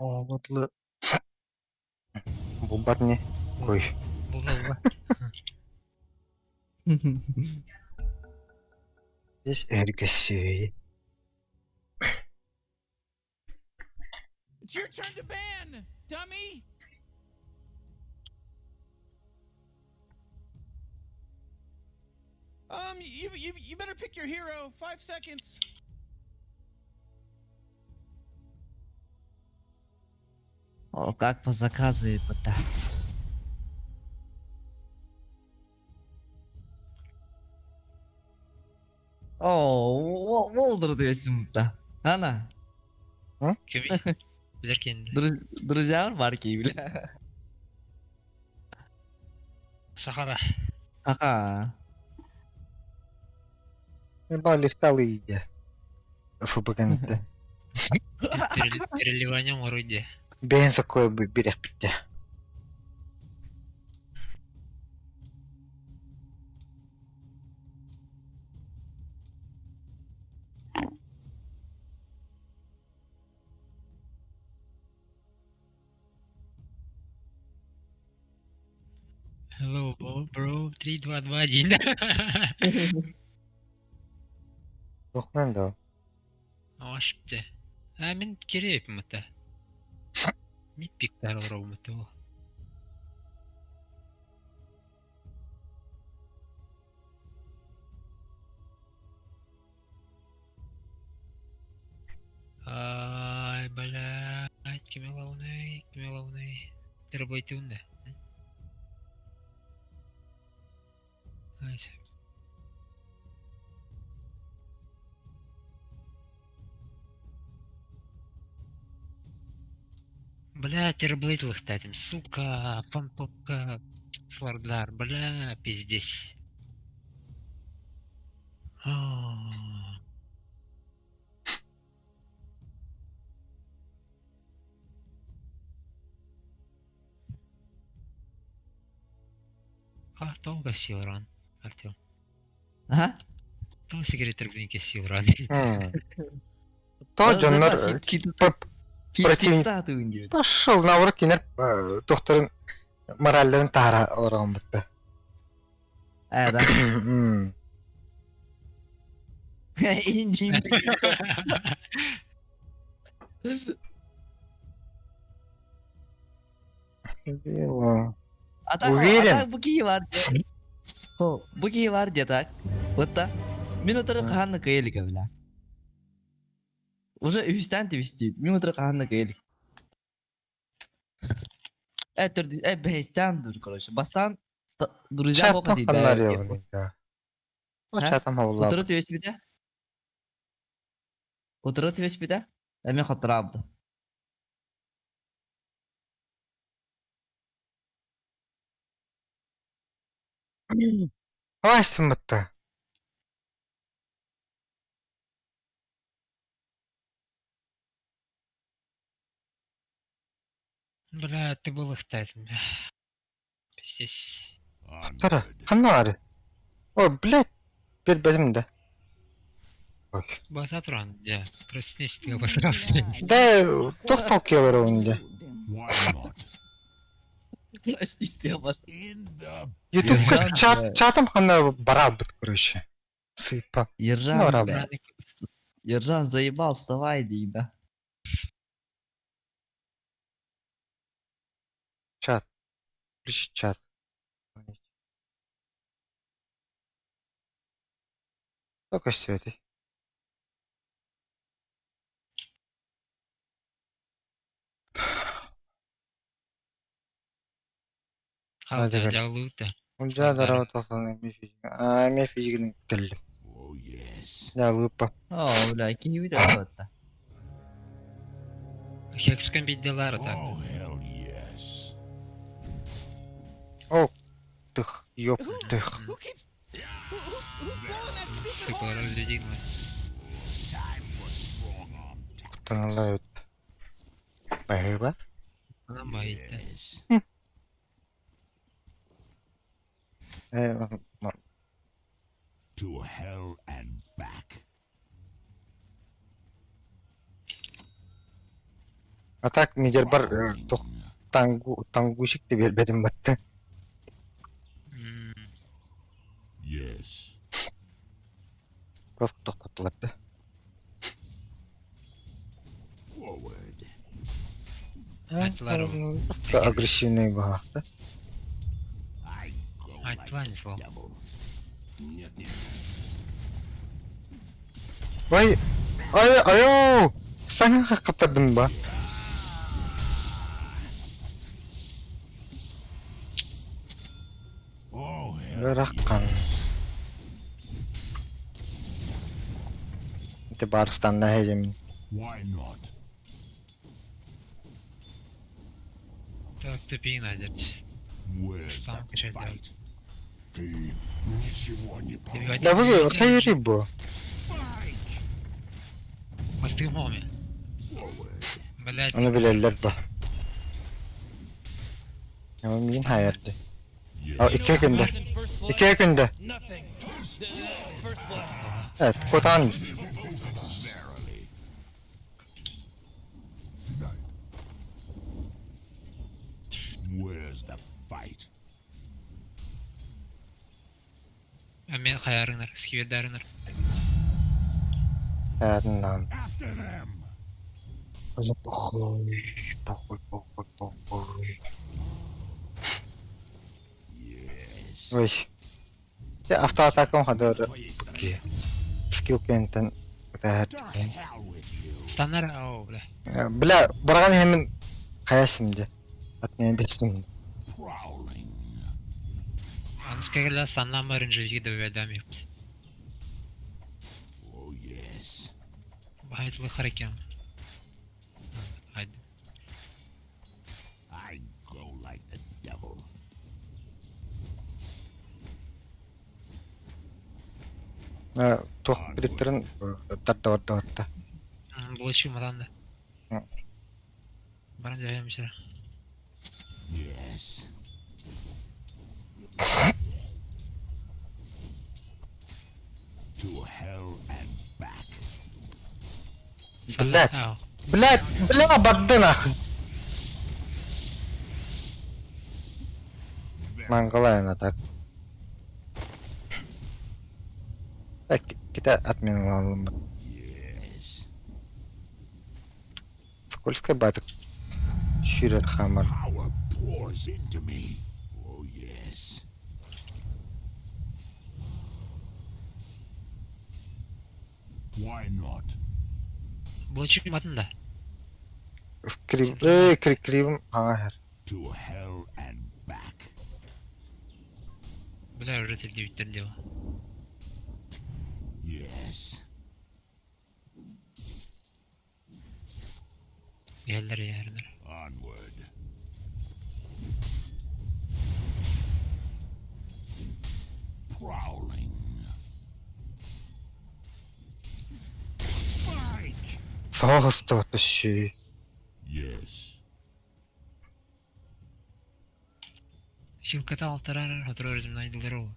Оҕотлы булбат не кой. Булла булла. Здесь эргэсей. It's your turn to ban, dummy. You better pick your hero. 5 seconds. О, как по заказу ебата. О, Волдер диэсим да. Ана. Кими? Билэр киэннэ. Друзья бар ки, бля. Сахара. Аха. Ба лифталы иде. ФБГнте. Переливание оҥоруй диэ. Бэйэн соккой бирэхпитте. Hello, bro. 3, 2, 2, 1. Тохнан да. Ашты. А мин кириэппин это. Мид пиктар олоробун это ол. Ай, блядь, кими главный, кими главный. Терблайтыун да. Ай, Бля, терблейт лыхтатим, сука, фантомка, слардар, бля, пиздец. А. Как долго сил ран, Артем? А? Тоҕо сигаретер блинке сил ран. То дьоннор противник пошел наоборот кинер тохторун моралларын таһара олорон бутта. Э, да. Инжин. А так, Уверен? А так бу киһи бар диye. Хо, бу киһи бар диye так. Вот та. Мин утары хаһан кыайылык бля. Уже үстэн твистит. Мин утары хаһан кыайылык. Э, төрдү, э, бэһистэн дур, короче. Бастан друзья Чатма хоқ ханнар дейді. явныйда. О чатам хавла. Утары твистите? Утары твистите? Эми хатырабды. Хавастым бутта. Бля, ты был лыхтатим. Пиздец. Тара, ханнар. О, блядь. Бер да. Ой. Басатран, дя. Проснись, ты обосрался. Да, тохтал келер онда. Why not? Простите, я вас. In the Ютубка Ержан, чат бля. чатым ханнар барал бут, короче. Сыпа. Ержан, Ну, бля. Ержан заебал, вставай, да. Чат. Включи чат. Только свети. Халда, жалута. Унжа дарава тосан мефиг. А мефигин келлим. Oh yes. Я лупа. О, бля, киһи бүтэ отта. Хекском бидделар так. Oh hell yes. О, тых, ёп, тых. Who keeps? Who's blowing that stupid Сука, horn? разрядил. Time for strong arm tactics. Кутаналар. Бэйба. Она боится. Yes. Э, To hell and back. А так мидербар туох тангу тангусик да биэрбэтим батта. М, Yes. Просто тохтоттулар да. Forward. Айтылар ол. Просто агрессивный баҕахта. I go like Айтылар не the слов. devil. Нет, нет. Ой, ай, айоо! Саҥа хаптардым ба? Oh, hell Ыараххан. yes. Ити барыстанна эһэдьимин. Why not? Так, тупик найдет. Where's Сам the качать, да. fight? Ты ничего не Добивать. получишь. Да вы хайри бу. Spike! Мосты моми. Forward. Блять. Ону билэллэр ба. Ama мин хайарды. Yes. А икки күндэ. Икки күндэ. Nothing. The first blood. Evet, Kotan. Verily. Where's the fight? Мен хайарынар, скибердарынар. Ладно. After them! Похуй, похуй, похуй, похуй. Yes. Ой. Дьэ, автоатакам хадыр Твоей стороне. скилл кэнтэн To hell with you. Станнар, ау, бля. Бля, барган хэмин хаясым дьэ. Отмене дэсим. Prowling. Анскагерля станнан барын живи добивайдам ёпт. Oh, yes. Бахайтлы харакем. Айды. I go like the devil. Туох билиптерин тардабардабатта. Булачы мадан да. Баран жайым Yes. To hell and back. Блядь. Ау. Блядь, бля, барды нахуй. Мангалайна так. Так, кита отменила. Yes. Скользкая батик. Ширер хамар. Power pours into me. Oh, yes. Why not? Булачы матын да. Скрип, эй, крик кривым. Ахер. To hell and back. Бля, уже телевизор дело. Yes. Yerler yerler. Onward. Prowling. Spike! Соғыстыбыт үші. Yes. Хилката алтарар, хатрор земнайдылар ол.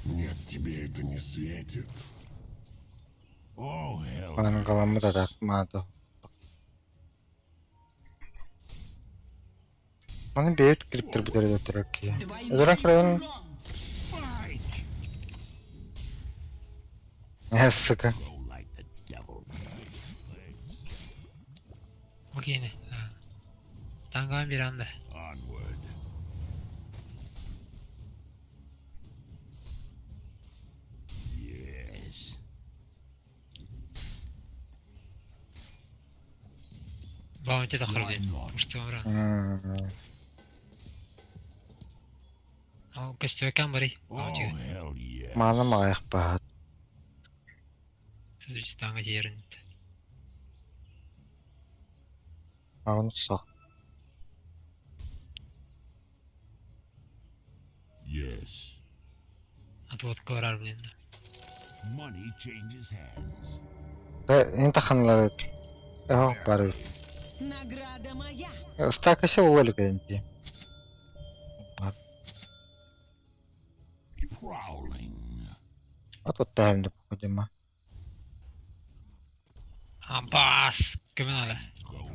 Нет, тебе это не светит. Oh, hell. Мангаламы да тартмады. Маны бейт кириптер бүтере өтөрөк ки. Өдөрөк район. Spike! Сука. Go like the devil. Окей, не. Танган bir anda. Onward. Yes. Баунти да Why харды. not? Ушты ора. М, Ал костюкан бари. Oh, Баунти. hell yes. Маным аяқ баат. Түзүстанга жерин. Ағын соқ. Yes. Отводка барар блин. Money changes hands. Э, Энэ таханлар. Э, бар. Награда моя. Стакасы ол энти. Prowling. Ат оттаһымды походима. Абас. Кем надо? Go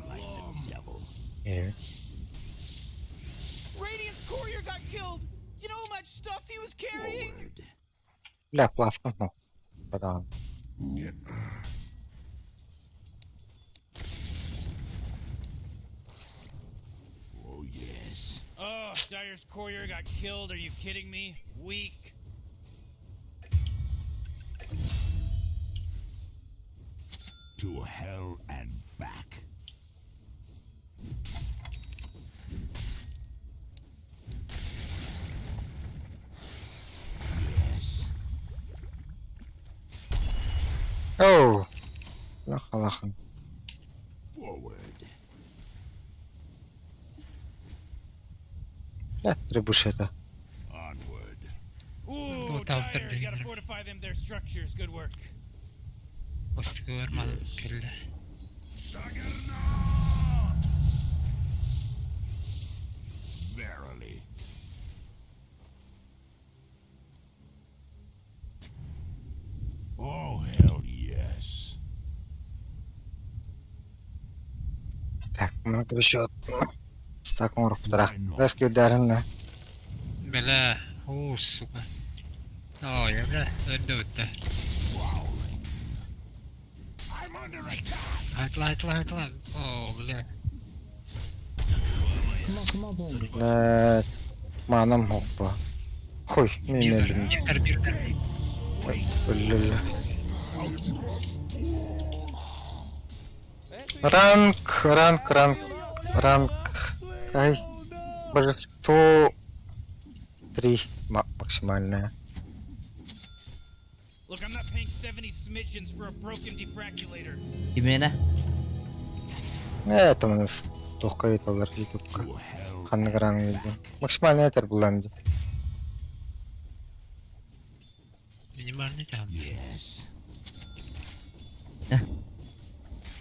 Э. Radiant's courier got killed. You know how much stuff he was carrying? Forward. Бля, пласком, ну. Бадан. Не. Oh, yes. Oh, Dire's courier got killed. Are you kidding me? Weak. To hell and back. Yes. Оу. Лаха-лаха. Forward. Бля, требушета. Onward. Ooh, Вот там Dire, you gotta второй. fortify them their structures. Good work. Бастыгы бармадым кэллэ. Juggernaut! Verily. Oh, hell yes. Так, много еще. Так, морок подарах. Даски ударена. Бля, о, сука. Ой, бля, өлдө Prowling. I'm under attack! Айтла, айтла, айтла. О, бля. Бля, манам хоппа. Хуй, не не не. Бир, бир, бир. Бля. Ранг, ранг, ранг, ранг. Ай, божество 3 максимальное. Look, I'm not paying 70 smidgens for a broken defraculator. Именно. Это у нас только это ютубка. To hell Ханнык ранг видео. Максимальный этер булан ди. Минимальный там. Yes.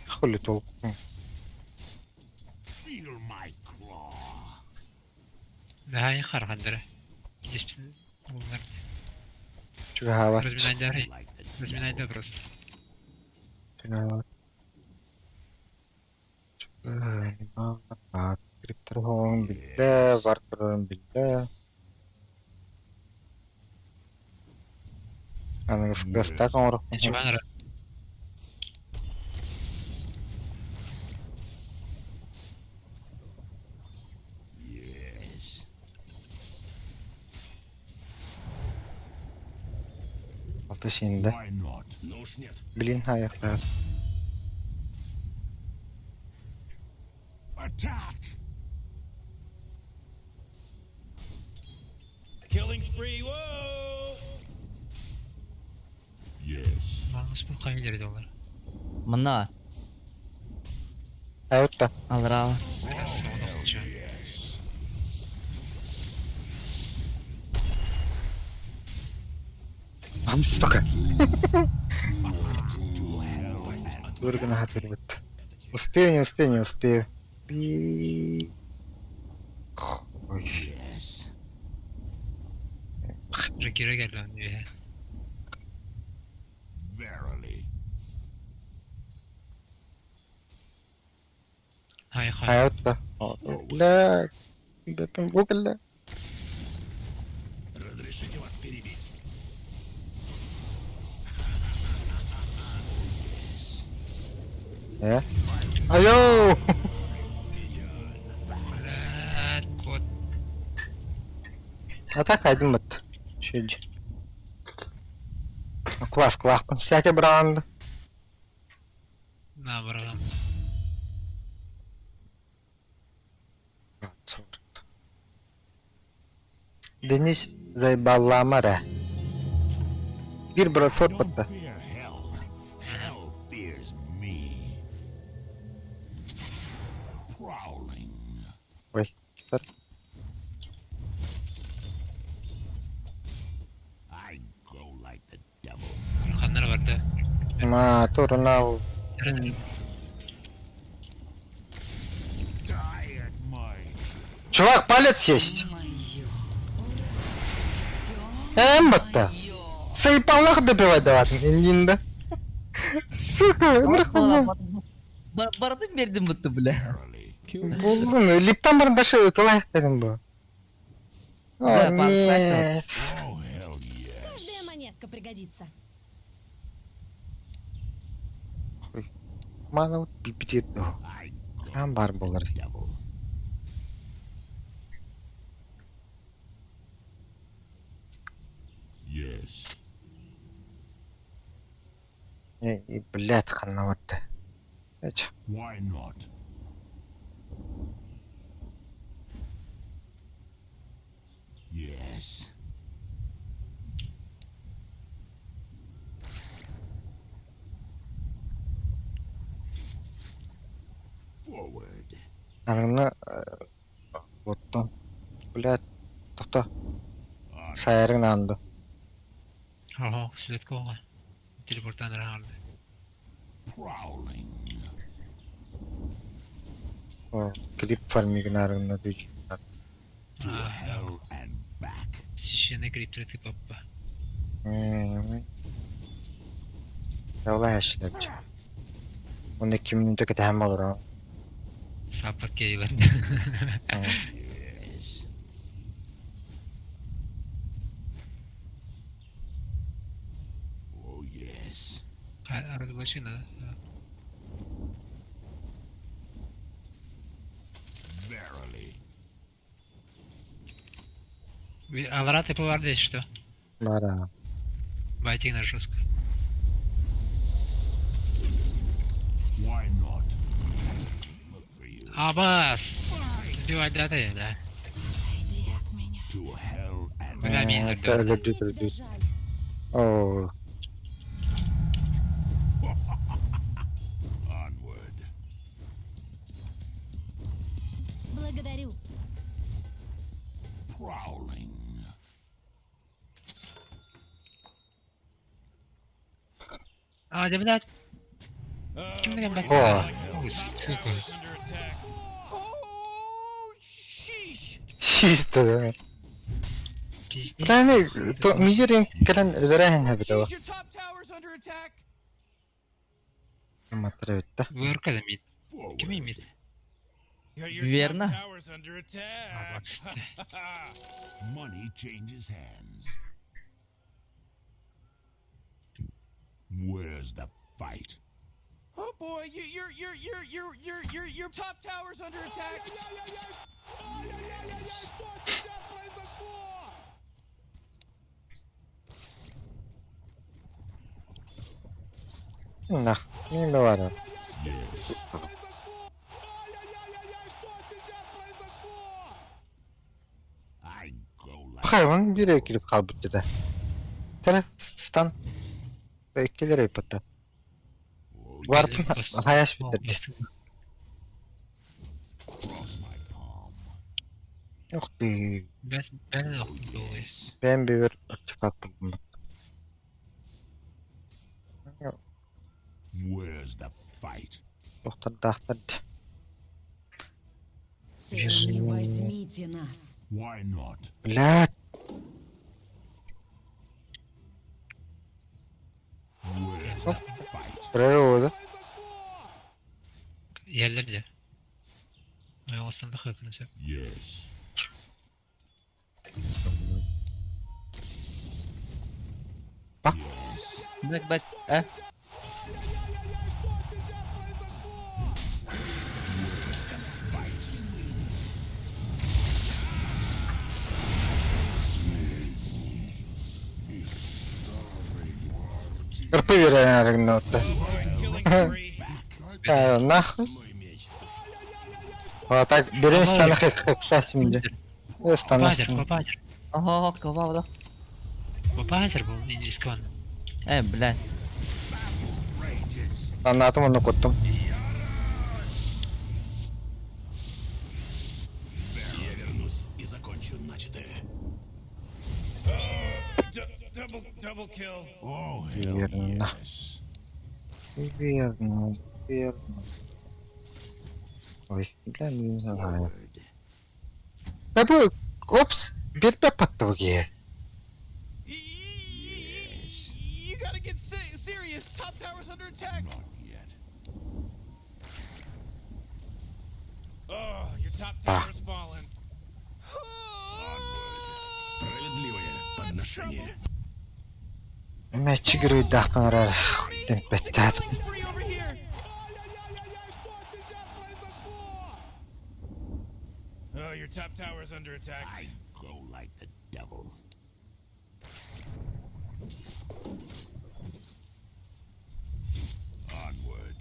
Хули толку. Feel my claw. Да, и хархандра. Здесь умер. Чугава. Разминай Like the Разминай devil. просто. Чугава. Криптор билде, вартер билде. Аныгыс гастак оңор. Чуванра. Yes. Алты сенде. Why not? Ну уж нет. Блин, аяқта. Attack! Killing spree. Whoa! Yes. Маңыз бұл қай жерде олар? Манна. Аютта. Алрава. Yes. Сука. To hell and Выргана хатырбыт. Успею, не успею, не успею. Би. Ой. yes. Жакира келді оның Verily. Хай, хай. Аютта. Бля. Бля. Разрешите вас перебить? Э? Айоу! Бля, кот. А так один бит. Шүл. Класс, класс. Всякий бранд. На, братан. Денис заебала Bir бросок Don't бітті. fear hell. Hell fears me. Prowling. Ой. Сор. I go like the devil. Қандар барды. Ма, турнал. Die at my Чувак, палец есть. Мое. Все Эм бітті. мое. Сайпалах добивать давать. Индинда. Сука, нахуй. Бардым бердим бутты бля. verily. Буллум, липтан баран даже тылайық дедім бу. О, Да, пан нет. Oh, hell yes. Каждая монетка пригодится. Мана вот бипитет. I go Там бар болар. devil. Yes. И, блядь, ханна барды. Эч. Why not? Yes. Forward. Анны оттон. Блядь, тохто. Сайарың нанды. Ого, Светкова. Телепортан алды. Prowling. О, клип фармигнарыңна дүй. To hell and back. Священный гриб ты папа. Явла әшләп. Оны 2 минутта кетәм булыр. Сапат кейлер. Yes. Oh, yes. Разоблачи надо. Verily. Алара ты повардесь, что? Бара. Байтик на жестко. Why not? Look for you. Абас! Сбивать да ты, да. Иди от меня. To hell and Бля, меня Э, тогда. Люблю, Мне тебя люблю. жаль. О, onward. Благодарю. Prowling. А, да, блядь. Кем ты блядь? О. Ой, сука. Under attack. Oh, sheesh. чисто. Да. Пиздец. Таны то мигерин кэлэн өрөһөн хэбдэ. Sheesh, your top tower's under attack. Матра битта. Вырка да мид. Forward. Кем мид? Got your Верно. top tower's under attack. Абас ты. Money changes hands. Where's the fight? Oh boy, you, your your your your your your your top tower's under attack. Yes. Нах, не бар. Yes. I go like Хай, он бире килип калбыт да. Тара стан. Эккелер айпатта. oh, Варпын хаяш биттерди. cross my palm. Ух ты. Ben ben de Oh, yes. Ben bir чапап булдум. Where's the fight? Доктор дахтар. Тени, возьмите нас. Why not? Блядь. Where's the fight? Прорывы. Yerler de. Ay ostan da хакны сөп. Yes. Ба. Yes. Бэк, бэк, э. Where's the fight? РП верен. Killing spree. Нахуй. А так берен станы хексасимде. Попадер, Станасим. попадер. Ого, кого да? Попадер был не рискован. Э, блядь. Rages. Анатым оны коттум. Я вернусь и закончу начатое. Double double kill. Oh, hell Верно. yes. Верно, верно. Ой, бля, не знаю. Forward. Да бу, опс, бирбе патты буги. You gotta get serious. Top tower's under attack. Not yet. Oh, top Па. tower's fallen. Справедливое подношение. Эмээччи геройдаахпын эрэр Enemy, it's a тэмпэттээх. killing spree over here. Oh, your top tower's under attack. I go like the devil. Onward.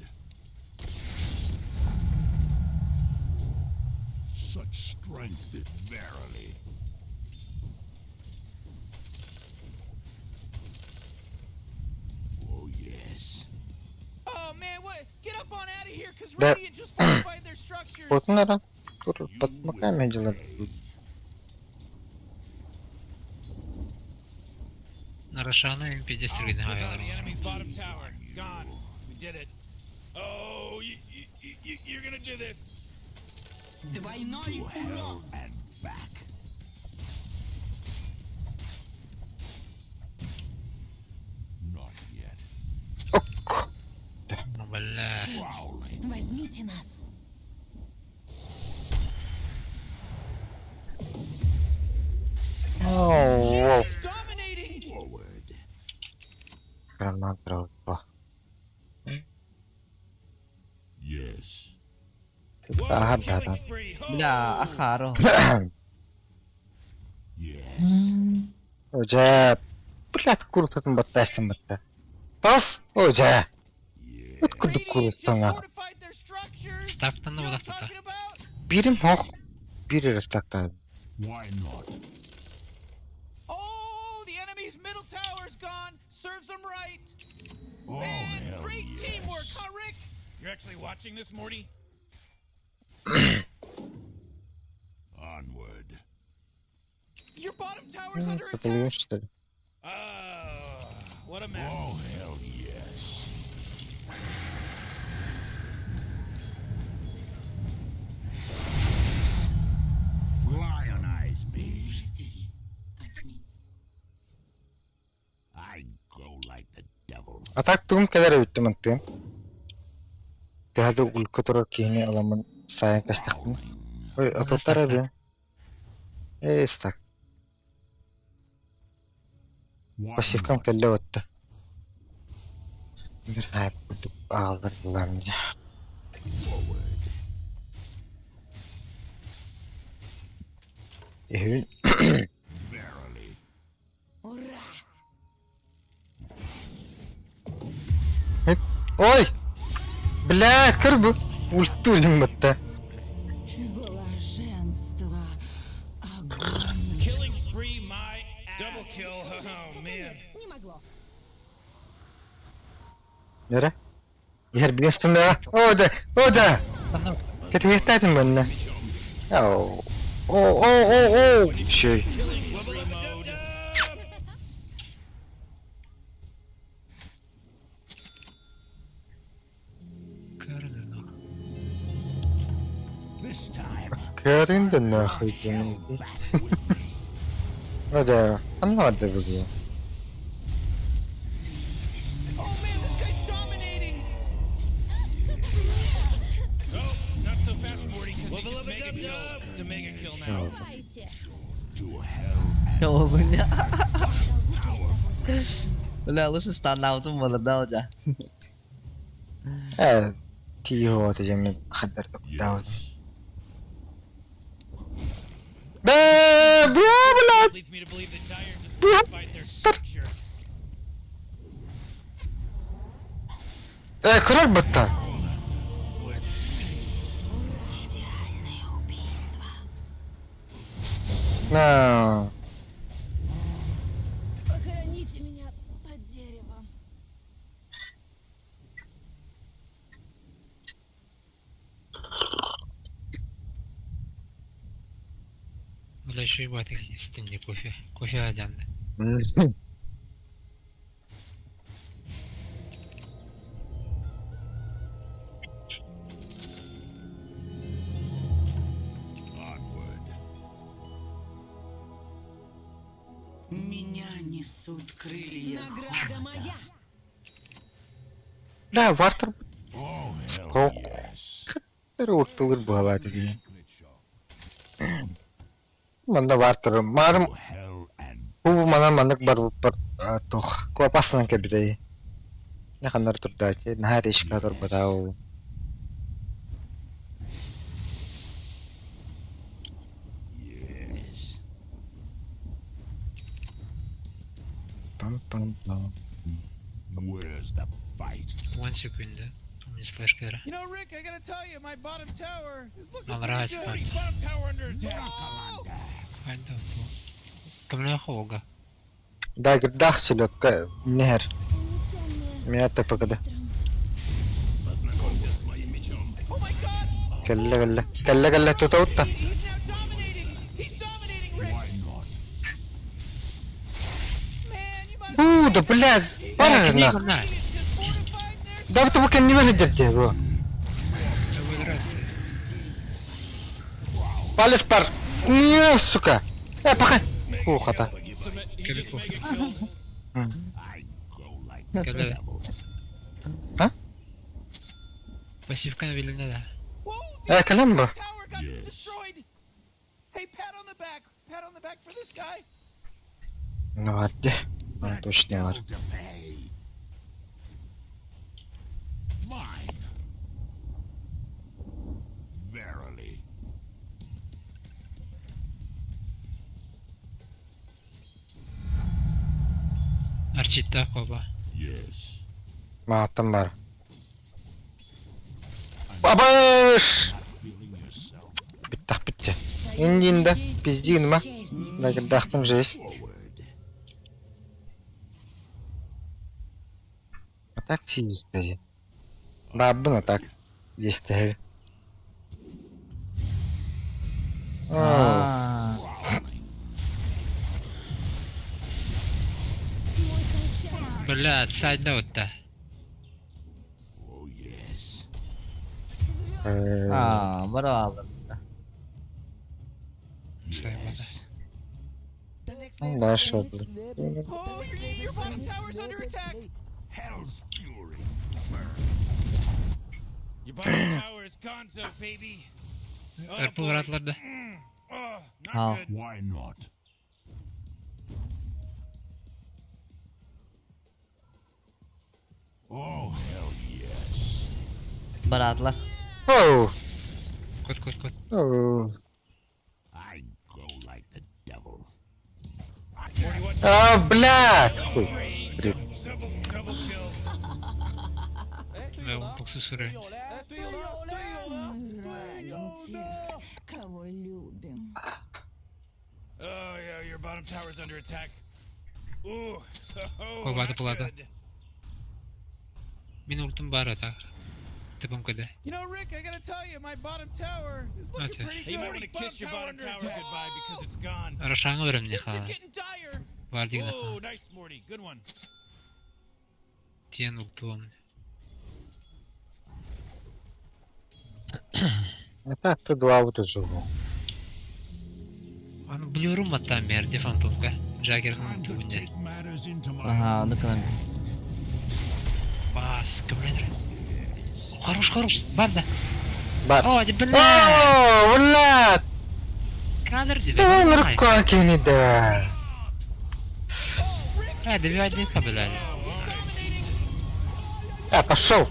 Such strength, it verily. Oh, yes. Oh man, what? Get up on out of here, cause Да. Radiant just fortified their structures. Хотунара тур батмакай меджалар. Нарашана пиздец Oh, түргэн the хаалар. enemy's bottom tower. It's gone. We did it. Oh, you're gonna do this. Двойной To урон. hell and back. Not yet. Ок. Бля. Prowling. Возьмите нас. Оо, He's dominating. Forward. граната упа. Yes. Аха Whoa, да killing да. spree. Oh. Бля, ахаро. Yes. Ожа. Блядь, курсатын баттайсан батта. Тас. Ожа. Yeah. Өт курдук Radiant just курсана. fortified their structures. Стактан You know what I'm бодохтой. talking about? Бирим хох. Бир эрэ Why not? Oh, the enemy's middle tower's gone. Serves them right. Oh, Man, hell great yes. teamwork, huh, Rick? You're actually watching this, Morty? Onward. Your bottom tower's under attack. Пополуешь, что ли? Oh, what a mess. Oh, hell yes. Lionize me. Жди от меня. I go like the devil. А так тугум кэлэр эбит мантын. Тэһэ улка турар киһини аламын сайын кастахпын. Ой, ататтар эби. Э, стак. Why Пассивкам not? кэллэ отта. Бир хайп курдук аалдар булам дьэ. Forward. Эһүн Verily. Ура! Ой! Блядь, көр бу. Ульту батта. Блаженство. Огонь. Killing spree, my ass. Double kill. Oh, Хотя man. нет, не могло. Нөрэ? Иһэр билестин да. О, да. О, да. Кэтиэхтээтин манна. Оу. О, о, о, о. Шей. Killing spree mode. Көрдөн. This time, Кэрин да нахуй hell дэн. back with me. О, да. Анна да бүгүн. Oh, man, this guy's dominating. Oh, not so fast, Morty, because he just mega killed. It's a mega kill now. Давайте. To hell Хуйня. Бля, лучше станаутум молодал жа. Э, тиho тежеме хаддар даут. Yes. Бэ, бля, блядь. Leads me to believe that Dire just fortified their structure. Э, көрөр батта. Идеальное убийство. На. Похороните меня под деревом. Бля, еще и батык истинный кофе. Кофе адянды. Onward. Меня несут крылья. Награда моя. Бля, вартер Oh, hell Oh. yes. Тэр уртулар буолаа дии. Klitschko. Манна баар турар. Маарым бу манан маннык барылпар туох куопасынан кэлбитэй. Не ханнар турдаачы, наһаа речка турбатаа. Yes. Пам-пам-пам. Where's the fight? One секунда. У меня слэш кэлэр. You know, Rick, I gotta tell you, my bottom tower is looking Аллараа pretty good. спать. Bottom tower under attack. Хайда бу. Көмөлөөх оҕуга. Да, гырдаах селедка нehер. Унесенные Меня ТПКда. ветром. Познакомься с моим мечом. Oh my god! Кэллэ кэллэ. Кэллэ кэллэ тута утта. He's now dominating! He's dominating, Rick! Why not? Man, you might Уу, да блядь, бар нах. На. It's just fortified their Да бу кэннибэр дьэрдэ бу. Палец пар. Не, сука. Э, пока. Уу, хата. I go like the Кэлэ. devil. А? Пассивканы билинэ да. Whoa! The Э, кэлэн бу. tower got Yes. destroyed! Hey, pat on the back! Pat on the back for this guy! Ну, бар де. Ну, точно бар. Hell to pay. Mine. Verily. Арчиттаах куоба. Yes. Мааттан бар. Бабыш! Feeling yourself Бүттэх бүттэ. Индинда пиздин ма. Да, гырдаахпын жесть. forward. А так чистые. Баббын а так. Есть. Аа. Мой колчан. Блядь, сайда утта. Oh yes. Аа, бара Сайбада. Дальше. Oh, your, your bottom tower's under attack! Hell's fury. Your bottom tower is gonzo, baby! Oh, Эрпу boy. баратлар да. Oh, not Oh. good. Why not? Oh hell yes. Баратлар. Оу. Кот кот кот. Оу. I go like the devil. А, блядь! Хуй. Бред. Double, double kill. Мэ буксу сүрэ. Мы раним тех, кого любим. Oh, yeah, your bottom tower's under attack. Ooh, oh, Куобата not булаата. good. Мин ултум баар ата. Тыбым көдө. You know, Rick, I gotta tell you, my bottom tower is looking Okay. pretty good. Hey, you might wanna wanna kiss your bottom tower goodbye because it's gone. Рошаңы өрөмне Things are хаа. getting dire. Бар дигнэ Oh, хаа. nice, Morty. Good one. Тиэн ултуом. Это ты главу живу. Аны билиорум атта мерди фантомка. Джаггерның Time to түбүндө. take matters into my Аха, ону кылам. Бас, көмөлөр. Хорош, хорош. Бар да. Бар. О, ди бля. О, блядь! Кадр ди. Да он рукой кинет, да. А, добивай ДК, блядь. А, пошел.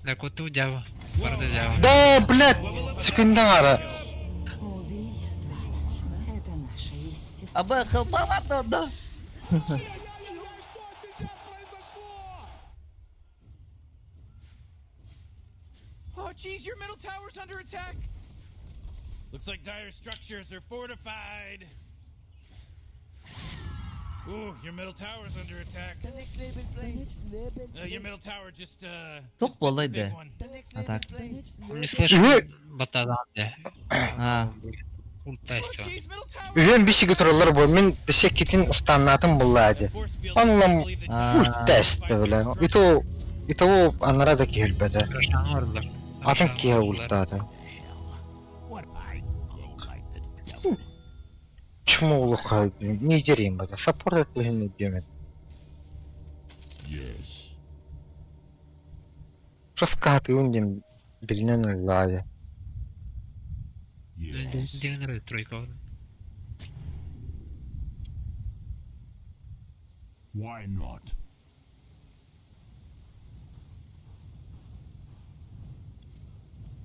Да коту дява. Барда дява. Да, блядь! Секундан ара. Убийство. Это наше естество. Аба хылпа бар да да. С честью. Oh, jeez, your middle tower's under attack. Looks like dire structures are fortified. Ooh, your middle tower's under attack. Your middle tower just Тух just bit the буоллай big да. one. А так. Не слышу. Батадан да. Аа. Ульта Oh, исто. jeez, middle tower. Үһүн бишиги тураллар бу. Мин секкитин станнатын булла ди. Force field. Онлам I believe that Аа. ультаст бля. Ито ито анара да киһилбэдэ. Рошаңы өрдүлөр. Атын киһи ультаатын. What I go like the devil. Чмо улуха не дерим бада. Саппорт этилин диэмет. Yes. Шаскаты үндем билинен ыллаады. Yes. Деген тройка. Why not?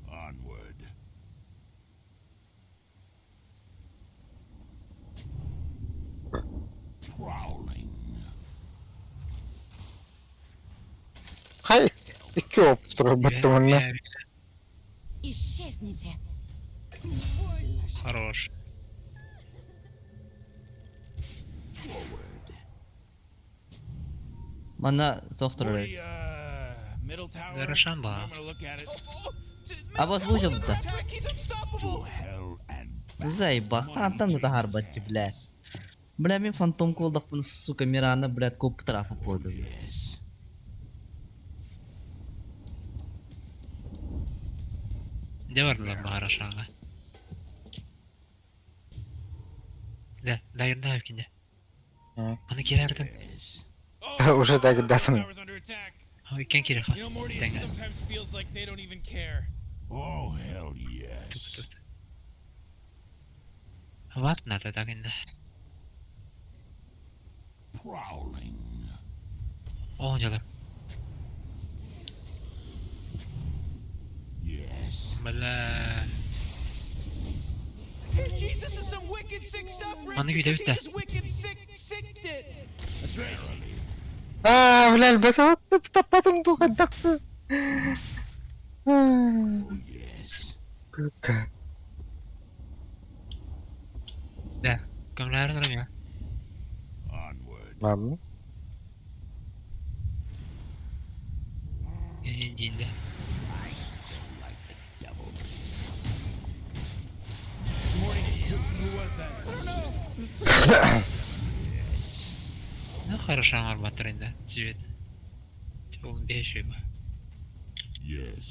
Onward. Prowling. Хай, икки опыт турбаттым онно. Исчезните. Больно же. Хорош. Forward. Манна суох турар Morty, эбит. Middle tower. Рошан баар. I'm gonna look at it. А бас бу дьоммута. Attack, he's To unstoppable. hell and back. Заебастан да таһаарбат бля. Бля, мин фантом буоллахпына, сука, Мирана, блядь, куоптарафа буолуо. Yes. Дьэ бардылар баҕар Рошаҥҥа. Дэ, дайырдаах кини. Аны киирэрдим. Yes. Oh, Уже no, так middle датым. tower's under attack. Иккен киирэ You know, Morty, it Тэҥҥэ. sometimes feels like they don't even care. Oh hell yes. Ват надо так инде. Prowling. Оонньуулар. Yes. Бля. Hey, Jesus is some wicked sick stuff, Rick. Аны because күүтэ he just wicked sick sicked it. That's right. Аа, бля, бэсэт таппатым дуу хайдах. Oh yes. Дэ, көмөлөһөр я. Onward. Мам. Диинде. Like the devil. Morty, who was that? I don't know. Ну хорошо, арбатыр инде. Цвет. Ол беш ба. Yes.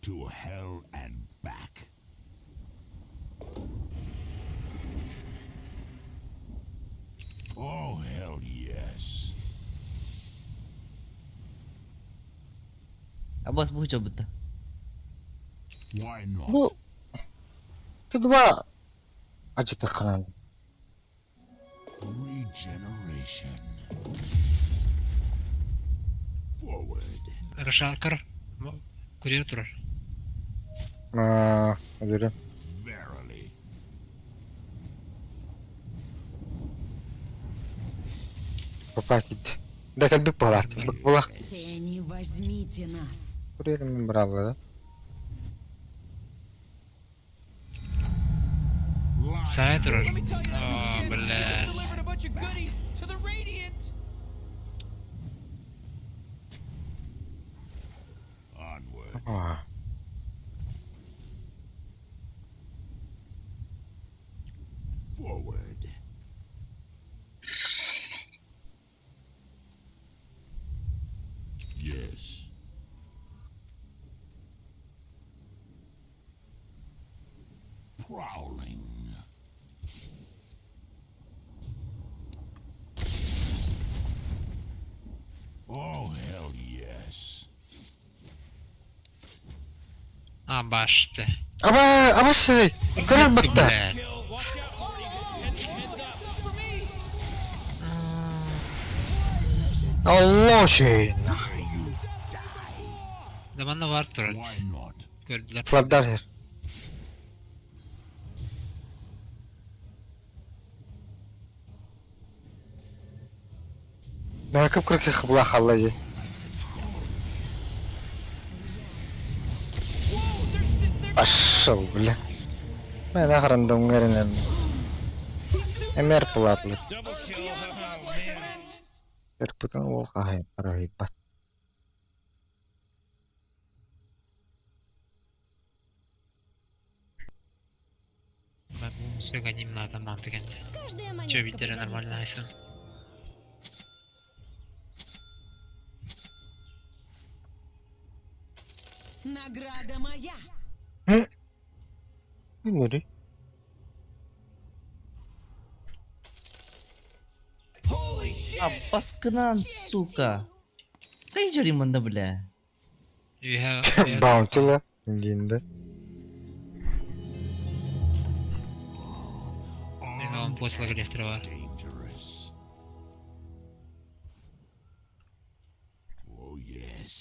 To hell and back. Oh hell yes. А бас бу дьоммута. Why not? Бу Два ачытыккынан. Regeneration. Forward. Рошан көр. Курьер турар. Аа, өдөрү. Verily. Папа кид. Да кэлбит буолаат. Буолах. Тени, возьмите нас. Курьер мен брала, да? Сая турар. Let me tell you, О, that бля. just delivered a bunch of goodies to the Radiant. Onward. Аа. Forward. Yes. Prowling. Oh, hell yes. А, башты. Аба, аба сизи. Көрөр бакта. Бля. Kill. Watch out, Morty. Heads, heads up. For me. Алла шейин. Да манна бар турар. Why not? Көрдүлэр. Слабдар хер. Да кып кыркы хыбла халлайы. Whoa, they're Ашыл, бля. Мен ахарандым ngеринен. Эмер пулатлы. double kill. Oh, man. Эрпутан ол кахай карайбат. Все гоним надо мам дегенде. Каждая Че монетка битере пригодится. нормально айсың. Награда моя. Нүри. Holy shit. А баскынан, сука. Хайжари манна, бля. Үөһэ үөһэ Баунтила диэн да. Мен оҕом после лефтера бар. Dangerous. Oh yes.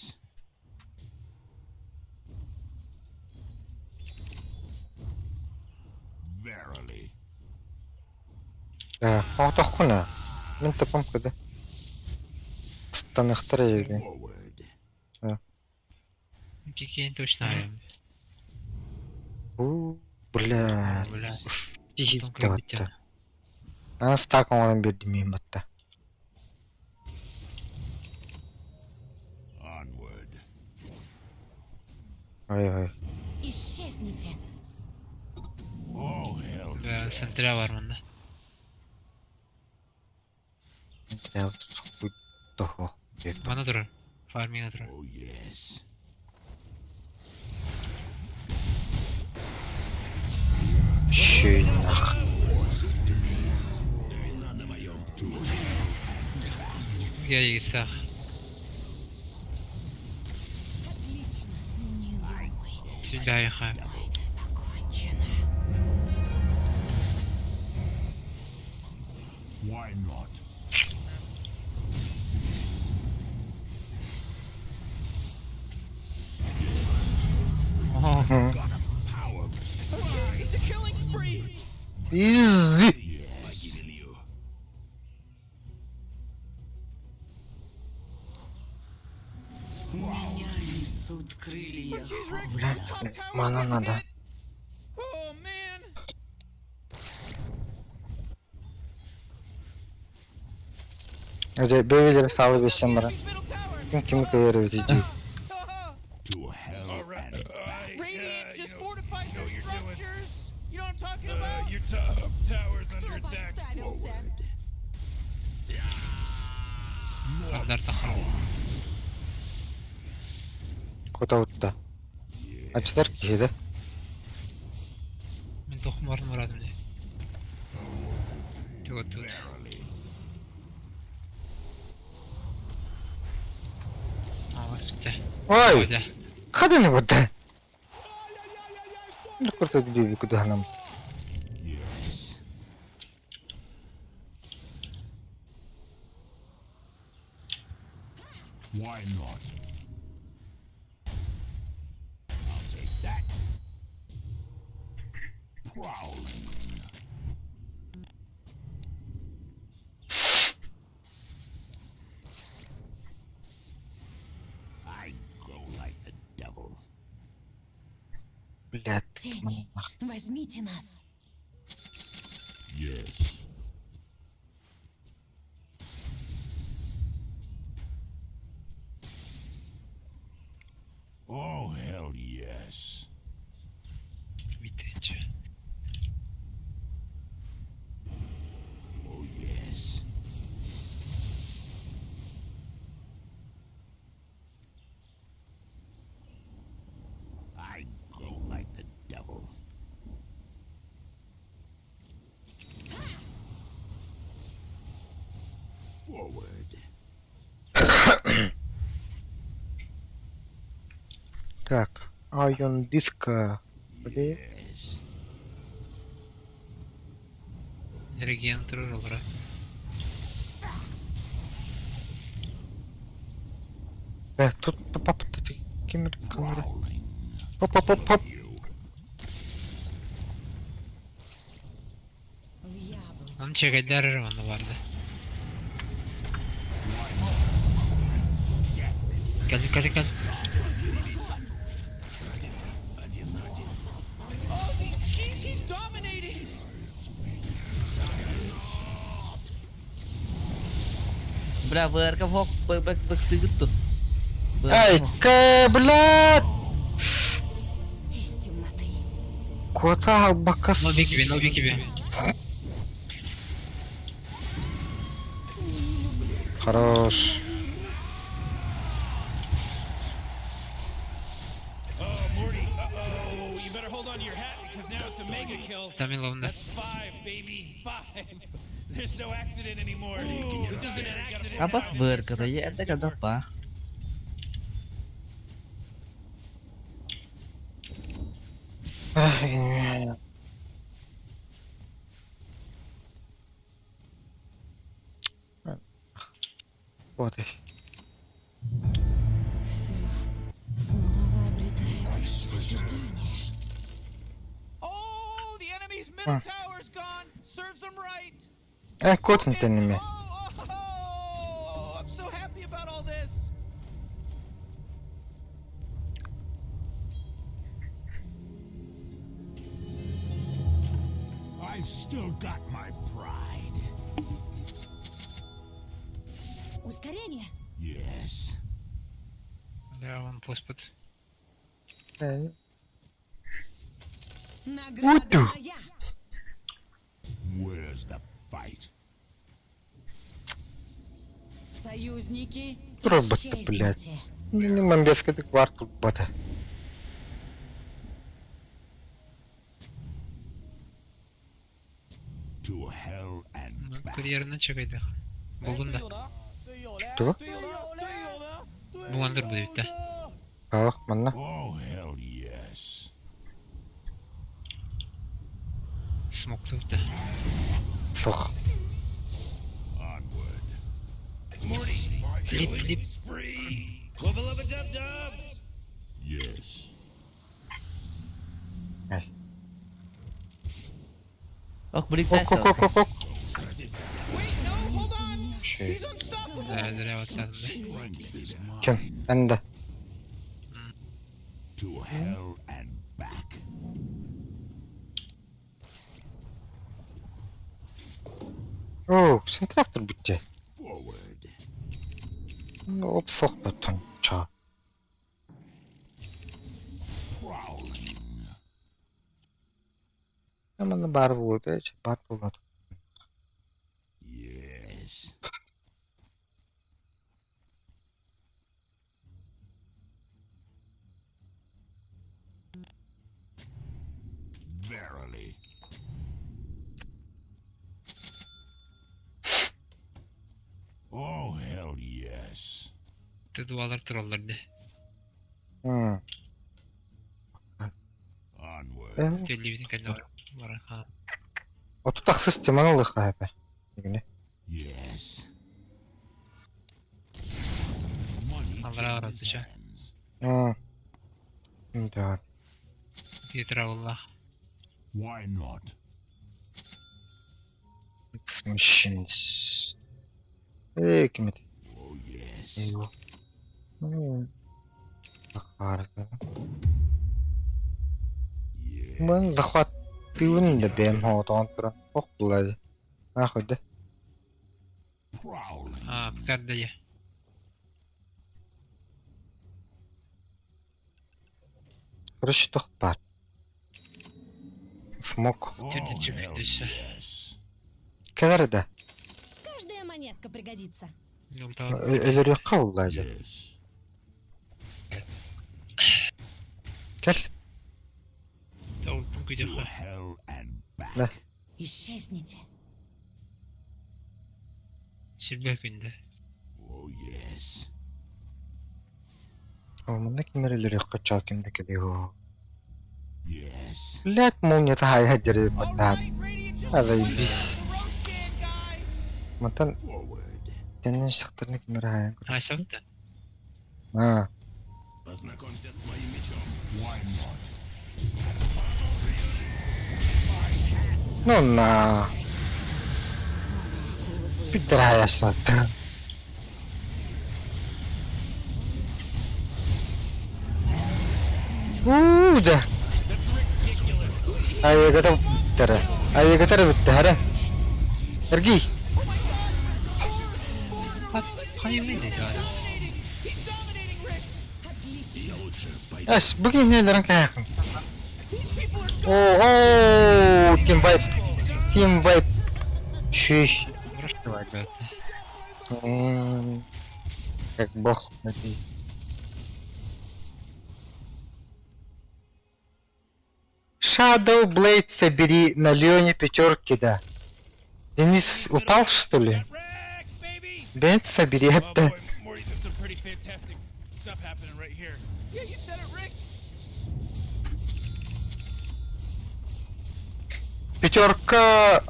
Verily. Ээ, оҥотоххуна. Мин тапам кыда. Ыстаныахтара эбит. Forward. Кикиэн точно айым. Уу, бля. Бля. Тиһис Потом батта. Аны стак оҥорон биэрдим мин батта. Onward. Ой ой. Исчезните. Oh hell. Бля, сентра бар манна. Тохох. Мана турар. Фарминга турар. Oh yes. Щейнах. Я егистах. Отлично. Не думай. Сюда ехай. Покончено. Why not? О, Got a power. Oh jeez, it's a killing spree. Изи. Yes. Меня несут крылья. Oh jeez, Rex, Бля, your top tower's мана getting надо. hit. Oh man. Öde бэбилер салы бесен бара. Enemy's middle tower. Ким кими кыйыр бити To hell and back. Radiant just you fortified know their what you're doing. structures. You know what I'm talking about? Your top tower's Кто under attack. подставился? Ардар тахар. Кута утта. Ачтар киһи Мен тохмарын барадым не. Тугут тут. А, Ой, Оля. хаданы бутта. Ну курта биби кудаһанам. Yes. Why not? I'll take that. Prowling. I go like the devil. Блядь, Тени, возьмите нас. Yes. Oh, hell yes. Витече. Oh, yes. I go like the devil. Forward. Так, Ion Disco. Блин. Yes. Реген турар олора. Э, тут пап ким камера. Prowling. Хоп хоп хоп хоп. You. В яблочко. Аны чегайдар манна барды. Кел кел кел. Oh, jeez, he's dominating. Бля, ВРК хок, бэк бэк бэк тыгытту. Ай, ка, блядь! Из темноты. Куата албакас. Ну бикиби, ну бикиби. Хорош. Oh, Morty. Uh-oh. You better hold on to your hat because now it's a mega kill. Витамин ловында. That's five, baby. Five. There's no accident anymore. This isn't an accident. Апас now. ВРК-то, я это когда па. Вот. Все снова обретает очертания. Oh, the enemy's middle tower's gone. Serves them right. Э, кот интеннеме. Oh, oh, oh, I'm so happy about all this. I've still got my pride. Ускорение. Yes. Да, он поспот. Награда Уту. моя. Where's the fight? Союзники, Робот-то, блядь. исчезните. Не мамбеска ты кварту бата. To hell and back. Курьерына чыгайдых. Булдум да. Что? Буландыр бу бит. Ах, манна. Oh, hell yes. Смокту бит. Сох. Onward. Morty, Лип, лип. spree. Wubba lubba dub dub. Yes. Эй. Ох, блин, Ок, ок, ок, ок, ок. Wait, no, hold on. Шей. He's unstoppable. Да, зря вот так, да. Strength is mine. Кем? Энда. To hell and back. О, сэн трактор бүтээ. Forward. Оп сох тон. Ча. Prowling. Манна бар болду, э, бар болду. Yes. Verily. Oh, hell yes. Ты дуалар тураллар да. Хм. Onward. Э, Телевидение кэннэ баран хаал. Оту тахсыс теман олых хайпа. Игне. Yes. Money Аллара changes аратыча. hands. Хм. Да. Гидравлах. Why not? Machines. Э, ким это? Oh, yes. Его. Захват. Yes. Мен захват тыын да бэм хоотоон туран. Ох, булады. Нахуй да. Prowling. А, пока да я. Короче, тохпат. Смок. Oh, Тердичек hell десе. yes. Кэлэр да. Каждая монетка пригодится. Ултаа. Өлөрүөххэ буллады. Yes. Кэл. Ултун To күйдөхө. hell and back. Да. Исчезните. Сүрбэ күндэ. Oh, yes. О, манна кимэр өлөрүөххэ чаа кимдэ кэлио. Yes. Блядь, молния тахая дери All баттаат. right, Radiant just А, wiped заебись. out the Roshan guy. Мантан Forward. тэннэн сахтарны кимэр хаян. А, савта. Аа. Познакомься с моим мечом. Why not? Ну на. Питер хаясаа. Уу да. Айгата тара. Айгатара биттара. Эрги. Хайвей да. He's dominating, Rick. Я лучше пойду. Эс бүгін нелерін каяқын. These people are О, о, Team Vibe. Team Vibe. Шүй. Давай, да. Как бог. этой. Shadow Blade собери на Леоне пятерки, да. Денис упал, что ли? wrecked, baby. Бент собери Oh это. boy, Morty, there's some pretty fantastic stuff happening right here. Yeah, you said it, Rick. Пятерка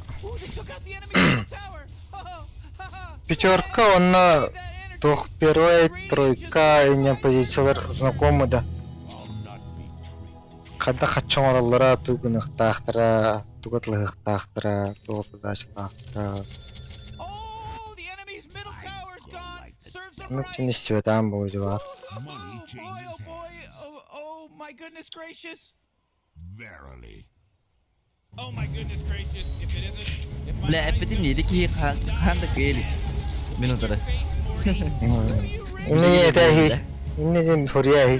Пятерка уонна туох первая тройка инньэ позициялар знакомы да хайдах хаччы оҥороллоро тугу гыныахтаахтара тугу атылаһыахтаахтара туох задачалаахтара Мүччүн истибэтэҕим буолуо Бля, эппитим ньиэди киһи хаһан да кыайа илик. Мин утары. Инне этээһи инне дьин хоруйааһи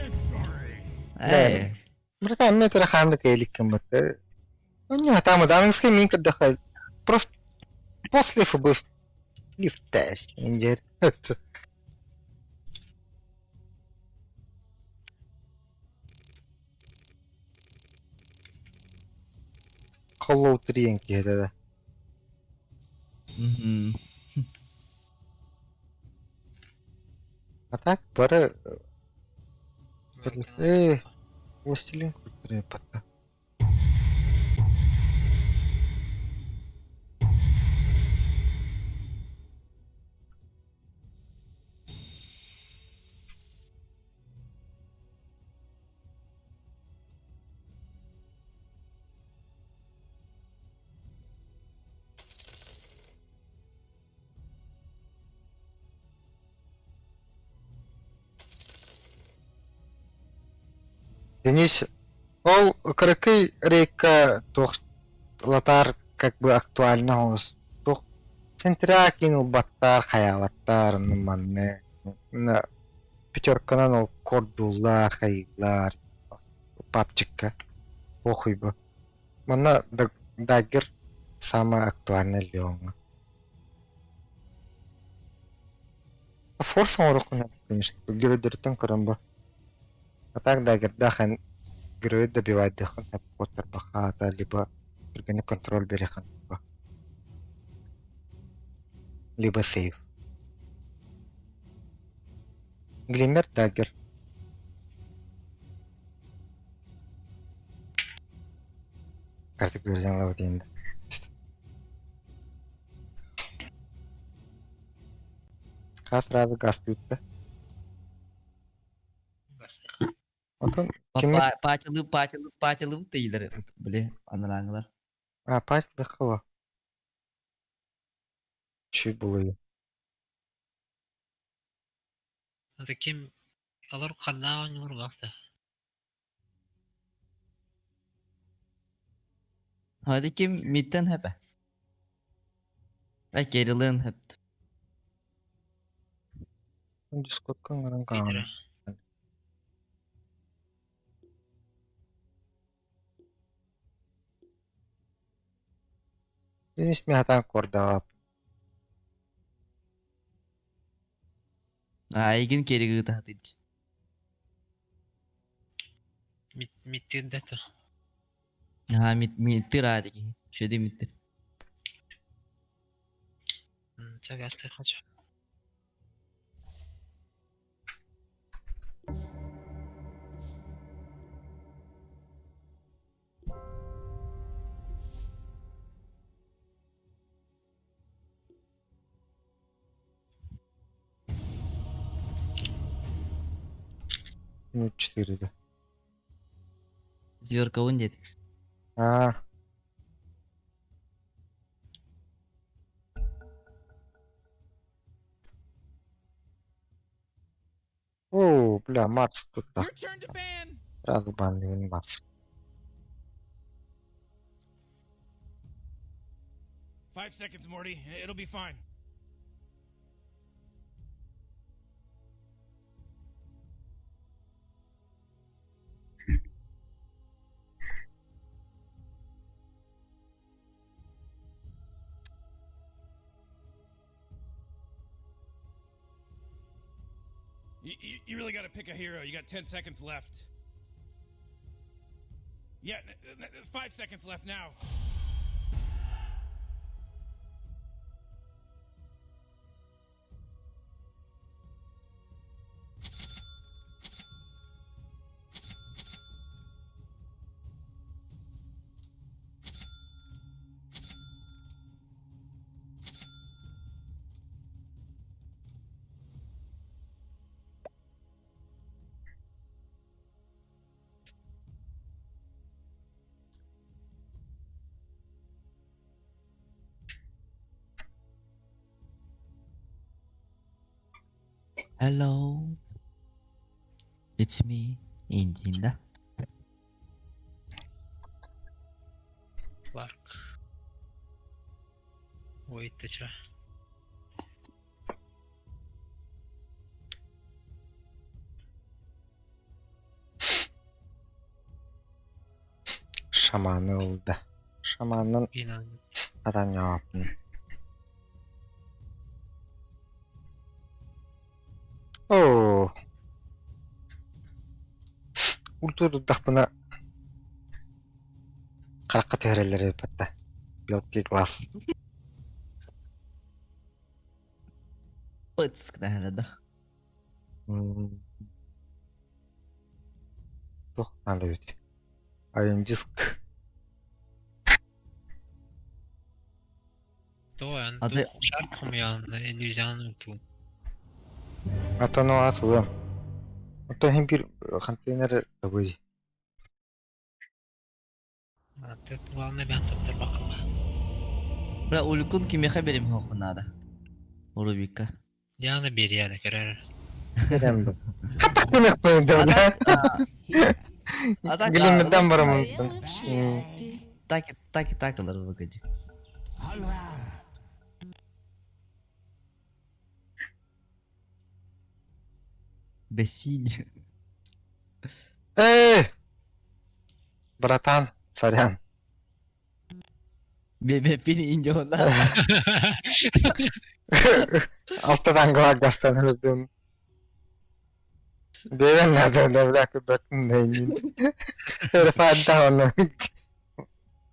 Ээ. Братан, мен тура хаһан да кыайа иликкин бытта. Ну, там аныгыскы мин көрдөххө просто после ФБ лифтээс инжер. Hollow 3 киһитэ да. А так бары э Властелин культуры пока. Денис, ол кыракый рейка туох латаар как бы актуально оҕус туох центра киин ылбаттар хайаабаттар манны пятерканан ол кордууллар хайыыллар папчикка похуй бу манна даггер самое актуальное Леоҥҥа форс оҥоруоххун конечно геройдартан көрөн бу а так дагердаах эн геройу добивайдыаххын сөп куоттарбахаата либо түргэнник контроль биэриэххин либо сейв Глиммер дагер Карта көрден лабыт енді. Хас сразу газ тыытта. Отон кими Патилы, патилы, патилы тыйдыр. Били, анараңылар. А, патилы хава. Чүй булуйу. Это ким алар ханна оонньуулар улаахта. Hadi kim midden hepe. Ay gerilin hep. Дискотка оҥорон Питера. хаалан Денис мин сатаан куордаҕа Айгын кериги таһатыч. Миттин дата. Ha mit mittир аадики. Шеди миттир. Чэ гастыхача. Минут четыре да. Зверковын диэт. Аа. О, бля, Марс тут да. Your turn to ban. Сразу банлен Марс. 5 seconds, Morty. It'll be fine. You really got to pick a hero. You got 10 seconds left. Yeah, 5 seconds left now. Hello. It's me, Индина. Кларк. Ой, ты чё? Шаманы ылда. Шаманын атанньооппун. Оо. Ультурдахпына харахха түһэрэллэр эбит Белки глаз. Пыцк да. Туох надо эбит? Айын диск. Тоҕо А ты- шарт хомуйан иллюзиан туу. Атын ылыам. Оттон иһин биир контейнер табый. Главное бэйэн саптарбакка. Бля, улькун кимиэхэ берем надо. Рубика. Диана бериэ көрөр. Хатак гыныахпын да бля. А так, Глиммерден барамын. Дело в шляпе. Так, так и так надо выглядит. Бесинь. Эй! Братан, сорян. Бебе пини индиона. Алтадан гастан өлдüm. Бэйэн надо да бля көбөтүн дейин. Эрфадда оны.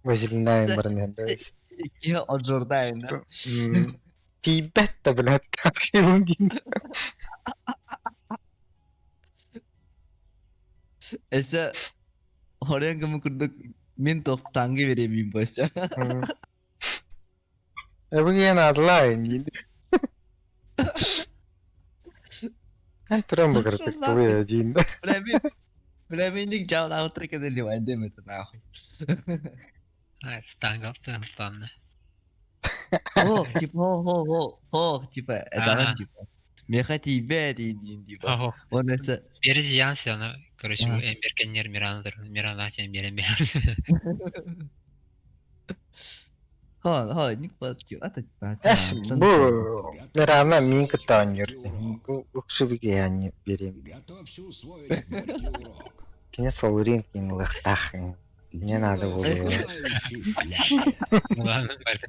Бажилнайын баран Икки отжордайын, да? Тиибэт да блядь, таскыйын дин. Эсэ хорен гымы курдук мен топтаңгы беремин бойся. Эбиген адлайын дин. Эн туран бакыртык тулуя дин. Бля, мен бля, мен жаун аутрик эдели вайдем это нахуй. Тангал танна. О, типа, хо, хо, хо, хо, типа, это типа. Меха тебе дин, типа. Он это... Берези Янси, она, короче, эмберкеннер Миранадыр, Мирана тем берем Хо, хо, ник по типа, это... Эш, бу Мирана мин кытаанньыр. Бу уксубиге берем. Готовься усвоить горький урок. Кине солурин кин лыхтах. Не надо было. Ладно, бары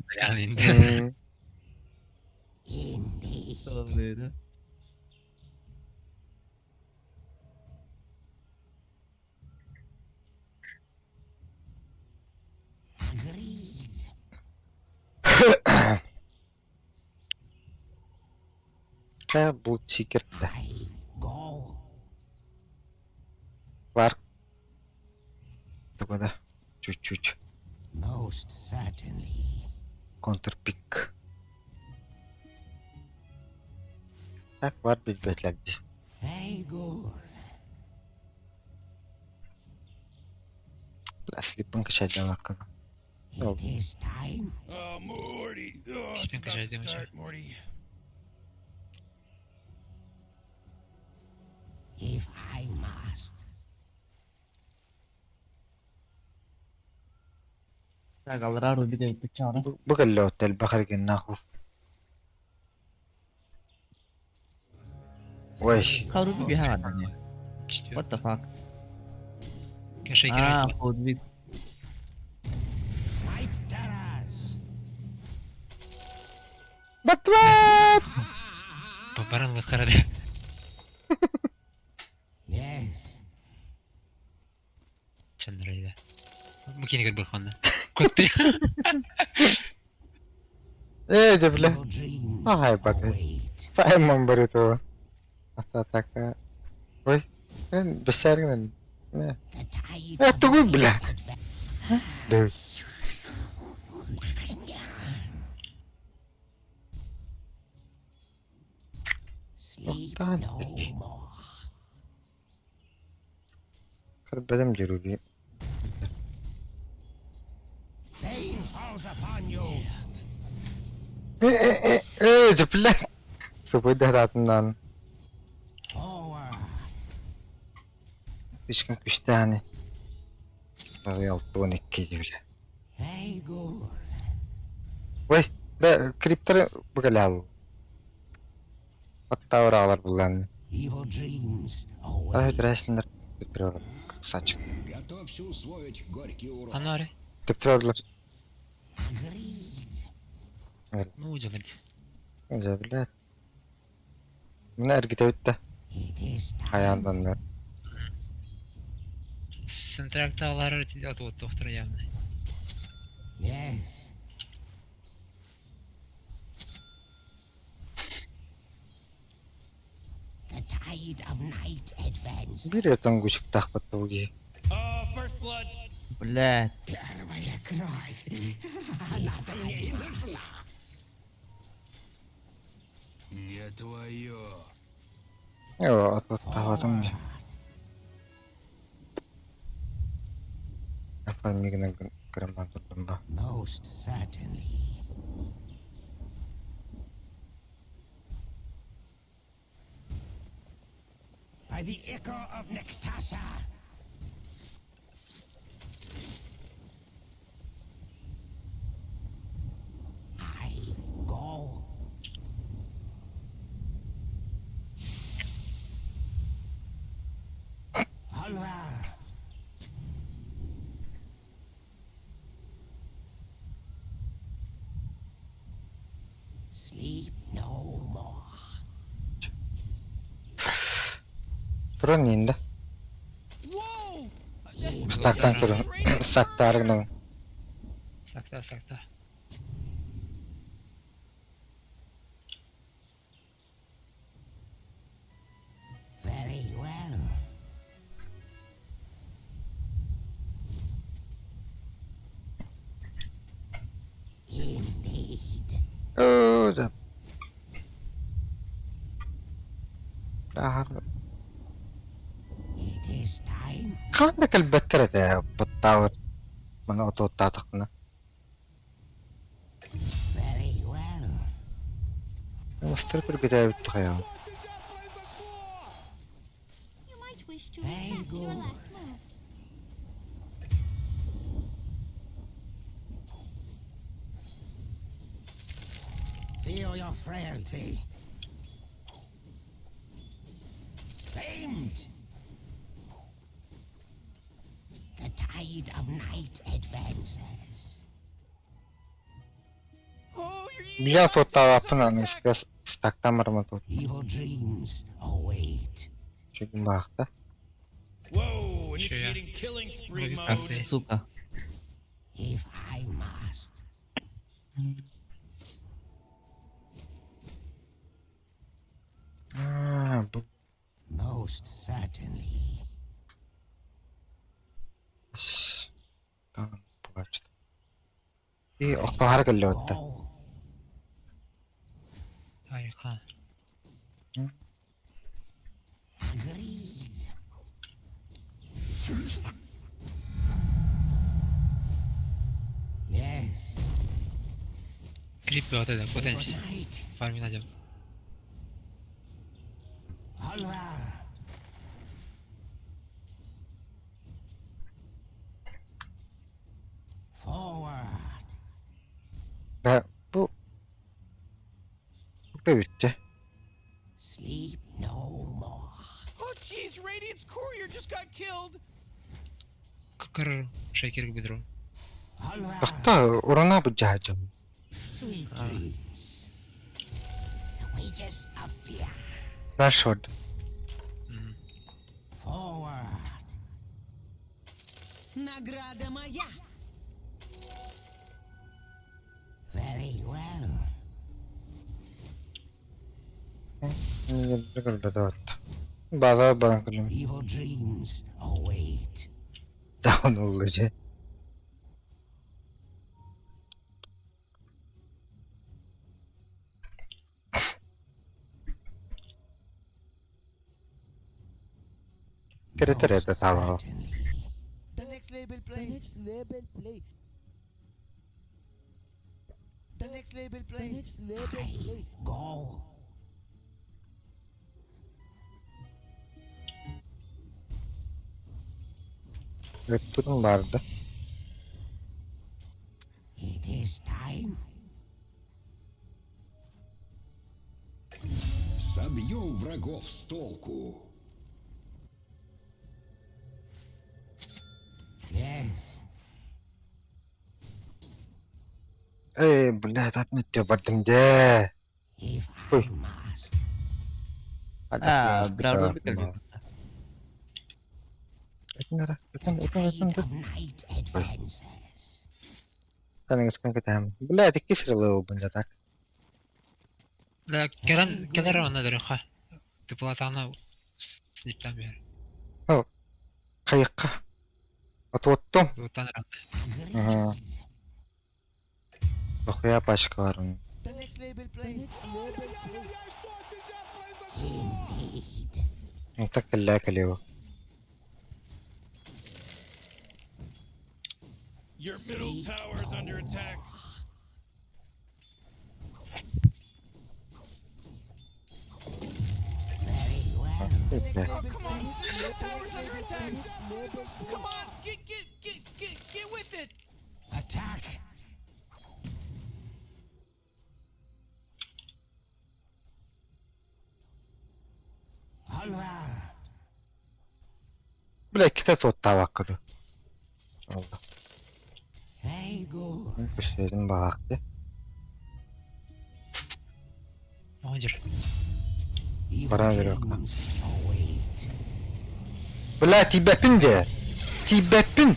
Чэ, бу чикерде. Бар. Тогда чуть-чуть. Most certainly. Контрпик. Так, бар билбэтлэгди. Very good. Слипын качайдамаккын. It is time. Oh, Morty. Oh, it's Спинка about to жайдем start, Morty. If I must. Так, алра Рубика итучара. Бу кэллэ бахар наху. Ой, Ха Рубик ха. What the fuck? А, Рубик. Night terrors. Батват! Баран лыхарады. Yes. Чандрайда. Мукини көрбөр хонна. Котты. Э, де бля. Your dreams Ай, баты. await. Саймон баритова. Атака. Ой, бесәргенен. The tide Э, of тугуй, бля. adventure. Да. Sleep Оттан. no more. Бәдем деруби. Pain falls upon you. Э, э, э, бля. Супой датынан. Слишком күүстээх ини. 62 диэбилэ. Ой, да крипторы быгалаал. Оттауыр аҕалар буллаанны. Ай, трэшлинер төптөрөр. Красавчик. Готовься усвоить горький урок. Ханары. Төптөрөрлөр. Ну, удивить. Дьэ, блядь. Мына эргитэ бүттэ. Хайаан да Центрактаалар отуоттуохтара явно. Yes. The tide of night advances. Биир өтөн гүчүктаахпыт тугу Oh, first blood. Блядь. Первая кровь. Она-то мне и нужна. Не твое. Йоо, отуоттаабатым дии. Фармигынан грамман турдум ба. Most certainly. By the echo of Nectasa. I go. Onward. Sleep no more. Туран иинде. Whoa! Стактан туран. Стактаарыгынан. Сакта, сакта. Very well. Indeed. Оо, да. Ахар. It is time. Ханна кэлбэттэр этэ баттаабыт. Маны отуоттаатахпына. Very well. Мастер түргүтээбит тухайаҕын. You might wish to Very retract your good. last move. Feel your frailty. Famed. The tide of night advances. Oh, your Бля top tower's отуоттаабаппын under аны attack. стактан барма тут. Evil dreams await. Чүгүн баахта. Whoa, initiating killing spree Вроде mode. как. Сука. If I must. Аа, бу Most certainly. Таан бугач. И охтохар кэллэбэтта. Go. Ай, хан. Agreed. Yes. Крип вот это, Good потенция. night. Фармина дем. Onward. Forward. Да бу бүттэ. Sleep no more. Oh, jeez, Radiant's courier just got killed. Кыкыр шейкер бедро. Onward. Тохтоо урана бужаажам. Sweet dreams. The wages of fear. Рашод. Forward. Награда моя! Very well. Базар баран кэлим. Evil dreams await. Даун уллуже. Кэрэтерэ Most таалаа. certainly. The next label play. The next label play. The next label play. The next label play. I go. Өттүн барды. It is time. Собьем врагов с толку. Yes. Эй, блядь, атын өттө бардым дээ. If Ой. I must. А, бра, Рубик өлбүт. Этин этин этин этин Tide of night advances. Каныгыскан кэтэһэм. Блядь, икки сирэлэ ылбын да так. Да, кэлэн кэлэр онно дөрөхө. Тыпылатаана сниптан бер. Хайыкка. Отуоттум. Туттан эрэ. Ага. Agreed. Дохуя пачкаларын. The next level play. The next level play. Indeed. Онтон кэллээ кэлиэбэ. Your middle tower's under attack. Very well. Бля. Oh, come on. Middle tower's under attack. Next level play. Come on, get get get get get with it. Attack. Onward. Бля, иккитэ туоттаабакка дуу. Ол Very good. Көстөрүн баҕаахты. Оҕонньор. Evil Пора вверх. dreams await. Бля, тиийбэппин дээ. Тиийбэппин.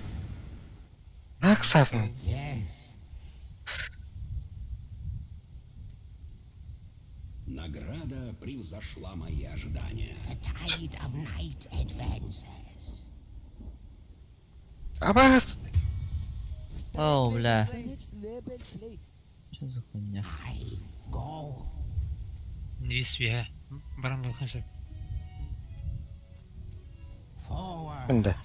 Наах саатын. Yes. Награда превзошла мои ожидания. The tide of night advances. Абаас. О, бля. The next level play. Что за хуйня? I go. Инвиз биһэ. Баран ылыахха сөп. Forward. Мында.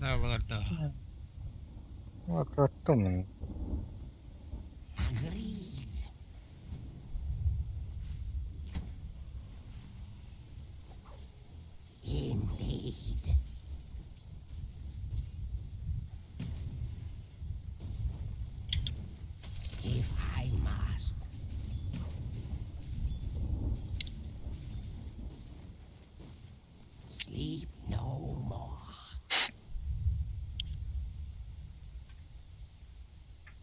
Ылар да. Акыраттым. Agreed. Indeed. If I must. Sleep no more.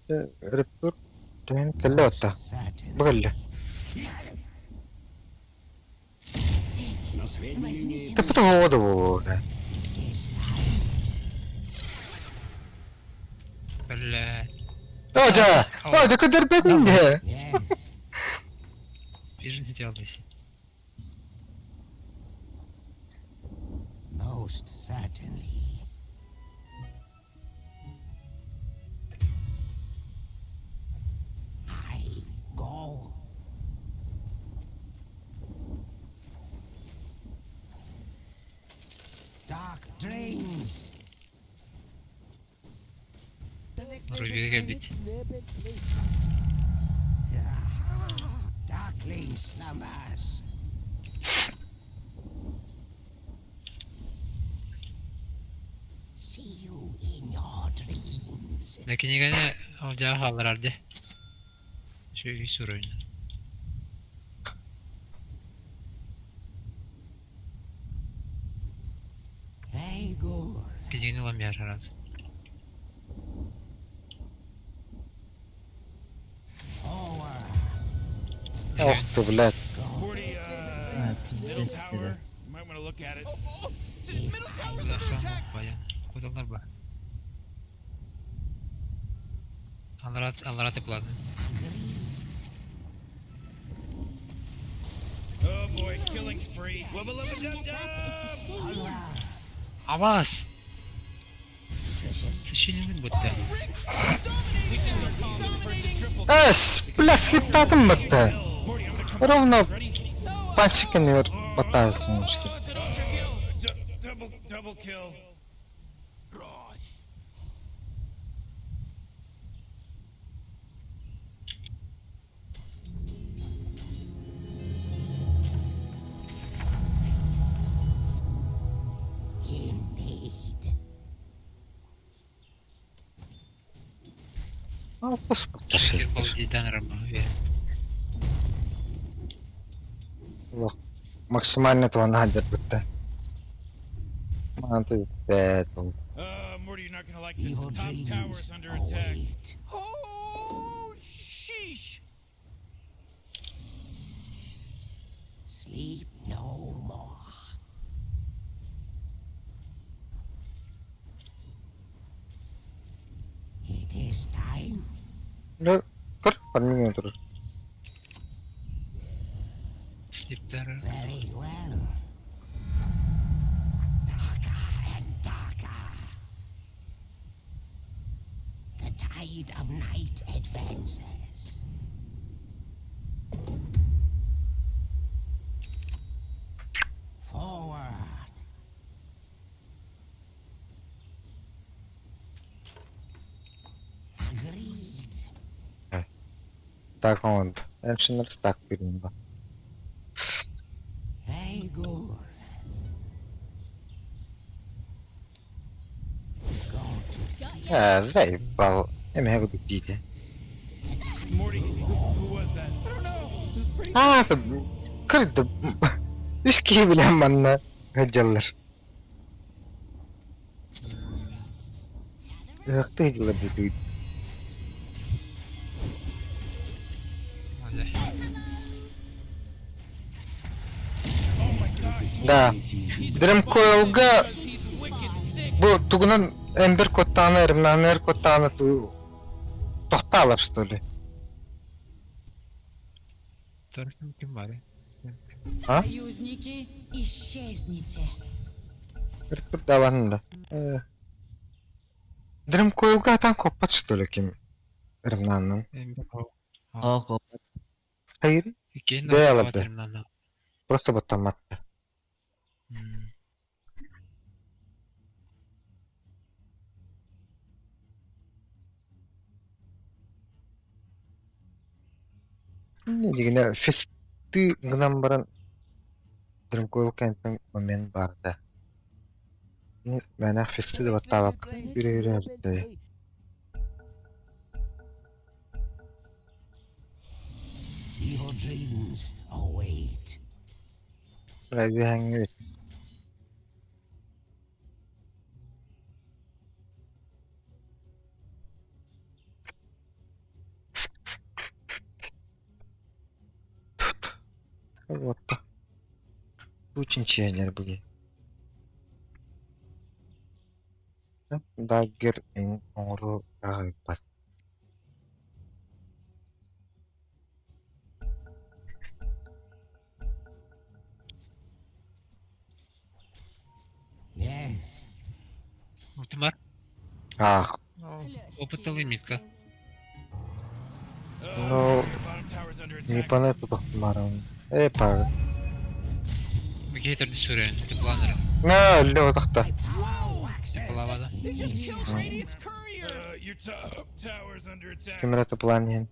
Реппер. Түһэн кэллэ отта. Certainly. Бу кэллэ. Тени, На средней линии возьмите Таппыта оҕо да буолуо. It is time. Бля. Оодьа! Оодьа көтөрбөтүн дээ. Yes. Бирин хотел здесь. Most certainly. I go. Dark dreams. The next level Рубик play. кэлбит. Next level play. Darkling slumbers. See you in your dreams. Да кинигэни олдьаа хаалларар дии. Үчүгэй суруйна. Very good. Кинигэни ылан биһэр араас. Forward. Ох ты, блядь. Morty, А, middle пиздец tower. тебе. You might want to look at it. Oh, oh, middle tower's under Асан attack. баян. Куталлар ба. Аллара аллара тыпладым. Agreed. Oh boy, killing spree. Wubba lubba dub dub. Абаас! Precious. Түшүнүмүн бутта. We should start calling this person triple. Эс, бля, слиптаатым батта. Morty, I'm gonna come. Ровно Ready? пальчикин батаасың что. Oh, it's an ultra kill. Double double kill. Indeed. Шекер балдейдан рабы. Максимально туһана сылдьарбыттан. Мааны бэт ол. Morty, you're not gonna like this. Evil The top tower's dreams under attack. await. Oh, sheesh! Sleep no more. It is time. Дьэ, көр, фарминг турар. Слиптер. Very well. Darker and darker. The tide of night advances. Forward. Agreed. Так он. Engineer так бирин ба. Very good. Go to sleep. Э, заебал. Эми have a good day. Morty, who was that? I don't know. It was pretty. Аа, кырды. Үс киһи билэн манна сылдьаллар. Ыһыктыы сылдьаллар дии Оля. Да. Дремкойлга He's wicked sick. бу тугунан эмбер куттааны, эрмнаанер куттааны ту тохтаалар что ли? Торкин ким бар? А? Союзники, исчезните. Бір даванын да. Дремкойлга атан коппат что ли ким эрмнаанын? Эмбер. Ах, коппат. Хайыр, Иккен Бэйэ алабда. Просто баттаммат. Не дигенэ фесты гынан баран Дремкойл кэнтэн момент бар да. Мэнэ фесты да баттаабак. Үрэ-үрэ эрдэ. Evil dreams await. Разве Вот. Учинченер были. Даггер ин оҥору аҕыйбат. Yes. Утимар. Аах, Опыт лимитка. Ну, Your bottom tower's under не attack. панай тутахтымарым. Э, пары. Гейтер сүрэн, планер. На, өллө отахта. Типлавада. They just killed Radiant's courier. Your top tower's under attack. Кемерата план иһин.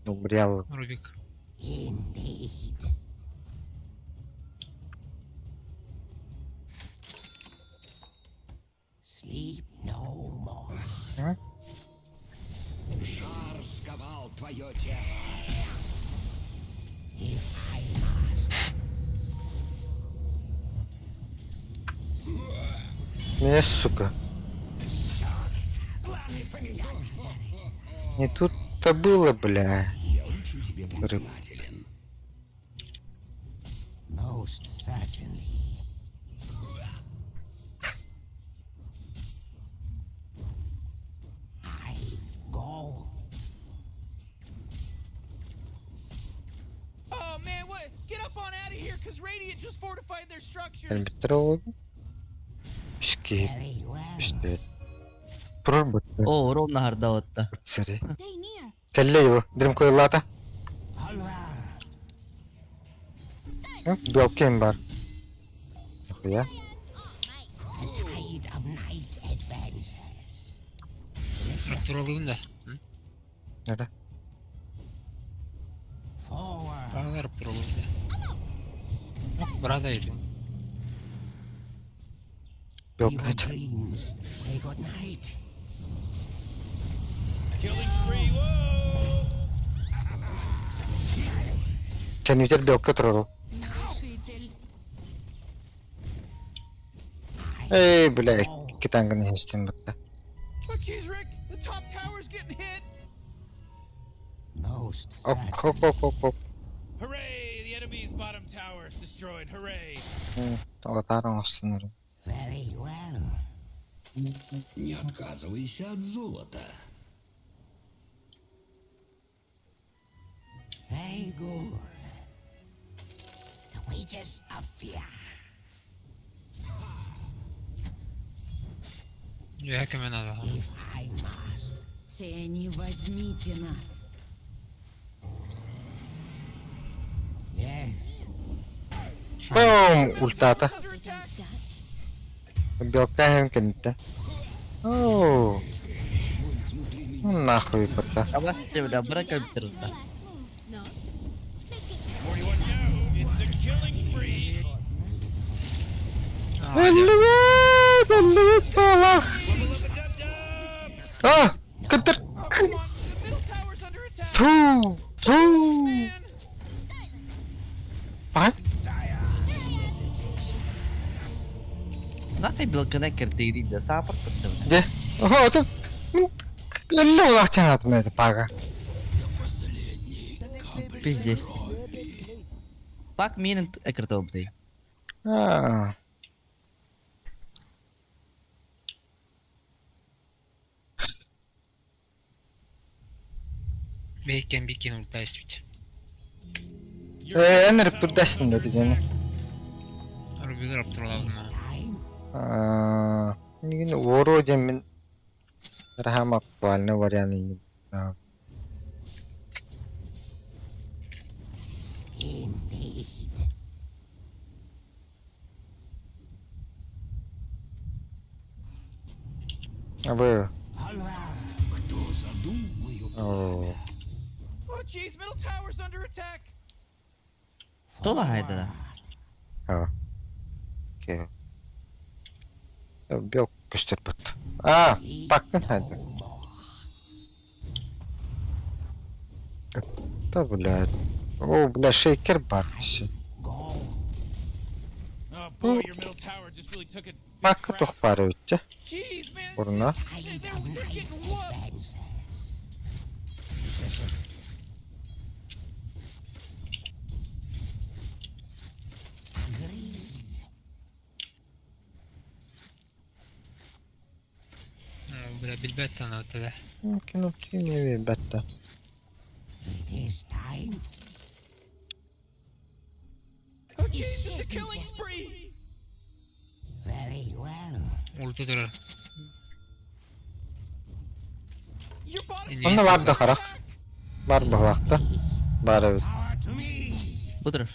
Убрял. Рубик. Indeed. Sleep no more. Жар сковал твое тело. If I must. Не, сука. Не тут-то было, бля. Я очень тебе признателен. Most certainly. I go. Oh man, what? Get up on out of here, cause Radiant just fortified their structures. Элбиттер ол. Үскей. Very well. Үсте. Турар бутты. О, ровно хардаватта. Ыцари. Stay near. Кэллэ его. Дрим койлата. Onward. Дуалкем бар. Нахуя? The tide of night advances. Туралыгын да. Нere? Forward. Баглар туралыгын да. Брада ирин. Evil Белка. dreams. Say good night. Killing spree. Whoa! Кэннитер белка турар. Нарушитель. Эй, бля, китангын хестен бутта. Oh, jeez, Rick. The top tower's getting hit. Most Ок, certain. ок, ок, ок, ок. Hooray! The enemy's bottom tower is destroyed. Hooray! Алатар оҥостунар. Very well. Не отказывайся от золота. Very good. The wages of fear. Үөһэ көмөн алаҕа. If I must. Тени, возьмите нас. Yes. Бум! Ультата. Under attack. Белка хэм кэнниттэн. Оо. Ну, Нахуй бутта. Абас бля, быра компьютерда. Morty, watch out! It's a killing spree. Өллүбэт, өллүбэт буолах. А, кытыр. Oh, come on. The middle tower's under attack. Ту, ту. Man. А? Нахай белкана кирдири бля, саапар кытты бля. Де. Охо, это Өллү улах чанат мэт пага. The next level. Пиздец. Level play. Пак минен экртов бля. А. Бэйкен бикин улта испит. Your Э, middle энер tower is турдасın under dedi gene. attack. Рубилар оптуралабына. Time. А, Нигин вроде мен Рахам актуальный вариант не знаю. Indeed. А вы. Кто задул мое О. Oh, jeez, middle tower's under attack. Тола хайда. А. Окей. Бел көстөр бут. А, пактын хады. Да, блядь. О, бля, шейкер бар. Oh boy, your middle tower just really took a big Пакка crack. тух бар өтче. Jeez, man. Урна. They're getting whooped. Advances. Vicious. Agreed. Бля, билбэт таната. Мөмкин үтү бәтті. It is time. Oh jeez, it's a killing spree. Very well. Улта турар. Your bottom Онно бар да харах. Бар бахлахта. Бар өт. Power to me. Бу турар.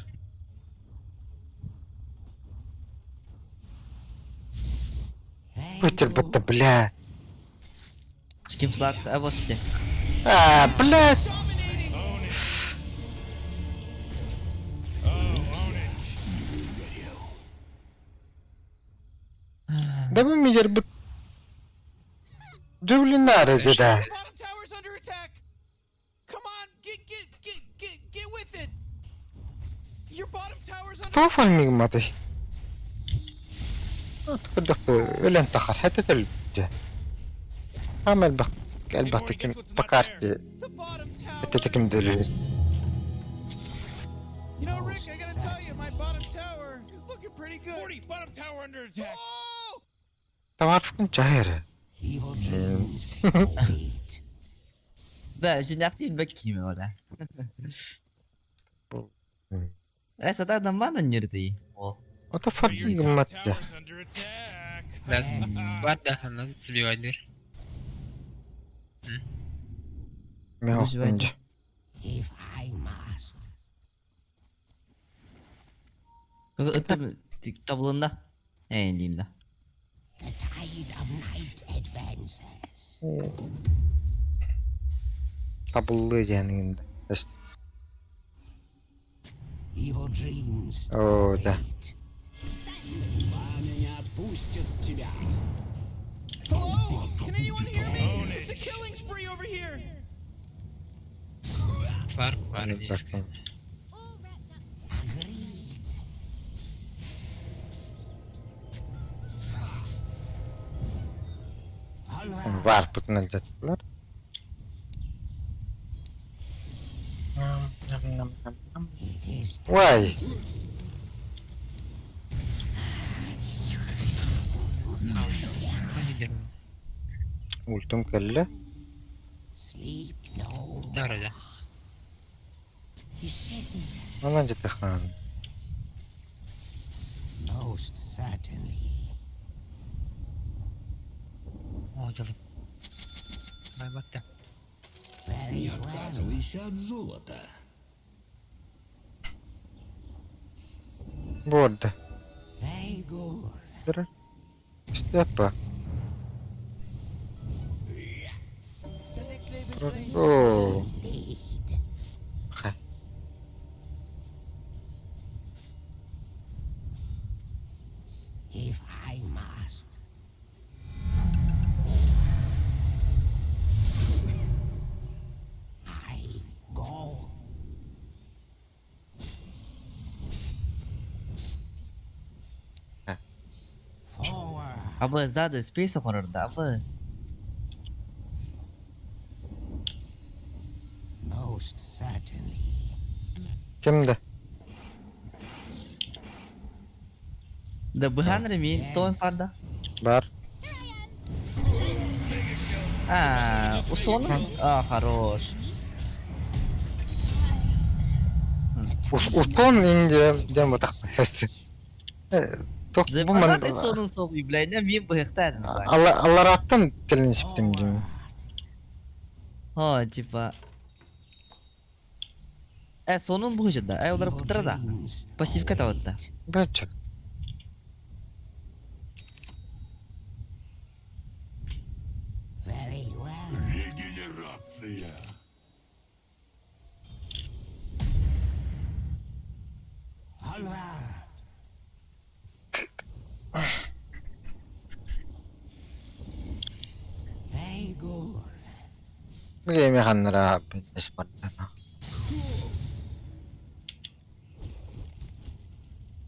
Very Бутер good. бутта, бля. Ким слат абас те. А, блядь. dominating. Own it. Oh, own it. Да бу мидер бут. Джублинары деда. Bottom tower's under attack. Come on, get get get get get with it. Your bottom tower's under Тофал мигматы. Тقدر өлен тахар حتى تلبت. عمل بق Hey, Morty, البحتكم guess what's not بكارت there? The bottom tower. حتى دلوس. You know, Rick, I gotta tell you, my bottom tower is looking pretty good. Morty, bottom tower under attack. Oh! تعرف كنت شهيرة. Evil dreams await. Бля, жинахти баккиме ола. Э, сата намана нирди. Ол. Это фарт Your top мигматы. tower's under attack. Бар да, ханна сбивайдыр. Мех. If I must. Өттім таблында. Э, деймді. The tide of night advances. Табыллы диэн Evil dreams О, да. await. Пламя не отпустит тебя. Hello? Can anyone hear me? a killing spree over here. Сларк гвардейская. All wrapped up. Agreed. Onward. Варпытын өлдөттүлэр. It is Вай! Хаос. Ну, не дерун. Ультум кэллэ. Sleep no Да, вроде. Исчезните. Онон дьэтехнан. Most certainly. О, дело. Давай, вот так. Very Не well. отказывайся от золота. Буорда. Very good. Дыры. Степа. The next level play. О. Indeed. Хай. If I must. I go. Huh. Forward. Абыз, да, да, спейс оҕорор да, абыз. Most certainly. Ким да? Да быһан ремин, тоон парда. Бар. А, усон? А, хорош. Устон инде дем бутак. Тох бу ман. Забанат сонун соғуй, блядь, не мин быһыктан. Алла аллараттан келин сиптим дим. О, типа. Э, сонун быһыжы да, э, олар Evil пытыра да. dreams Пассивка await. да. Бачак. Very well. Регенерация. Onward. Very good. Билеме ханнара бинес бардана.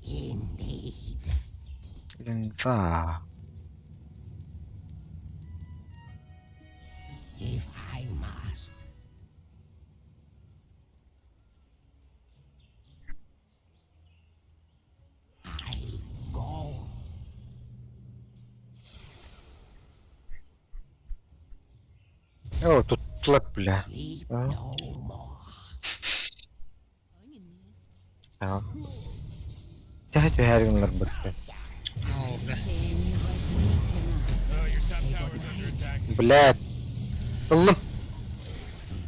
Indeed. Линза. If I must. I go. О, тут лак бля. Sleep А? no more. Тэхэ түһэргинлэр бытты. Ну, бля. Тень возьмите на. Oh, your top tower's under attack. Блядь. Ыллым.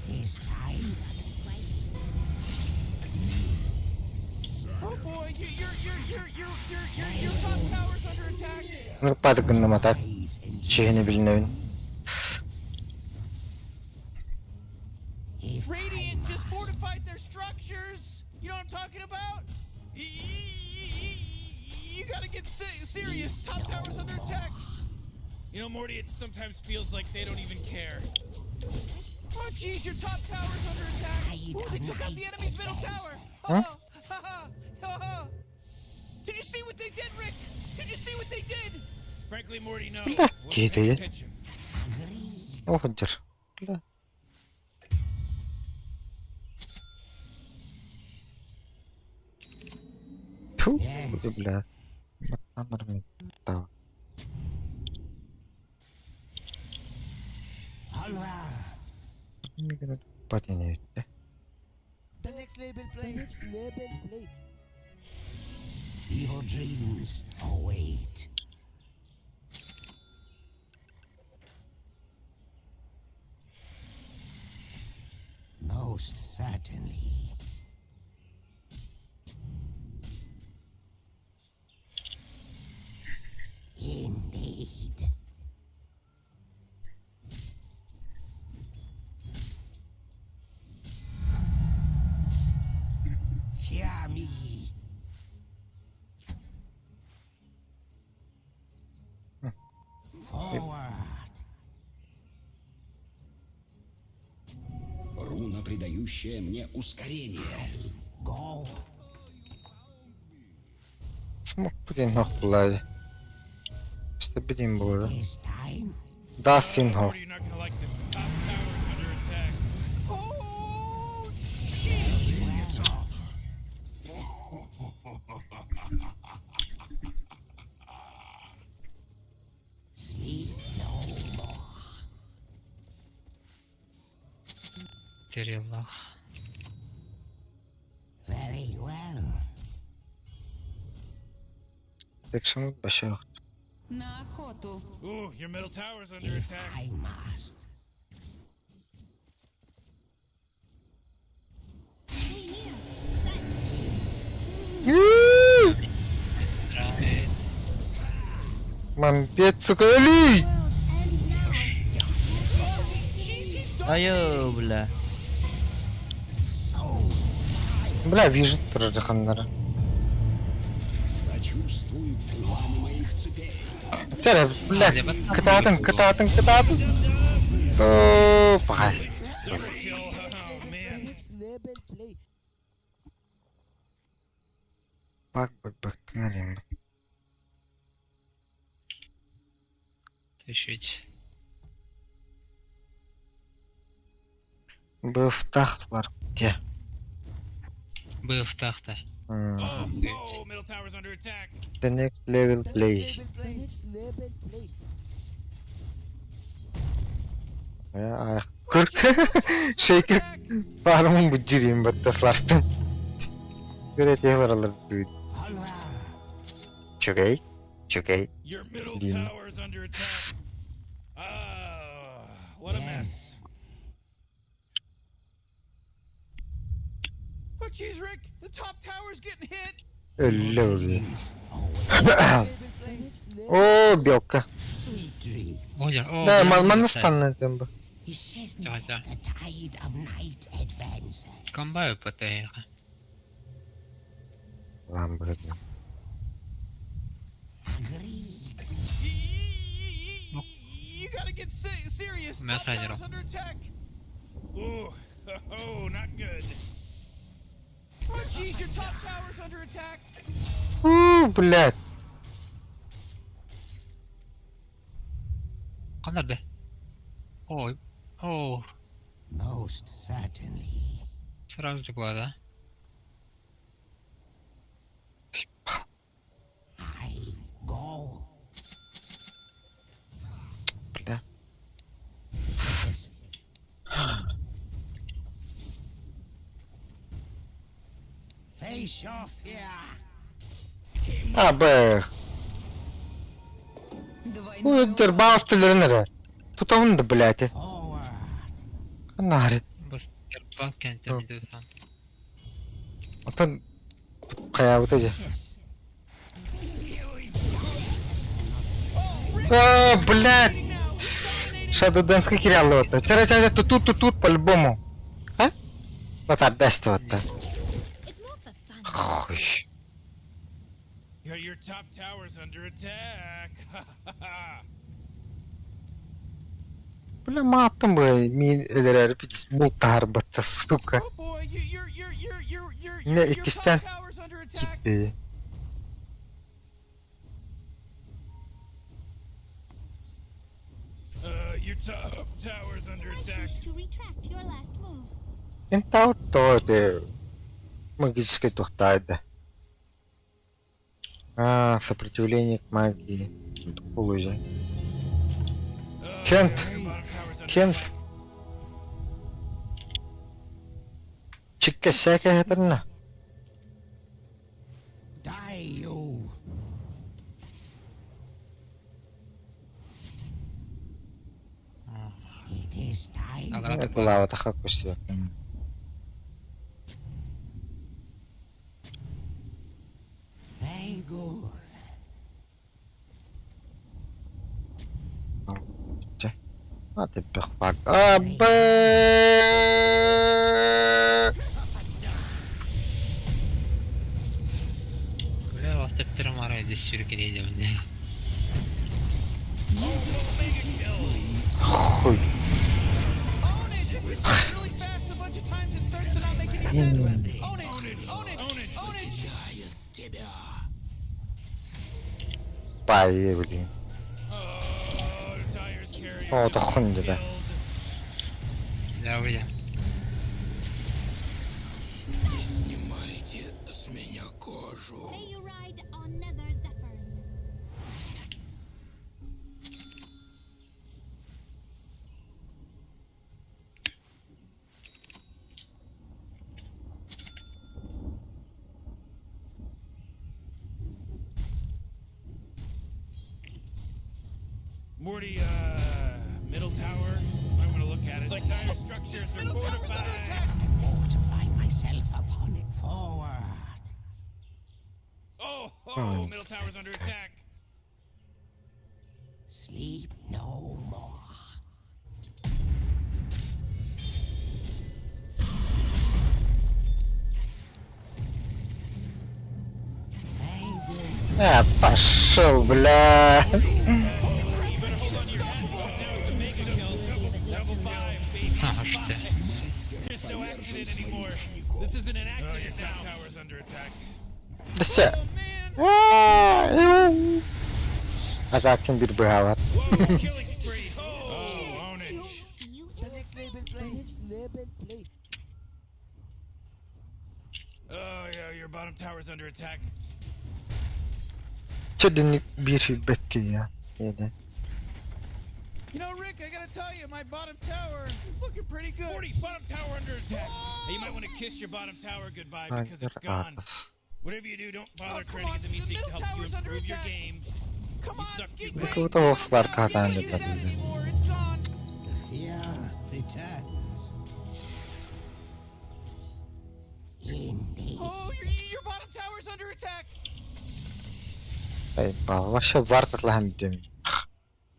It is time. Oh boy, your top tower's under attack. Нырпады гыннаматак. Eyes and Чехини билинэбин. If I Radiant just must. fortified their structures. You know what I'm talking about? You gotta get serious. Top tower's under attack. You know, Morty, it sometimes feels like they don't even care. Oh, jeez, your top tower's under attack. Tide Ooh, they of took out the night enemy's middle tower. Huh? Oh, ha, ha, ha, ha. Did you see what they did, Rick? Did you see what they did? Frankly, Morty, no. Бля, киһи. Attention. Agreed. Охджер. Бля. Тьфу, бля. Маттамар тава. Onward. Патини. The next level play. The next level play. Evil dreams await. Most certainly. Indeed. Hear me. Forward. придающая мне ускорение. Go. Смок диэн суох буоллаа. Истэбит буолар. It is time. Дастин хоп. Morty, you're not gonna like this. The top tower's under attack. Oh, jeez. Sleep no more. Тереллах. Very well. Экшн башах. На охоту. Ooh, your middle tower's under If attack. I must. Мамбет, сука, өлүй! Айоо, бля. Бля, вижу тоже жаханнара. Прочувствуй пламя моих цепей. Чара, бля, кытаатын, кытаатын, кытаатын. Тоо, пахай. Double kill. Oh man. Next level play. Бак, бак, бак, тыңар Тащить. Быфтахтылар. Те. Быв тахта. Oh, oh, middle tower's under attack. The next level The play. next level play. Next level play. Көрк. Шейкер барымын бұджирин баттаслартын. Көрет баралар дүйд. Чүгей, чүгей. Your middle Дин. tower's under attack. Ah, what a mess. Oh, jeez, Rick, the top tower's getting hit. Өллө өллө. Level play. Next level. О, белка. Sweet dreams. Озер. О, Да, бля, манна улетает. станна тембо. Исчезните. Да, да. The tide of night advances. Комбаю ПТР. Ламбы. Agreed. You gotta get serious. Top Мясо tower's under attack. Ooh, oh, not good. Oh, jeez, your top tower's under attack. У, блядь. Канарды. Ой. О, Most certainly. сразу доклада. I go. Бля. Yes. Face your fear. А, бэх. Двойной Ой, баас төлөрөнөр. Тутабын да, блядь. Forward. Канари. Бас банк кентер Отон каябыта же. Yes. О, блядь. Now, he's dominating. Shadow Dance кире алып атта. Чара чара тут тут тут по-любому. А? Вот отдаст вот так. It's more for fun. Хуй. Yeah, your top tower's under attack. Бля, матом бы ми элерер пиц мутар бата, сука. Oh boy, you, your your your your your Не, your, your top иккистен tower's under attack. китти. Your top tower's under I attack. wish to retract your last move. Энтау то магической тухтайда. А, сопротивление к магии. Лузер. Кент. Your bottom tower's under Кент. Чикке сәке хәтернә. Die you. It is time. Алара Это лава таха күсә. Very good. А ты бэх фак. А, бэ. Бля, ластептер мара здесь сюрки дейді. Хуй. Own it! If you really fast, a bunch of times it starts to not make any sense. Ownage, ownage, ownage, ownage. Баайы блин. Oh, Dire's carrier О, just тоххун got дьэ. killed. Да, уйа. Не снимайте с меня кожу. May you ride on nether zephyrs. Morty, middle tower. I want to look at it. It's like dire structures are fortified. Mortify myself upon it. Forward. Oh, oh, middle tower's under attack. Sleep no more. I will А, пошел, бля. Level 5, baby. А, что? There's no accident anymore. This isn't an accident now. Tower's under attack. Өссө. Oh man. Атакин бир быһаабат. Whoa, killing spree. Oh, ownage. See you The in next level play. Next level play. Oh yeah, your bottom tower's under attack. Чөдүнүк бир бэкки я. Диэдэ. You know, Rick, I gotta tell you, my bottom tower is looking pretty good. Morty, bottom tower under attack. Hey, you might want to kiss your bottom tower goodbye because it's gone. Whatever you do, don't bother trying to get the Meeseeks to help you improve your game. Come on, you suck too bad. Кута охслар катаан You can't use that дэтэ. anymore. It's gone. The fear returns. Indeed. Oh, your bottom tower's under attack. Ай, вообще вартатлаһан бүтүм.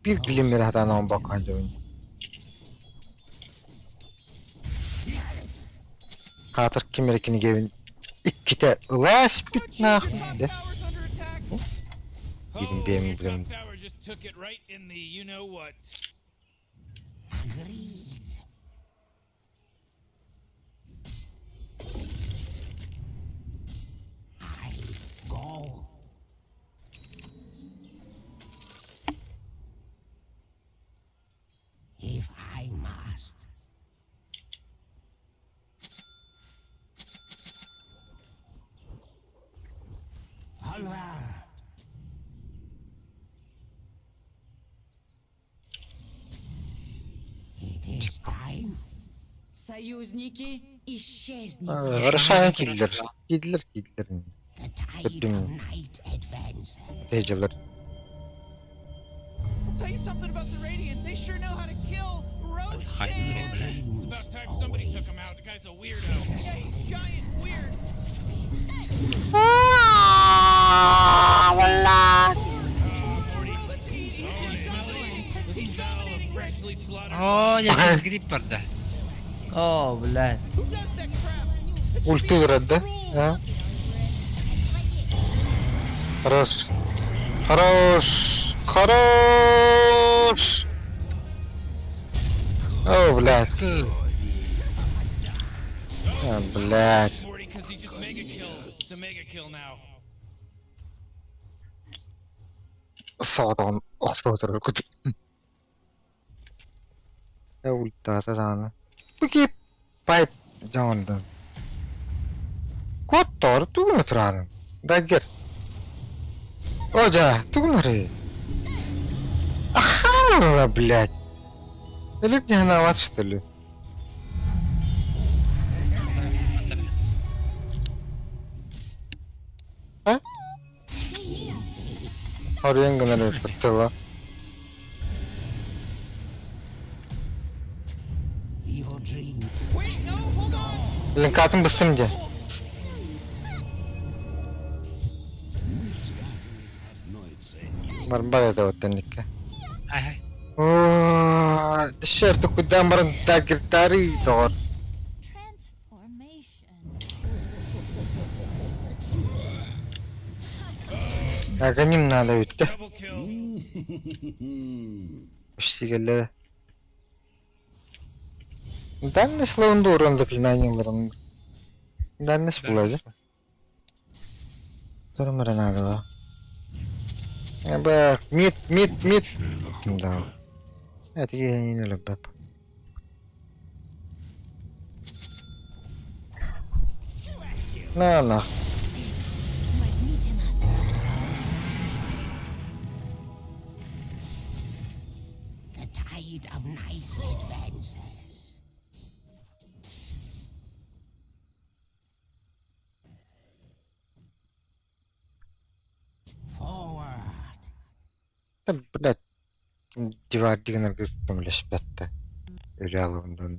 Бир глиммер хатаан он бакхан жобун. Хаатар кимер кинигебин икките ылаас Oh, бүт jeez, your нахуй top дэ. tower's under attack. Gidin Oh, BM your top bilem. tower just took it right in the you know what. Agreed. I go. If I must. Onward. It is time. Союзники, исчезните. Хорошая киллер. Киллер киллер. The tide of Köttüm. night advances. Тежелер. I'll tell you something about the Radiant. They sure know how to kill Ой, хайдер, бля. It's about time somebody took him out. The guy's a weirdo. Yeah, he's giant and weird. He's dominating. Freshly slaughtered. О, я здесь грипп да. О, блядь. Who does that crap? Ульты да? А? It's like it. Хорош. Хорош. Хорош. О, блядь. А, блядь. Morty, because he just mega killed. It's a mega kill now. Саатан охсоотор кут. Э ульта саана. Пики пайп жаонда. Коттор тугна фран. Даггер. О, да, тугна ре. Аха, блядь. Или мне виноват, что ли? А? Орен гына баттыла. Evil dream. Wait, no, hold on. Блин, катын бысым де. Барбар это вот тенникке. Ай, ай. О, Дешерті куда барын даггертары доор. Transformation. Аганим надо өтті. Double kill. Почти келді. Дальность лаунда уран заклинаниеларын. Дальность буолла Турум эрэ наадала. Эбэ, мид, мид, мид. Да. Это я не люблю. На, на. Возьмите нас. The tide of night advances. Forward. Да, блядь, дивардигинарга көмөлөспөттө. Өлө алыбын.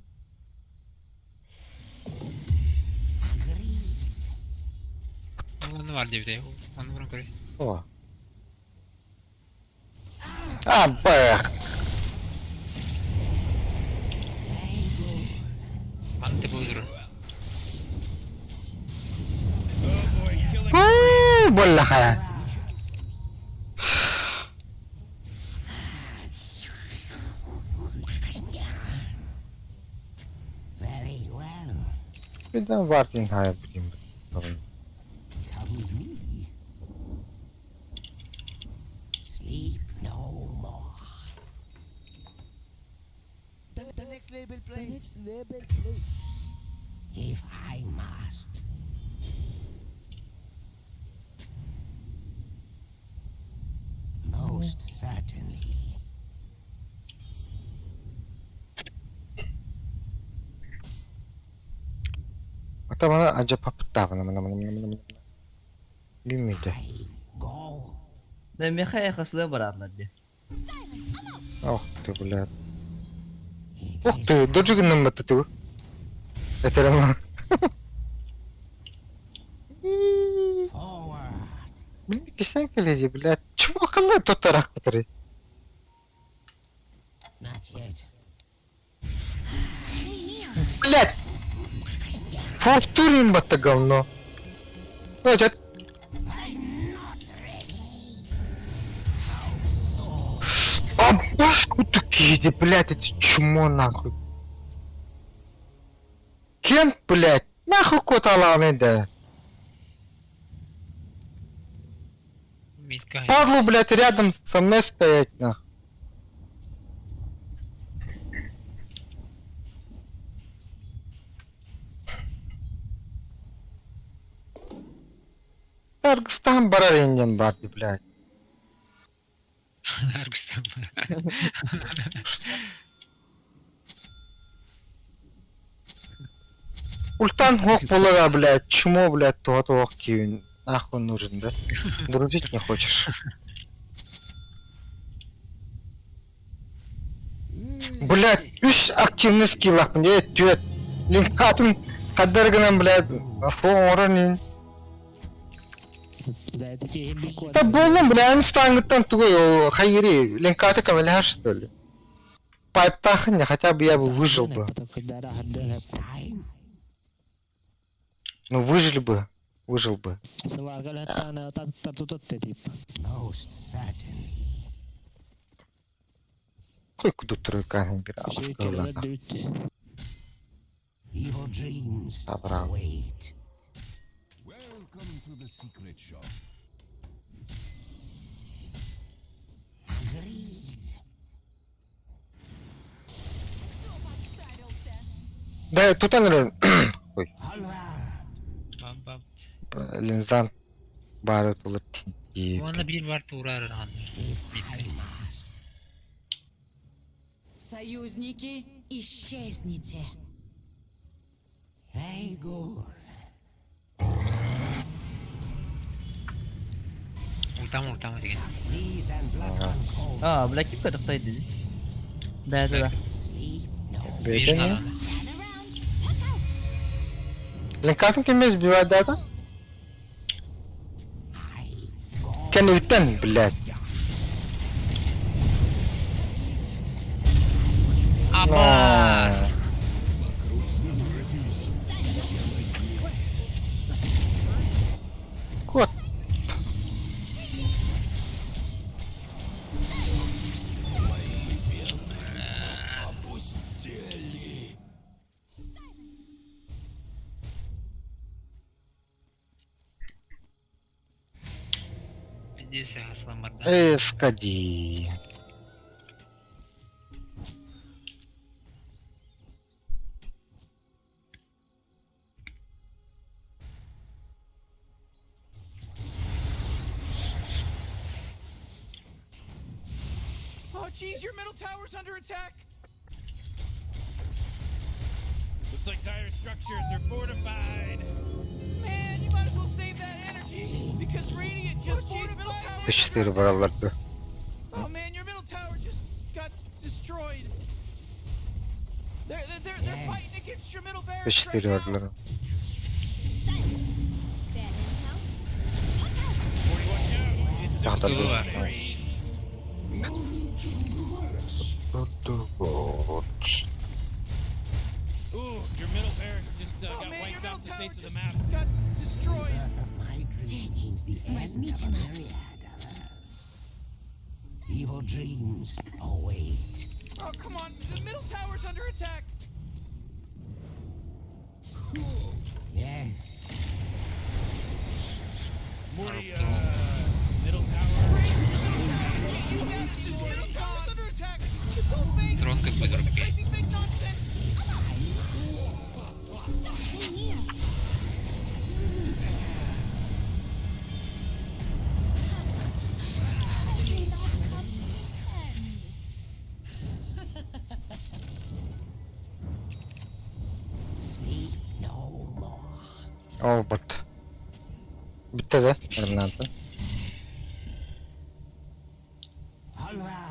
Agreed. Оны бар диэбитэ. Ону баран көрүй. О. А, бэх. Very good. Манты булдурur. Oh boy, killing Уу, буоллаха. Very well. Birden Warding хайа билим. Come with me. Sleep no more. The next level play. The next level play. If I must. Most certainly. Ата мана ажа папыттаабына мана мана мана мана. Билмейді. I go. Да меха эхослы бараллар дии. Ох ты, блядь. It Ох is ты, дожи гынным батты ты. Это forward. Блин, кисен келеди, блядь. Чего кандай тоттарак бытыры? Not yet. Блядь! Фортурин батты говно. Значит, а башку ты киди, блядь, это чмо нахуй. Кем, блядь? Нахуй кот аланы да. Митка. Падлу, блядь, рядом со мной стоять, нахуй. Аргыстан барар инден барды, блядь. Аргыстан. Ультан хок буолара, блядь, чмо, блядь, туга туох киевин. Нахуй нужен, да? Дружить не хочешь. Блядь, үс активный скиллах, мне түйет. Линкатын қаддаргынан, блядь, фоңорон. Да болом, бля, эн стангыттан тугой, хайри, линкаты камеляр, что ли? Пайптахын, хотя бы я бы выжил бы. This time. Ну, выжили бы. Выжил бы. Most certainly. Хуй куду тройкан бир Evil dreams Собрал. await. Welcome to the secret shop. Agreed. Кто подставился? Да, тут он Ой, Onward. Бам-бам. линзан бары тулы тинки. Уонна биир бар туураар ахан. If I must. Союзники, исчезните. Very good. Ултам ултам деген. Fleas and blood run cold. А, бля, ким катахтай дии. Да, да, да. Sleep no Биир Бетен. нааданы. Gather round. Look out. Линкатын кемес бивадата? I go. Кеневиттен, блядь. Абас! Кот. Надеюсь, я сломарда. Эскади. Oh, jeez, your middle tower's under attack. Looks like dire structures are fortified. Man, you might as well save that energy because Radiant just oh, geez, middle tower. Т4 бараллар дуо? Oh man, your middle tower just got destroyed. They're they're they're, they're fighting against your middle barracks Т4 right now. бардылар. Silence. Bad intel. Puck out. Morty, watch out. It's Дьахтар Тугу бар. Ooh, your middle barracks just got wiped off the face of the map. Got destroyed. Birth of my dream means the Must end meet of a in us. myriad others. Evil dreams await. Oh, come on. The middle tower's under attack. Yes. Morty, middle tower. Middle tower's under attack. It's all fake. Дрон как бы дробки. Crazy fake nonsense. Something here. I do not comprehend. Sleep no more. Оо бот. Бүттэ да? Арнаата. Onward.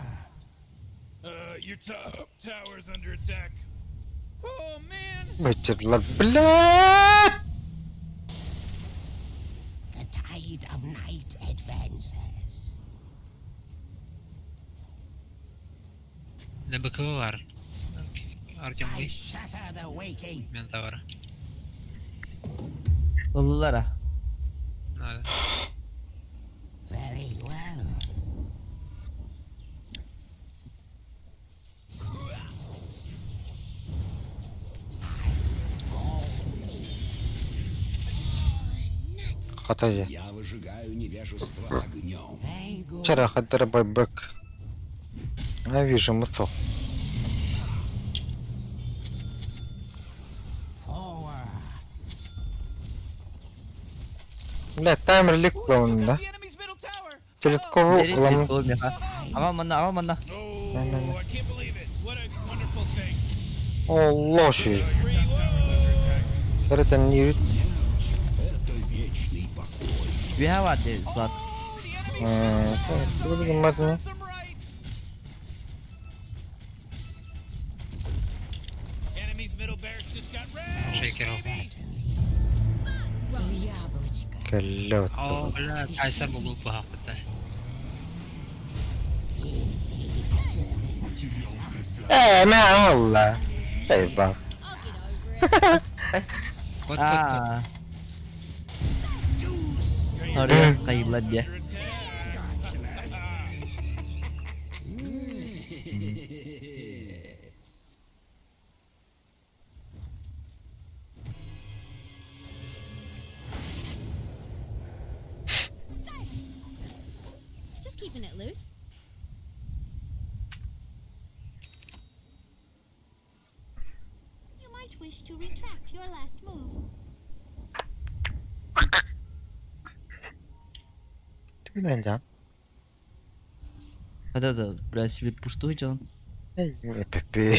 Your top tower's under attack. Oh man. Бычырлар. Блядь! The tide of night advances. На БКВ бар. Артем I Ли. shatter the waking. Ментавра. Ыллылар а. Надо. Very well. Хата же. Я выжигаю невежество огнем. Very good. Вчера хатара байбек. Я вижу мусор. Forward. Бля, таймер лик Ooh, took клоун, out да? the enemy's middle tower. Телеткову Бери уламын. телескоп меха. Аҕал манна, аҕал манна. Oh, I can't believe it. What a wonderful thing. Олло шүй. Free, whoa. Тэрэтэн ньют. Это вечный покой. Үөһэ бар дии, Слав. Oh, the enemy's Бүгүн мадны. serves them right. Enemy's middle barracks just got wrecked. Шейкер. baby. Яблочко. Кэллэ. Оо, бля, Кайсар был баахпыта. Ээ, мэ алла. Эй, ба. I'll get over it. Бэс. Кот, кот, кот. Аа. Харыйа хайыллар дии. Under attack. Silence. Just keeping it loose. You might wish to retract your last move. Түгэн жаа. Да да, бля, себе пустуй дьон. Эй, пепе.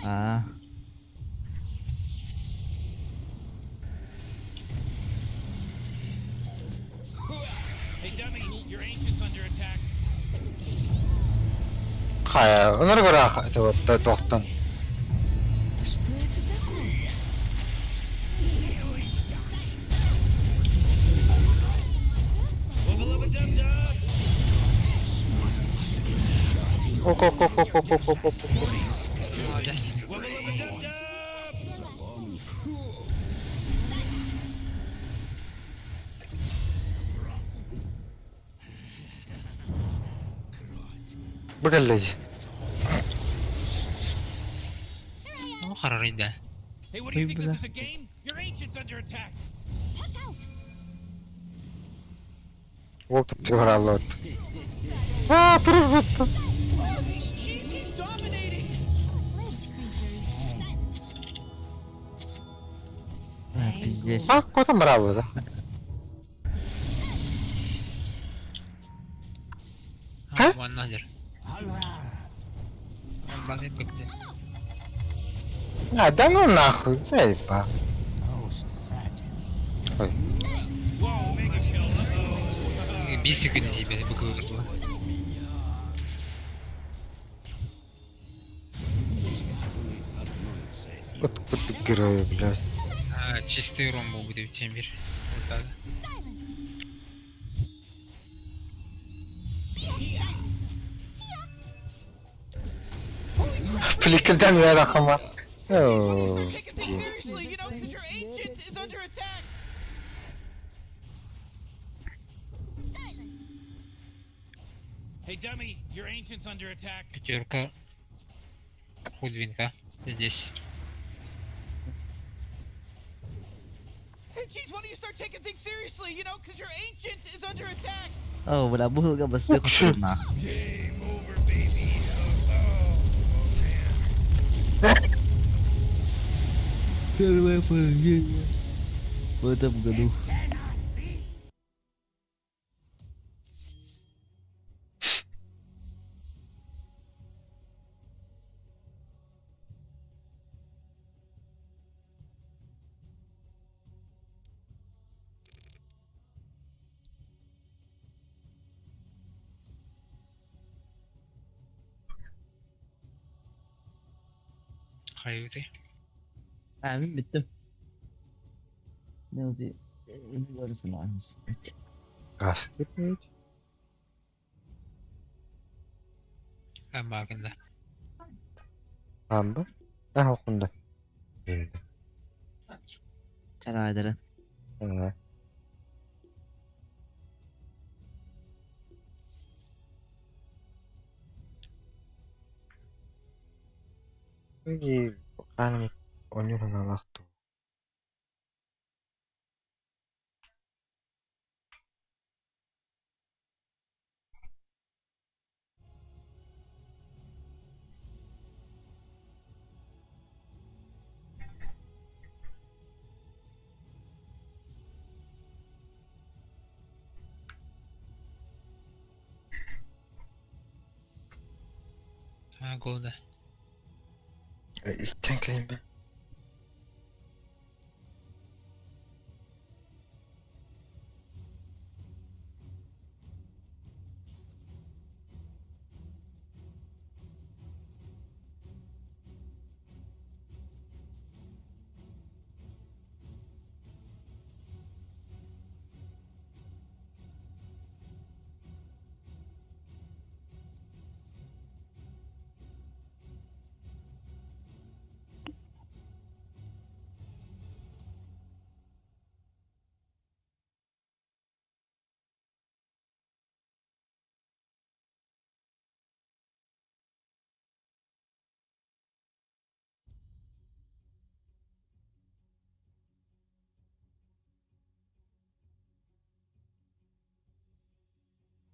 Аа. Hey, dummy, your ancient's under attack. Хая, өнөргөр зөв тоохтон. Что это такое? Wubba lubba dub dub. Ок ок ок ок ок ок ок ок. Надо. Wubba lubba dub dub. Your last move. Бүгэлээ. Ну, харарыйда. Hey, what do you think Ой, бля. this is a game? Your ancient's under attack. Puck out. Уол түптүгэр Аа, турбуттум. Jeez, he's dominating. Short-lived creatures. Silence. А, пиздец. А, котом брал да. А, вон нахер. Баны быкты. А, да ну нахуй, заеба. Ой, Whoa, mega kill. Uh-oh. Бисик на тебе, быковый было. вот вот герои, блядь. А, чистый ром был будет темир. Вот так. Silence. Фликерден үөр ахама. Оо, Start taking things seriously, you know, because your ancient is under attack. Silence. Hey, dummy, your ancient's under attack. Пятерка. Худвинка. Здесь. Hey, jeez, why don't you start taking things seriously, you know, because your ancient is under attack. О, бля, бухалка басых нахуй. Game over, baby. Oh, oh, man. Первое поражение в этом году. Хаюты. А, мин бүттүм. Не ти финанс. Гасты, блядь. А, Маганда. Амба. А, окунда. Bildi. Чарайдары. Ага. И ханым онюран алахту. А, года. Иттен кэлин ben.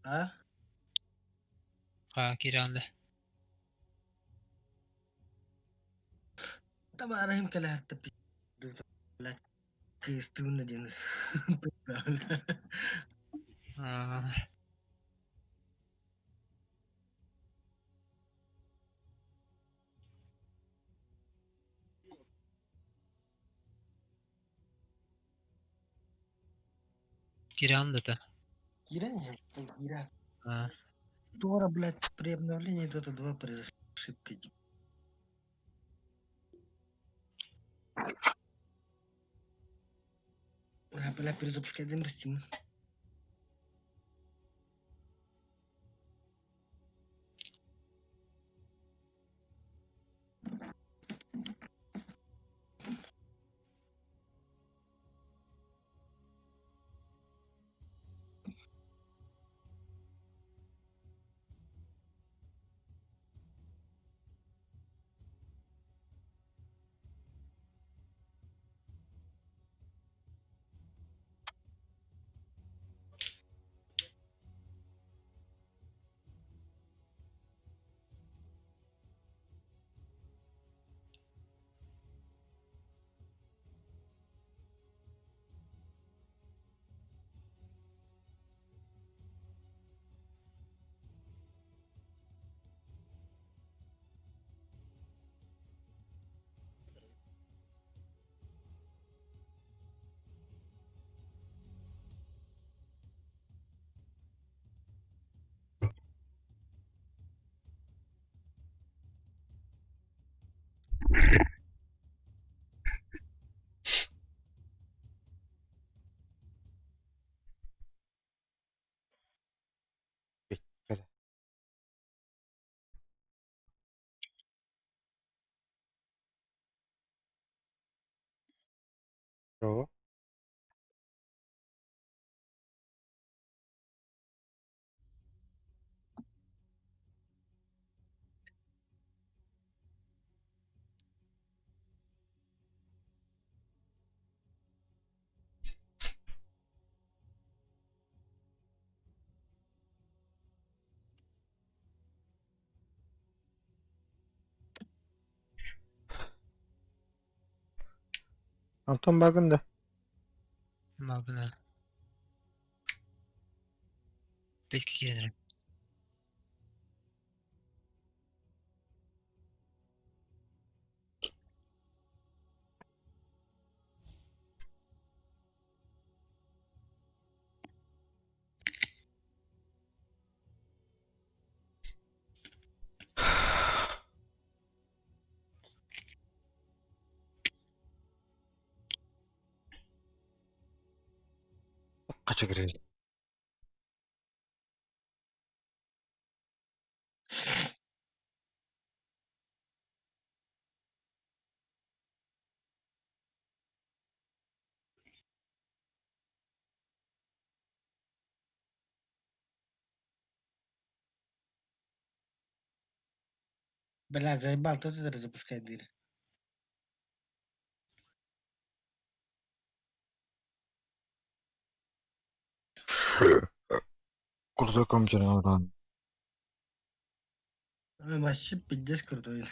А? А, Киранда. Там арахим калахарта блядь, кыстуна ден. А, Киранда-то. Кира не, Кира. А, Тора, блядь, при обновлении Dota 2 произошла ошибка. А, бля, перезапускать Steam. Браво. Антон багын да. Мабына. Бэккэ киирэн эрэр. Хачыгырыыр. Бля, заебал, кто ты запускает дверь? Крутой компьютер одан. Ой, вообще пиздец крутой.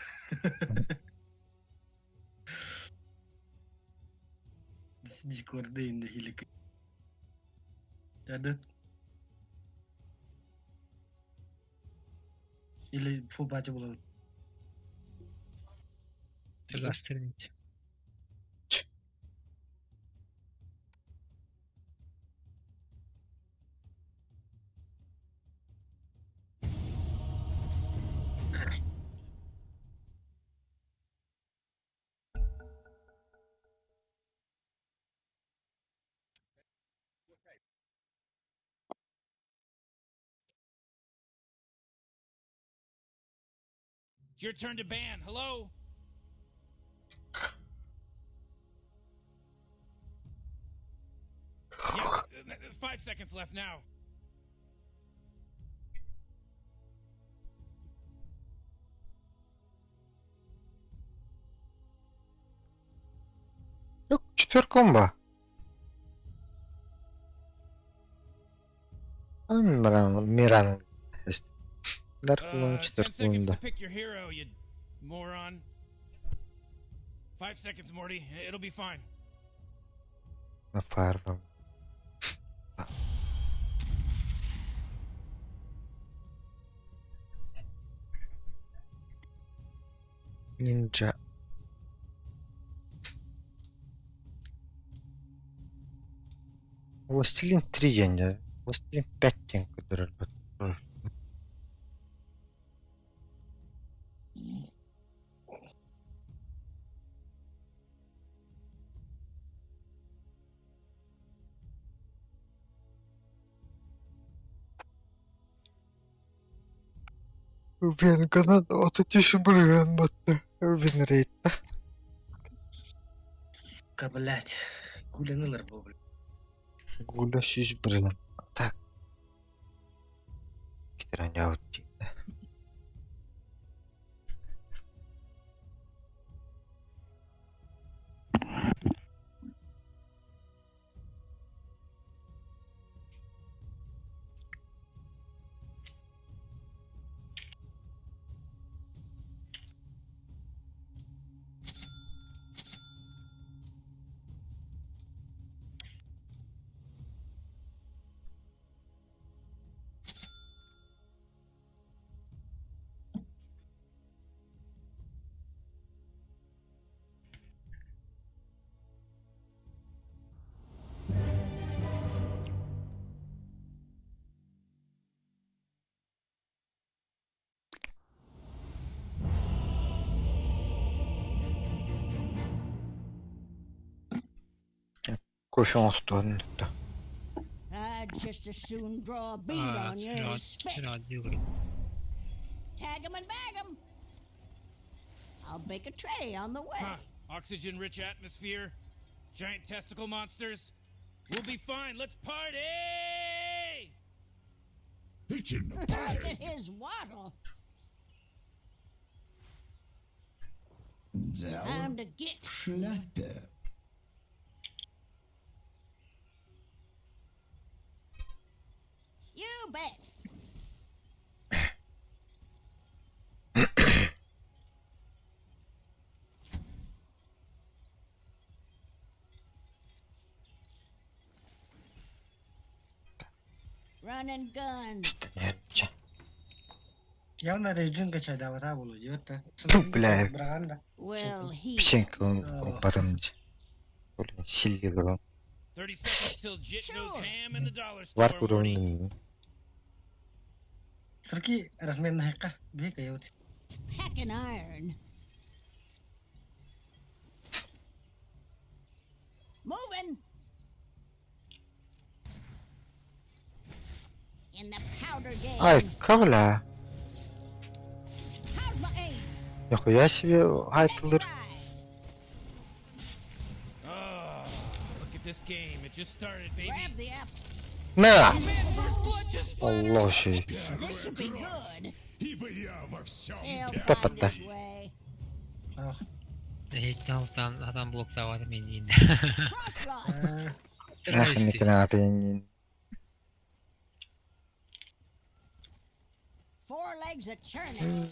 Дискорда или Да, Или фу, батя было. Тыгастырнить. It's your turn to ban. Hello? Yeah, 5 seconds left now. Yok, четверком ба. Миран, Миран. Дар 10 seconds четверком to да. pick your hero, you moron. 5 seconds, Morty. It'll be fine. На фарлом. Нинджа. Властелин 3 день, Властелин 5 день, который. Венгана 33 бырыһыан батта. Винрейт. Сука, блядь. Гулянылар был, блядь. Гуля 100 бырыһыан. Так. Китер Кофе оҥостон. I'd just as soon draw a bead Аа, on you as spit. тэр Tag 'em and bag 'em. I'll bake a tray on the way. Huh. Oxygen rich atmosphere. Giant testicle monsters? We'll be fine. Let's party! It's in the Look bag. at his waddle. Der Time to get. Schlappe. You bet. Run and gun. Что? Явно режим качать, да, вот буолуо диэбит Ту, бля. Быраҕан да. Well, he. Печенька потом. Сильный 30 seconds till Jit goes Sure. ham in the dollar store, Варт Morty. уровень. Сырки размернаһыкка биһик айабыт. Packing iron. Moving. In the powder game. Ай, кабля. How's my aim? Нихуя себе хайтлер. Right. Oh, look at this game. It just started, baby. Grab the apple. На! Man, first blood just splattered. Allah şey. This should be good. Ибо я во всем He'll find Папа-то. his way. Ах. Эһиттэн алтан атан блоктаабата миинниин. Cross lots. Ах, не канатын. Four legs a churning.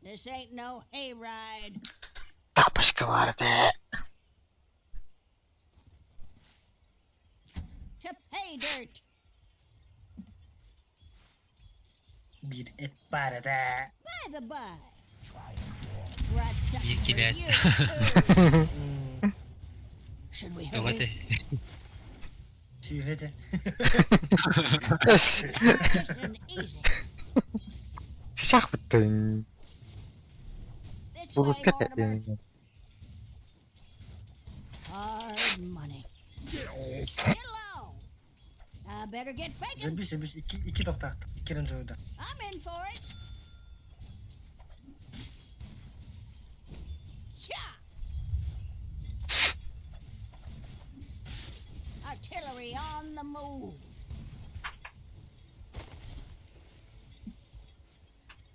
This ain't no hayride. Тапочка варте. To pay dirt. Биир эт баар этэ. By the by. Brought something You for kid. you, too. Should we hurry? Давайте. Сүүһэ этэ. Эс. Nice and easy. Чачах бутын. This way, Бурусет. Mortimer. Hard money. Get along. I better get faking. Бис бис икки икки тохтаахта. Икки рынжыда. I'm in for it. Cha! Artillery on the move.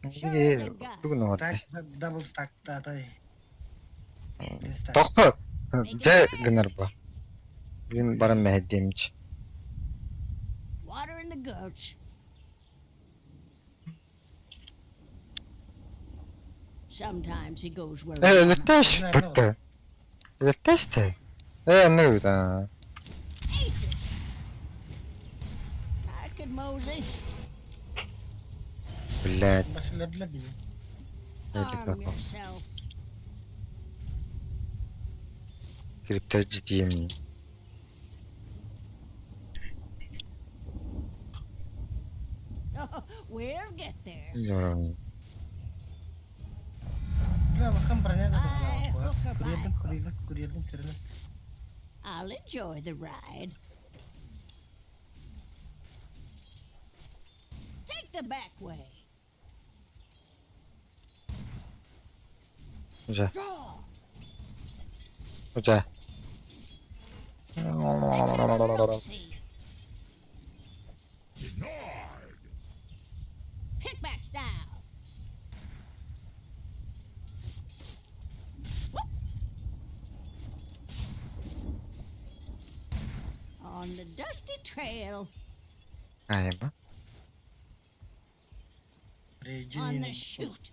Бүгүн Так double stack таатай. Тохто. Же гынар ба. Бүгүн баран мәһдемч. Water in the gulch. Sometimes he goes where Э, he летеш бутта. Летеш те. Э, ну да. Aces. I could mosey. Блядь. Басылар дии. Arm yourself. Криптер GDM. We'll get there. Yorом. Бля, бахан броня да I hook or by Курьердин crook. курьердин курьердин сиринэ. I'll enjoy the ride. Take the back way. Уже. Draw. Уже. Let's have a look-see. Denied. Pickback style. Whoop. On the dusty trail, Айма. on the Режим. shoot,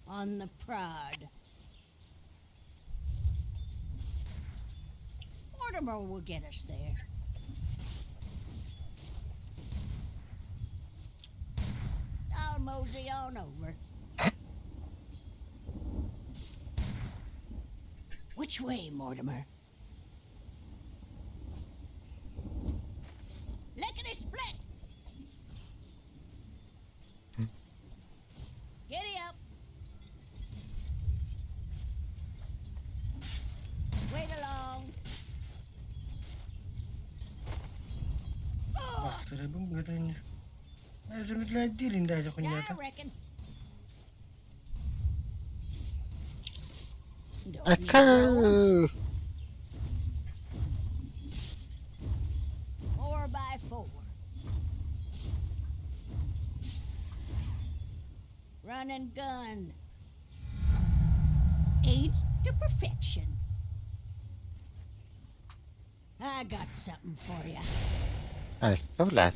on the prod. Mortimer will get us there. I'll mosey on over. Which way, Mortimer? Lickety split! Giddy up! Wait along. Бастырабын быһытын. Замедляет дирин даже I хуйня. reckon. Don't need roads. 4x4. Run and gun. Eight to perfection. I got something for you. Ай, блядь.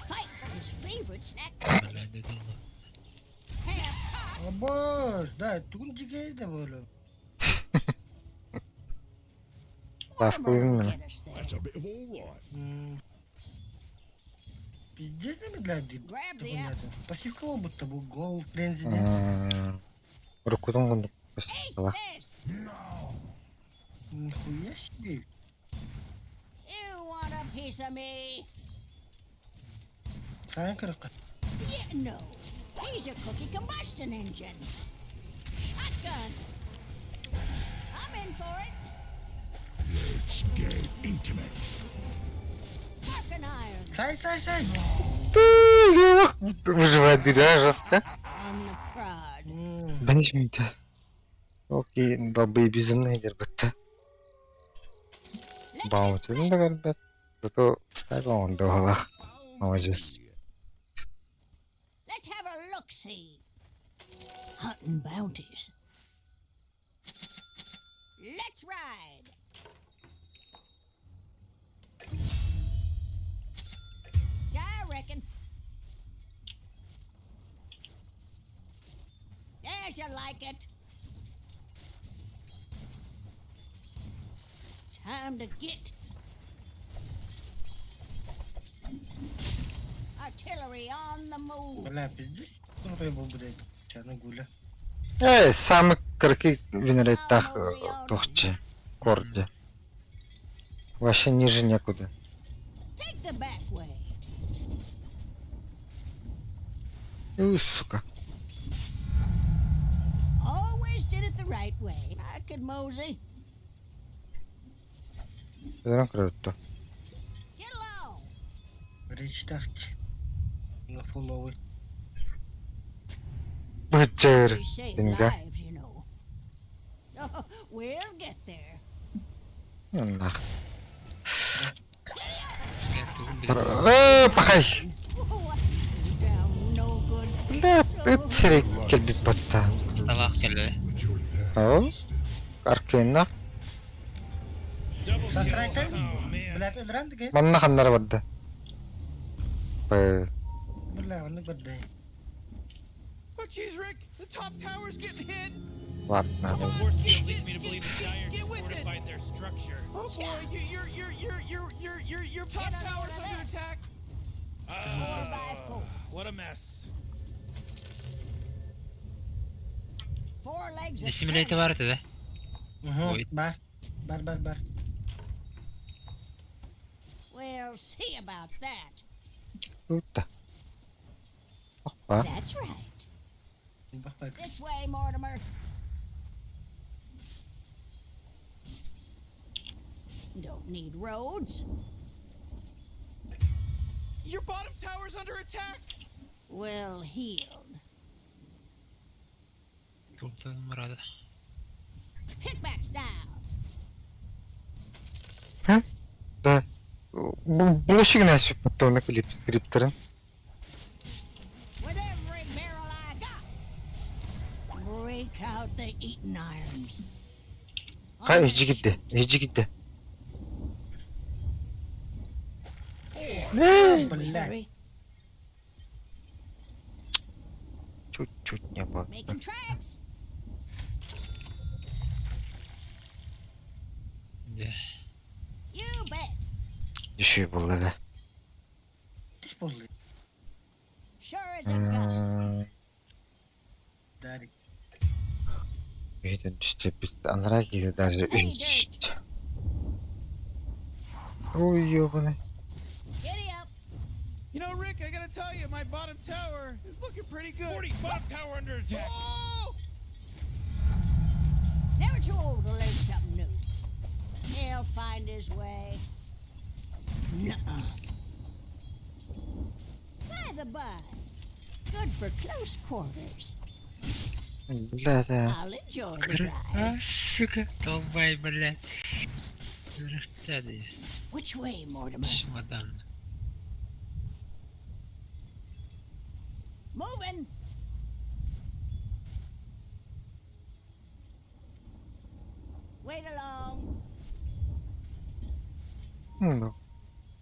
Fight's his favorite snack. Блядь, это было. Half cocked. О боже, да, тугун дигей да боло. Ласковый Mortimer will именно. get us there. That's a bit of all right. Пиздец замедляет Grab the хуйня apple. Пассивка будто бы гол в френзи, да? Уруккутун курдук Eat көстүбэт. this. Нихуя себе. You want a piece of me? Сайн кырка. Yeah, no. He's a cookie combustion engine. Shotgun. I'm in for it. Let's get intimate. Working iron Сай, сай, сай. Выживает дыря жестко. on the prod. Бенджамин. Окей, долбы безумный дербетте. Let me Баунти да көрбөт. Зато ставил он доголах. Молодец. Let's have a look see. Hunting bounties. Let's ride. I reckon. As you like it. Time to get. Artillery on the move. Бля, пиздец. Крутой был, блядь. Сейчас на гуля. Э, самый кыркый винрейттах тухчи. Корди. Вообще ниже некуда. Take the back way. Уй, сука. Always did it the right way. I could mosey. Neden кырыттı? Get along. Речтахти. На фуловый. Бычыр. We save Динга. lives, you know. Oh, we'll get there. Нах. Блядь, тугун билбэт. Э, пахай. What? Down no good. Бля, ыт сирей келбит батта. Сталах кэллэ. But your path О, is still. Аркейна. Double kill. Сасрайтай. Oh man. Блядь, Элранд ге. Манна ханнара барда. Э, Бля, он бля. Oh jeez, Rick, the top tower's getting hit. ладно. Force field leads me to believe the Dire just fortified their structure. Oh boy, you, your your your your your your your top Get a load tower's of under this. attack. 4x4. What a mess. Four legs of Dissimulate cannon. бар этэ да? Угу. Ой. Бар. Бар, бар, бар. We'll see about that. Тут. Опа. That's right. Бах, This way, Mortimer. Don't need roads. Your bottom tower's under attack. Well heeled. Култан барада. Pickbacks down. Ха? Да. Булашыгын әсіп бітті оны клип, клиптерин. With every barrel I got. Break out the eating irons. Ха, On the ижи гидде, ижи гидде. Не, Блядь. Hurry. чуть-чуть не было. Making tracks. Дьэ. You bet. Еще было, да. Тис болли. Sure as a gust. Дарик. Это түстө анара киһи даже Hey, үс. Ой, ёбаный. Giddy up. You know, Rick, I gotta tell you, my bottom tower is looking pretty good. 40, bottom tower under attack. Oh! Never too old to learn something new. He'll find his way. Nuh-uh. By the by, good for close quarters. Бля, да. I'll enjoy the ride. А, сука, долбай, блядь. Рахтады. Which way, Mortimer? Чемодан. Moving. Wait along. Ну,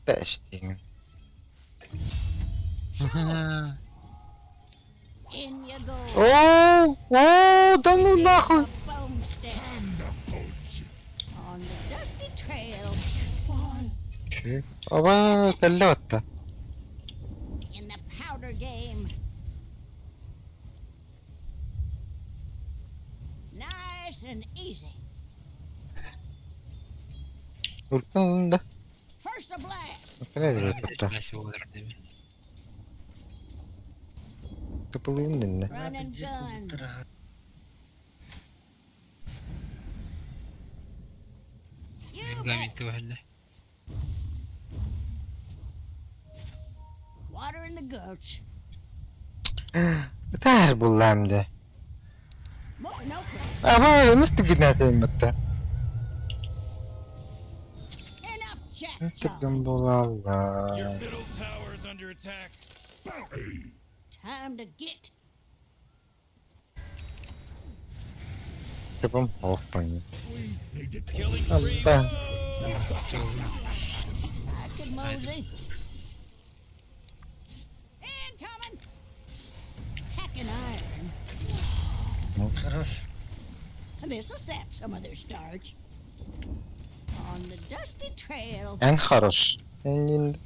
testing. Sure. In you go. О, о, да ну нахуй. A bone step. On the dusty trail. Че? Ава, каллёта. In the powder game. Nice and easy. Уртан да. First a blast. Каллёта. Тупылын. Run and gun. You bet. Water in the gulch. Таар буллаам да. More no crap. Ава, нэрт гинэ мэтэ. Enough chat. Түгэн булаалла. Your middle tower is under attack. Time to get. Тэбэм хооппан. Killing spree. Алла. I could mosey. Incoming. Packing iron. Хорош. This'll sap some of their starch. On the dusty trail. Эн хорош. Эн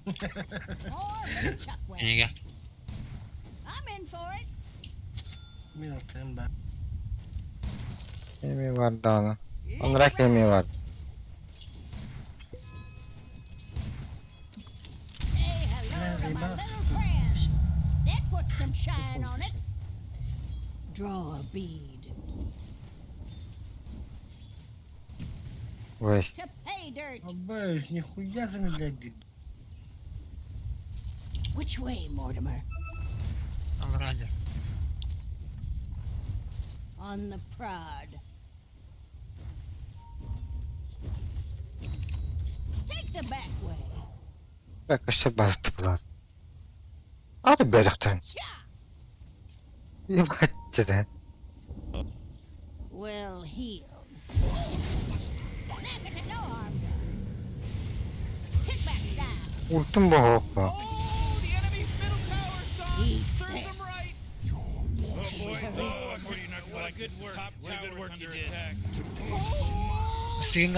More for the chuck wagon. I'm in for it. Middle темба. эми вардана. Онрак эми вар. Say hello to my little friend. That puts some shine on it. Draw a bead. Ой. To pay dirt. Абэш, нихуя замедлять. Which way, Mortimer? On the prod. Take the back way. Бэкэшэ барт булаа. Аа бэрхтэн. Cha! Ебать да. Well heeled. Snap it, no harm done. Kick back down. Үлтэн боохоо. Oh, the enemy's middle tower's gone. Eat Serves this. them right. Oh boy, oh, Morty, you're not gonna like good work. Top what a good work you did. Attack. Sheesh.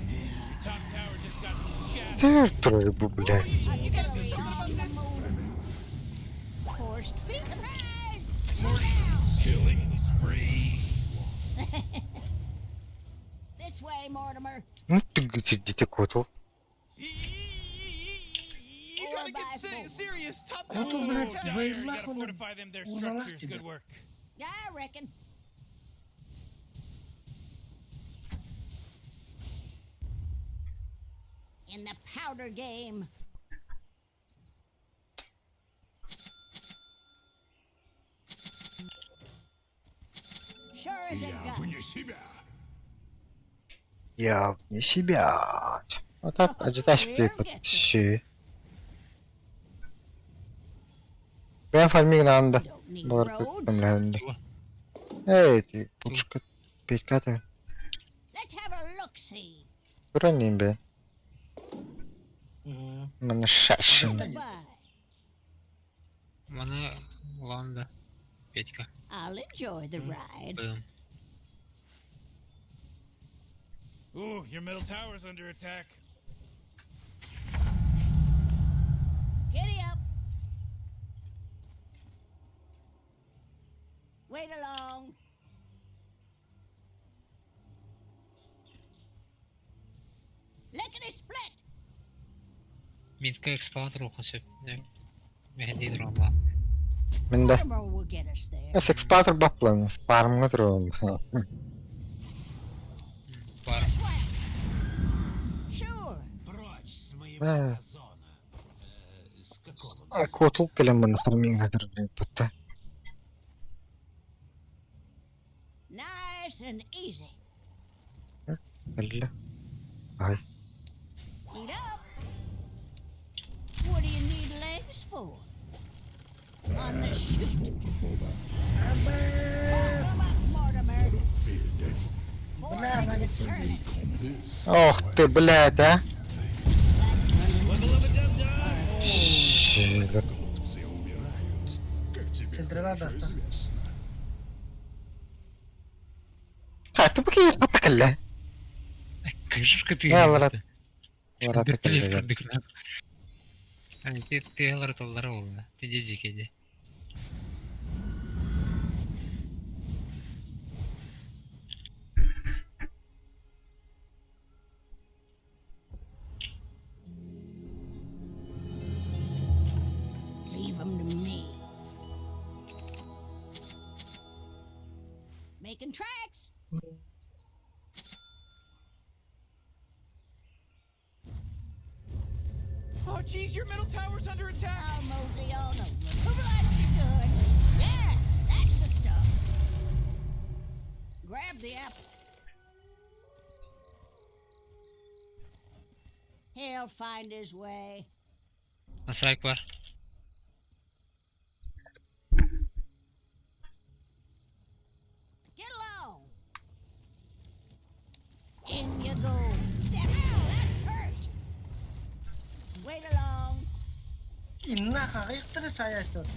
Your top tower just got shattered. Тэр түрэг бу блядь. You gotta do something about this. Forced feet. Surprise! Killing spree. This way, Mortimer. Нүт гэж дитек котл. You gotta get serious. Top Ну tower's тут, under блядь, attack. You двоих gotta нахуй fortify them their урвала structures. тебя. Good work. I reckon. In the powder game. Sure as a Я gun. вне себя. Я вне себя. Вот так ожидаешь подши. Бэн фармиг наанда. Don't need Болар roads. көмләнде. Эй, пушка пеката. Let's have a look see. Туран юм бэ? Мгм. Манай шашин. Goodbye. I'll enjoy the ride. Ooh, your middle tower's under attack. Giddy up. Wait along. Lickety split. Миндэ. Mortimer will get us there. Эс экспатор баплан. Фармга трон. Swag. Sure. Прочь с моего Э. газона. С какого Котл кэлэн манай фармиг хатар бата. Nice and easy. Кэллэ. Ай. Eat up. What do you need legs for? On the shoot. Come up, Mortimer. Four legs a turning. Ох ты, блядь, а! Щ- Глупцы умирают, как тебе Централа хорошо даста. известно. А, ты бу кэллэ. Кышка ты. Я ларат. Ларат Бертолет кэллэ. курдук. Тыалар толлар буолла. Пиздец кеди. Leave 'em to me. Making tracks. Oh, geez, your middle tower's under attack. I'll mosey on over. Who likes you good? Yeah, that's the stuff. Grab the apple. He'll find his way. Настройк бар. Get along. In you go. Ow, that hurt. Wait along. Инна хагыктыр саясат.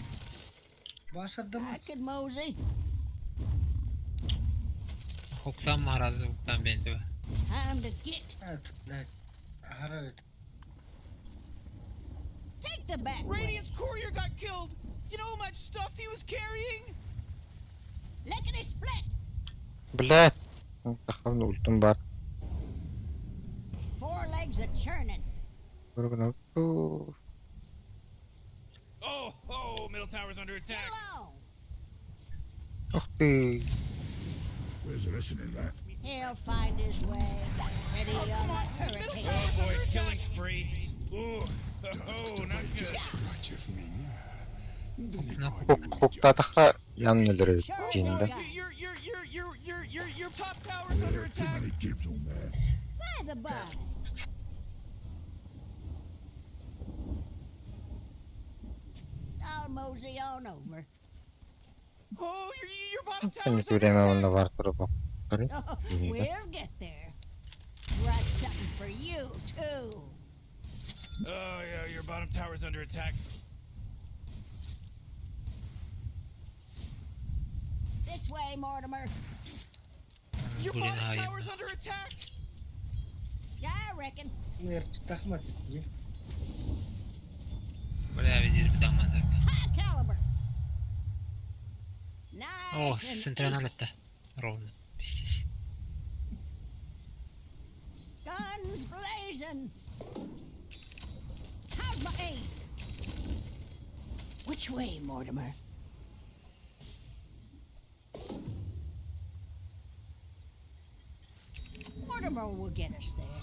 Башырдым. I could mosey. Хуктан маразы хуктан бенти. Time to get. Это, блядь. Харарит. Take the back way. Radiant's courier got killed. You know how much stuff he was carrying? Lickety split. Блядь. Тахын ультым бар. Four legs a churning. Көргөн. Oh, middle tower's under Get attack. along. Ох ты. Where's listening that? He'll find his way. Steady on the hurricane. Oh boy, killing spree. Ooh, oh, not good. Против меня. Да не Хуктатаха яннылары Sure as динде. I got. Your top tower's under Too attack. many dibs on that. By the by. I'll mosey on over. Oh, your bottom Sen tower's under время attack. онно бар туруп. Oh, we'll get there. Brought something for you, too. Oh yeah, your bottom tower's under attack. This way, Mortimer. Your Блин, bottom ай. tower's under attack. I reckon. Тахмат. Бля, видишь, бдамада. High caliber. О, Nice and центральный easy. летта. Ровно. Пиздец. Guns blazing. How's my aim? Which way, Mortimer? Mortimer will get us there.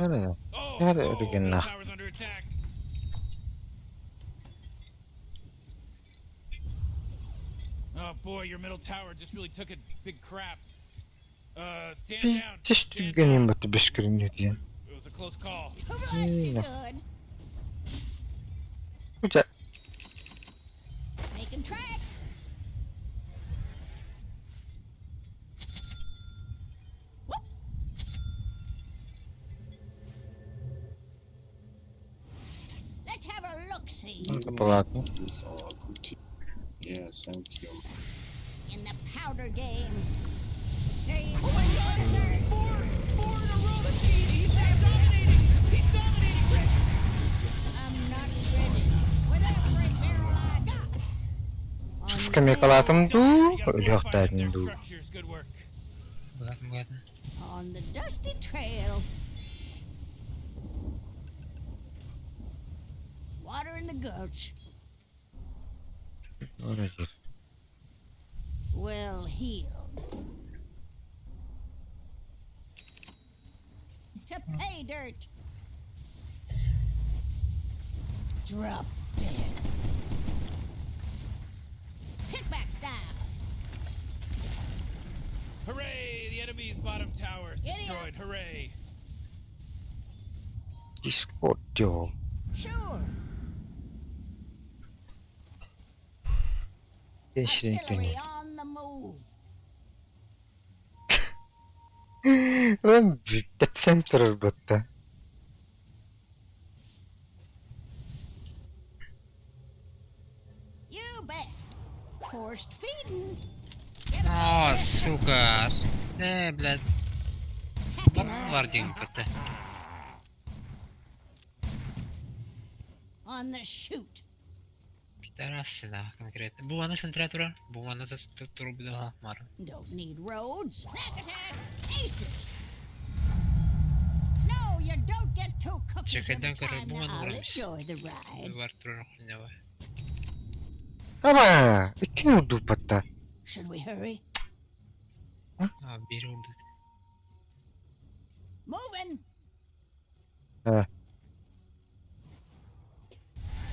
Nerede? Oh, Nerede oh, middle гэннах? tower's under attack. Oh boy, your middle tower just really took a big crap. Stand down. Пиздец Stand түргэн down. юм бат бишкэрнүү диэн. It was a close call. Who likes you No. good? Үчэ. Making tracks. Whoop. Let's have a look see. Платно. This all cookie. Yeah, thank you. In the powder game. Save Oh my god! Four in a row. That's he's dominating. He's dominating, Rick. I'm not ready. With every barrel I got. On the Скамейкалатым дуу, You gotta өлөх fortify up their дайдын дуу. structures. Good work. Богатым, богатым. On the dusty trail. Water in the gulch. Орой. Well heeled. To pay dirt. Drop dead. Kickback style. enemy's bottom tower is Giddy up. destroyed. Hooray! Discord yo. Sure. Enşirin Artillery on the move. Lan bir center batta. You bet. Forced feeding. О, сука. Э, блядь. Hacking iron. Вардинг это. On the shoot. Пидорасина конкретно. Бу аны центратура. Бу аны турбуда мар. Don't need roads. Snack attack. Aces. No, you don't get two cookies at a Чекайдан көрө time. бу Now, аны I'll урамыш. enjoy the ride. Бар турар хуйня. Ama iki oldu batta. Should we hurry? А, бери урду. Moving. Ha.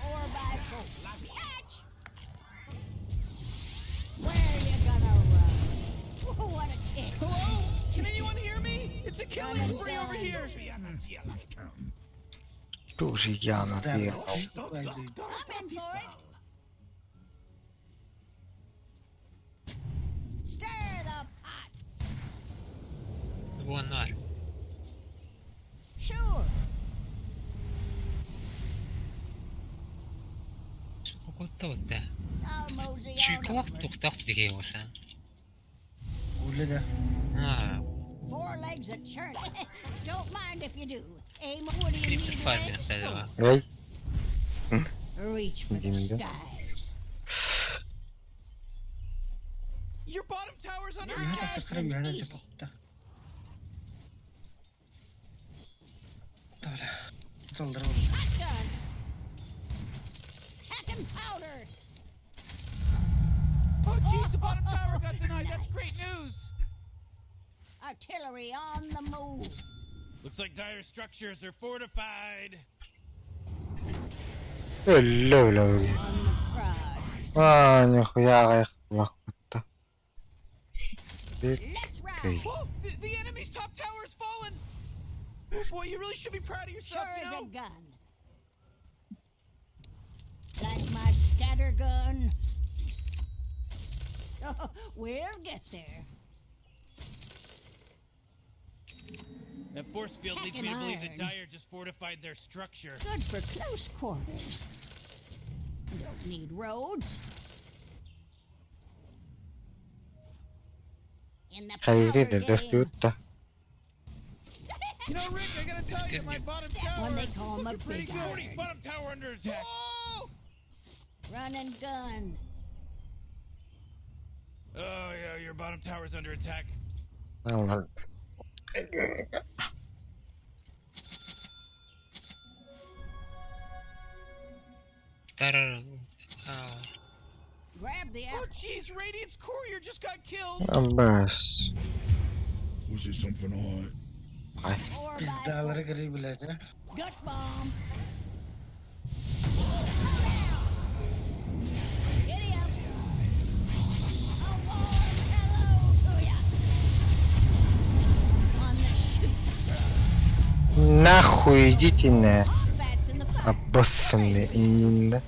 4x4. Catch! Where you gonna run? What a kick. Hello? Can anyone hear me? It's a killing spree over here. Тоже я Да, наделал. I'm in for it. Stir the pot. Бу аны бар. Sure. Кокотта вот. I'll mosey on Чуйкалак over. туктак деген болса. Гуля, да. А, Four legs of churn. Don't mind if you do. Aim. What do you криптер need фарминг legs да. for? Ey. Reach for the Dinle. skies. Your bottom tower's under Nice attack. and Сохраняли, easy. типа, да. Да, бля. Доллар. Shotgun. Hacking powder. Oh, jeez, the bottom tower got denied. That's great news. Artillery on the move. Looks like dire structures are fortified. Öyle öyle öyle. On the prod. Aa нихуя аяқ batta. Bir Let's ride. key. Whoa, the enemy's top tower's fallen. Oh boy, you really should be proud of yourself, Sure you as a know? gun. Like my scatter gun. Oh, we'll get there. That force field leads Hacking me to believe that iron. Dire just fortified their structure. Good for close quarters. Don't need roads. In the Хайри powder de game. dört You know, Rick, I gotta tell you, my bottom That tower one they is call 'em a looking pretty big good. iron. Bottom tower under attack. Oh! Run and gun. Oh yeah, your bottom tower's under attack. Allah. Старар. А, Grab the Oh apple. jeez, Radiant's courier just got killed. Abbas. Was it something hard? Ay. 4 by Пиздалары 4. горы, блядь, а. Gut bomb. Giddy up. A warm hello to ya. On the shoot. Нахуй идите на Fats in the fire. обоссанные инна.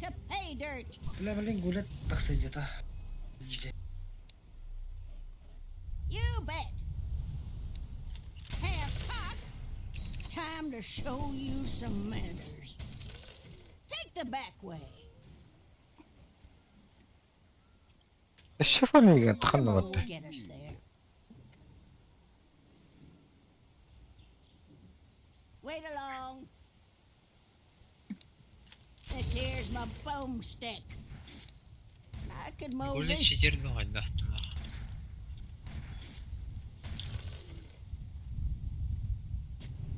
To pay dirt. Бля, блин, гулять так сидит, а. Зиге. You bet. Half cocked. Time to show you some manners. Take the back way. Şoförün tıkandı Will batta. get us there. Wait along. This here's my boomstick. I could Гулять mosey. читерден гайда.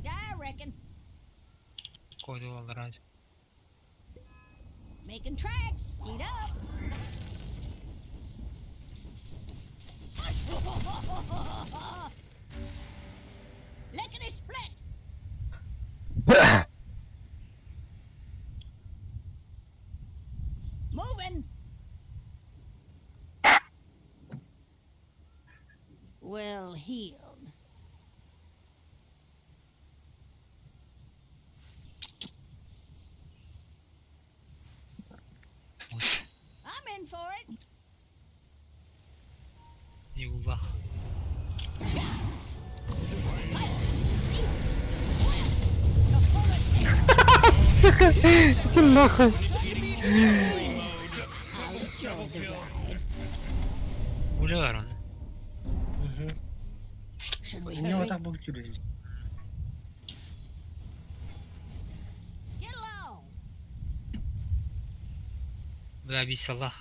I reckon. Коду алрать. Making tracks. Eat up. Lickety split. Moving. Well heeled. I'm in for it. Юллах. Иди нахуй. Үлэ бар оны. Угу. Should we У него hurry? так был через. Get along. Бля, бисаллах.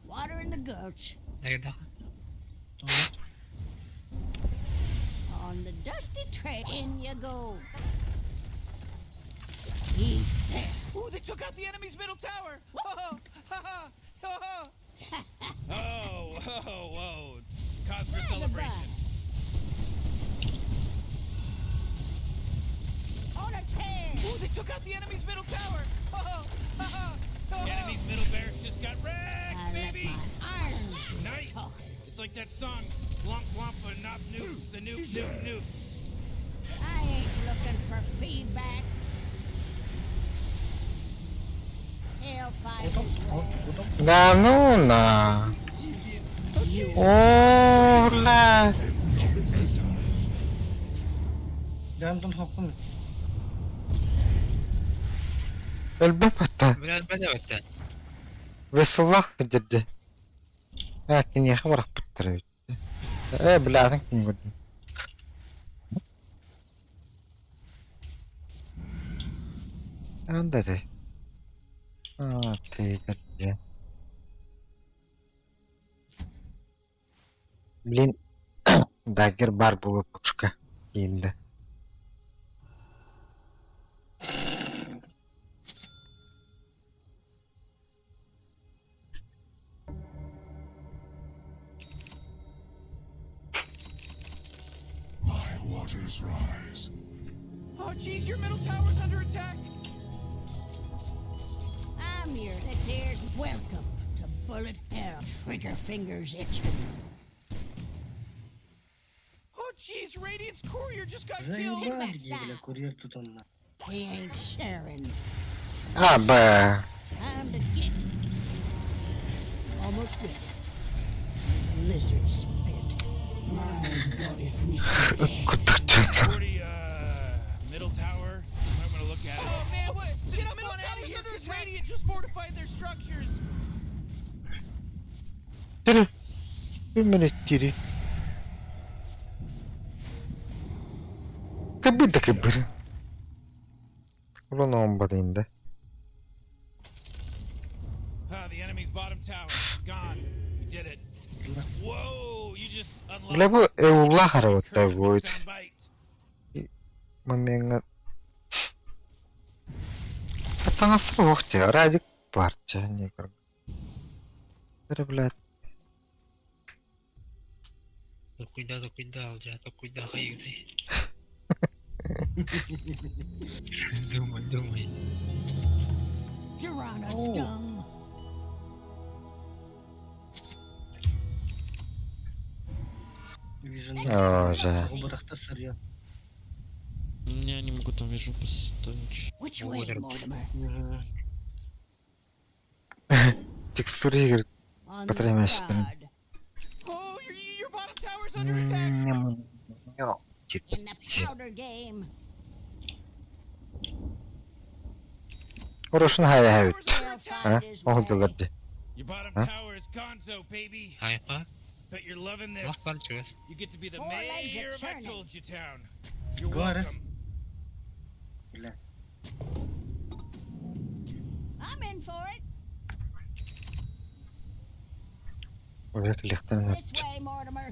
Water in the gulch. Nerede? On the dusty trail. In you go. Eat this. Ooh, they took out the enemy's middle tower. Oh, ha, ha, ha, ha. Oh, whoa, whoa. It's cause for celebration. On a tear. Ooh, they took out the enemy's middle tower. Oh, ha, ha, ha. Enemy's middle barracks just got wrecked, I let baby. my irons do the Nice. talking. It's like that song, Blomp Blompa Nop Noops, the Noop Noop Noops. I ain't looking for feedback. Hellfire. Да ну на. О, бля. Да, Антон Хопкин. Өлбөпөттө. Бля, бля, бля. Весыллах дедди. А, киниэхэ барахпыттар эбит. Э, бля, атын кини көрдүм. Анда де. А, тейдер. Блин, дагер бар было пушка. Инде. My waters rise. Oh, jeez, your middle tower's under attack. I'm here. This here's welcome to Bullet Hell. Trigger fingers itching. Oh, jeez, Radiant's courier just got killed. Заебали, бля, курьер тут он на. He ain't sharing. А, б. Time to get. Almost ready. Lizard spit. My goddess, Mr. Кутукчу. 40, middle tower. You might want to look at it. Oh, man, what? Get up on out of here. Radiant just fortified their structures. Тири. Бимере тири. Кабы да кабы. Улан омбад инде. Ah, the enemy's bottom tower is gone. We did it. Whoa, you just unlocked Бля, бу эулла харабытта encouragement будет. soundbite. Момент. Атаңасы вохте, радик партия не көр. Блядь. Токуйда, токуйда, алжа, токуйда, хайгыдай. Думай, думай. Durana Oh. dung. Вижу. О, же. Оба сырье. Я не могу там вижу поставить. Which way, Water. Mortimer? Угу. Текстуры игр. On the Потремящий. prod. Oh, your bottom tower's under attack. In the powder game. Орошун хая хавит. Tower's under attack. А? Hellfight is Ох, ready. дыларды. Your bottom Huh? tower is gonzo, baby. Хайпа. Bet you're loving this. Лах бар чугас. You get to be the Four legs mayor a of I churning. told you town. You're Говоришь? welcome. Бля. I'm in for it. Уже лихтан. This way, Mortimer.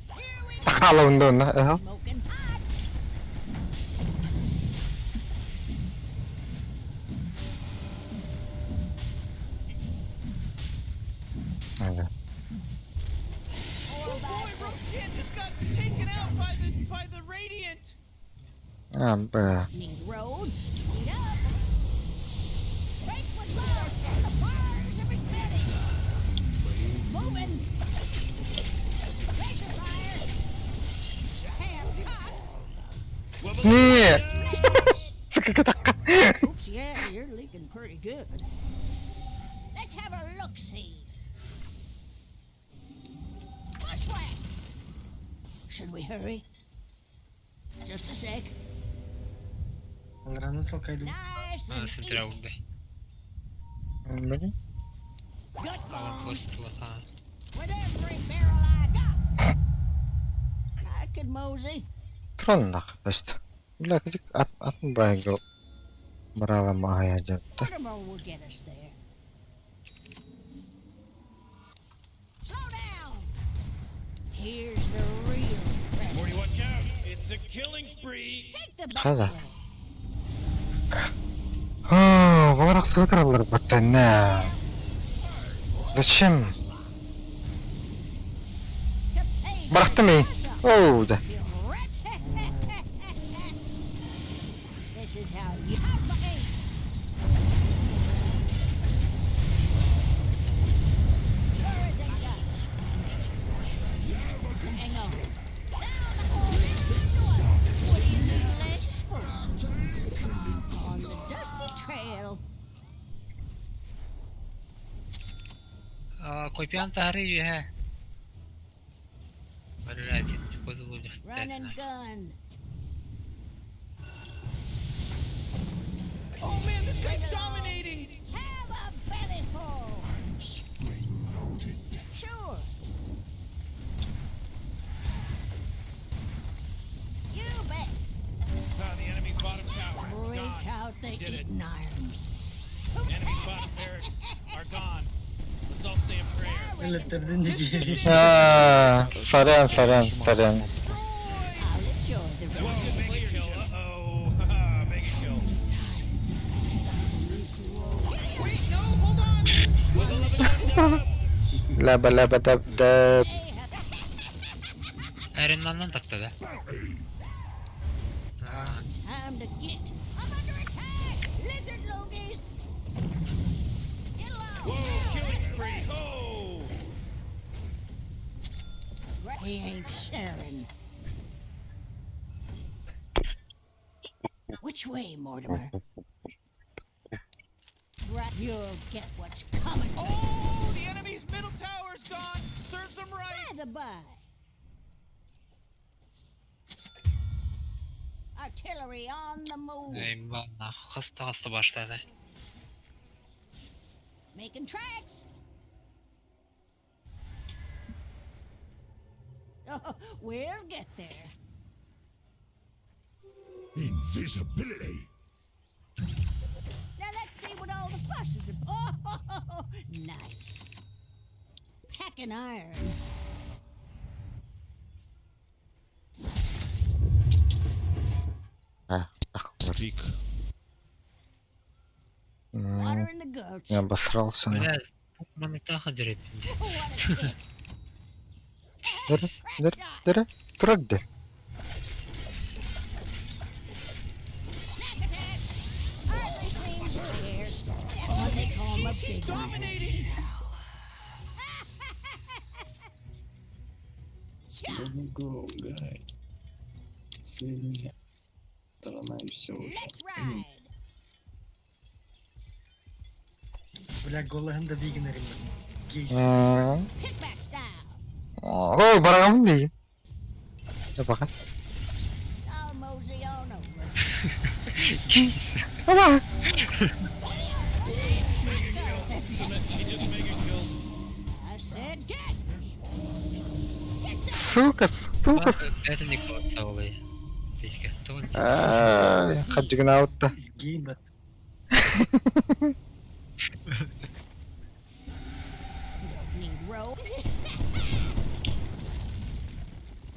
Here we go. Халавында онна. Ага. Smoking hot. Ага. Oh boy, Roshan just got taken out by the Radiant. А, б. Need roads. Heat up. Break with love and the fires of his belly. Moving. look-see. Bushwhack! Should we hurry? Just a sec. Алраны толкайдым. Nice Аны and сентре easy. улдай. Блин. Gut Алан bomb пост лаха. with every barrel I got. I could mosey. Троннах, то Бля, кадик ат атын байгыл. Брала мая жапта. Mortimer will get us there. Slow down. Here's the real treasure. Morty, watch out! It's a killing spree. Take the back Хада. way. А, Баларак сыгытралар баттана. Зачем? To pay Барахтым эй. Оу, да. Feel right. This is how you. How's my aim? Sure as a gun. Hang on. Down the hole. What do you need less for? On the dusty trail. Копьян тахары юхэ. Блять, Run and gun. Oh man, this guy's dominating. Have a belly full. Spring-loaded. Sure. You bet. Ah, the enemy's bottom tower. is Break gone. out the Did it. eating irons. Enemy's bottom barracks are gone. Let's all say a prayer. Өлөттөрдүн диги. А, сорян, сорян, сорян. I'll enjoy the That was ride. a mega kill. Uh-oh. Haha, mega kill. Wait, no, hold on. Was a level one up. Лаба лаба даб даб. Эренманнан татта да. Time to get. I'm under attack. Lizard logies. Get along. Whoa, killing spree. Oh. He ain't sharing. Which way, Mortimer? Right, you'll get what's coming to you. Oh, the enemy's middle tower's gone. Serves them right. By the by. Artillery on the move. Eyvallah. Хаста хаста баштады. Making tracks. Oh, we'll get there. Invisibility. Now let's see what all the fuss is about. Oh, nice. Packing iron. А, ах, Пик. Water in the gulch. Я обосрался. На. Бля, маны таха дереп. What a kick. Дыр, дыр, дыр, турагды. Snack attack. Hardly seems fair. That's what they call 'em a She's big one. dominating. Let me go, guys. Save me. Сторона и все уже. Let's ride. Бля, голыһын да дигин эрим. Гей. Kickback style. Ой, барагам дии. Да бака. I'll mosey on over. Аба. He just mega killed. I said get. Get some. Сука, сука. Это не кварталы. Физика. Аа, хаджигнаутта. He's gay, but Don't need rope.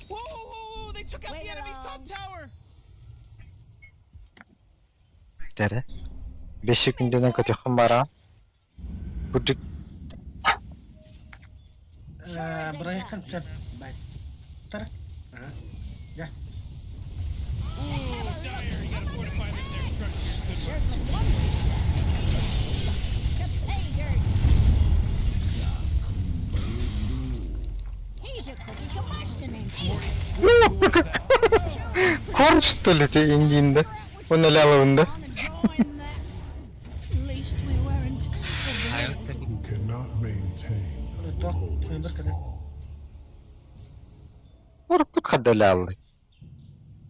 Whoa, whoa, whoa, whoa, they took out Wait the enemy's top along. tower. Дәрі. 5 секундынан көтөхөн бара. Бүжиг Брайан концепт. Бай. Тара. Ага. Я. Ooh, Dire, you gotta fortify them, their structures. Good work. Certainly one way to pay dirt. He's a cookie combustion engine. Корч что ли ты Индиинде? Оны лялавында. On and join that. At least we weren't. Hayatta bu Who cannot make Уруккут хадалааллый.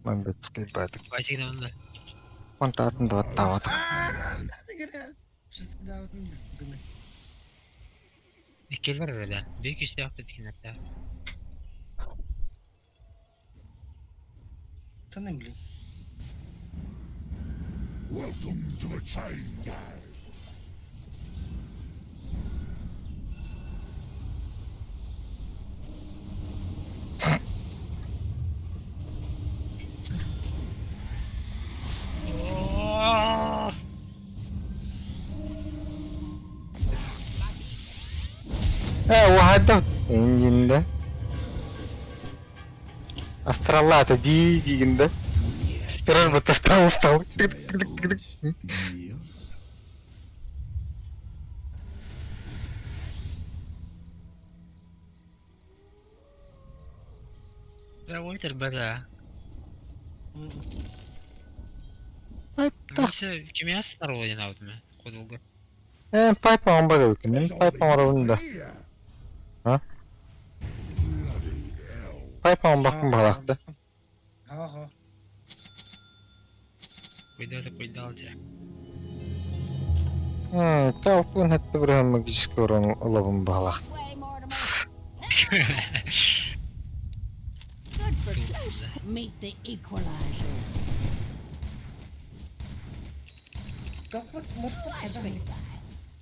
Мангытский баатык. Онтаатын дуоттаабатах. Иккилэр эрэ биир күүстээхпит кинилэрдээх. Welcome to the chain gang. Ээ, уһаайда иннинэ. Астраллаата дии диигин да. Турар бу тастаал устал. Бля, Кимиас старого Кудулга. Э, пайпа он бар эбикин. Пайпа оҥоробун да. А? Пайпа оҥорбоккун баҕалаах да. Куйда куйдал дьэ. Талпын хатта бір магический урон ылабын баҕалаах. Good for close. Meet the equalizer.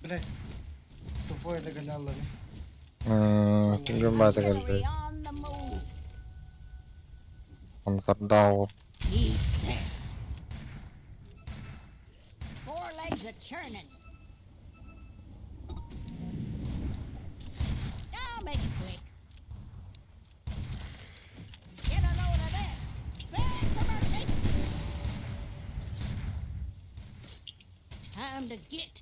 Блядь, тупой доголяллары. Түнген баата кэлбит. Онтардаау. Eat this. Four legs a churning. I'll make it quick. Get a load of this. Beg for mercy. Time to get.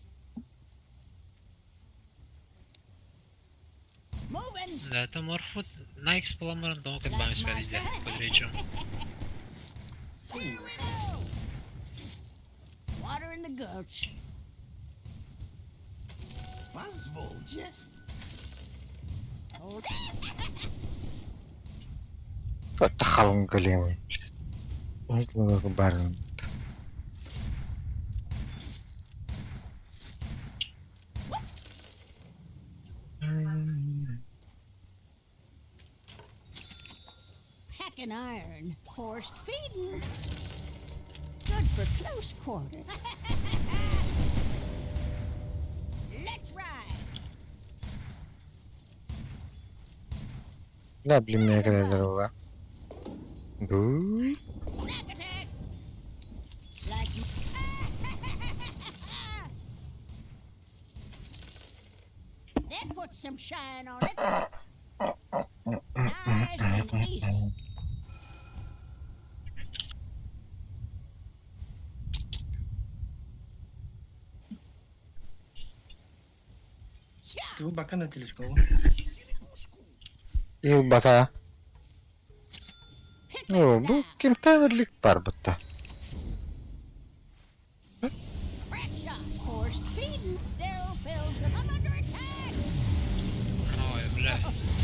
Moving. Да, это Морфут на X поламаран дома как бамис пядиде под речью. Here we go. Water in the gulch. Позвольте. Hold Халың кэлиэм. Барын. Packing iron. Forced feeding. Good for close quarter. Let's ride. Да, блин, мне кэлэлэр Бу. Snack attack. Like That puts some shine on it. Nice and easy. Ты бака на телешкову. Ил бата. О, бу ким таверлик бар бутта. Crack shot. Forced feeding still fills them. I'm under attack. Ой, бля.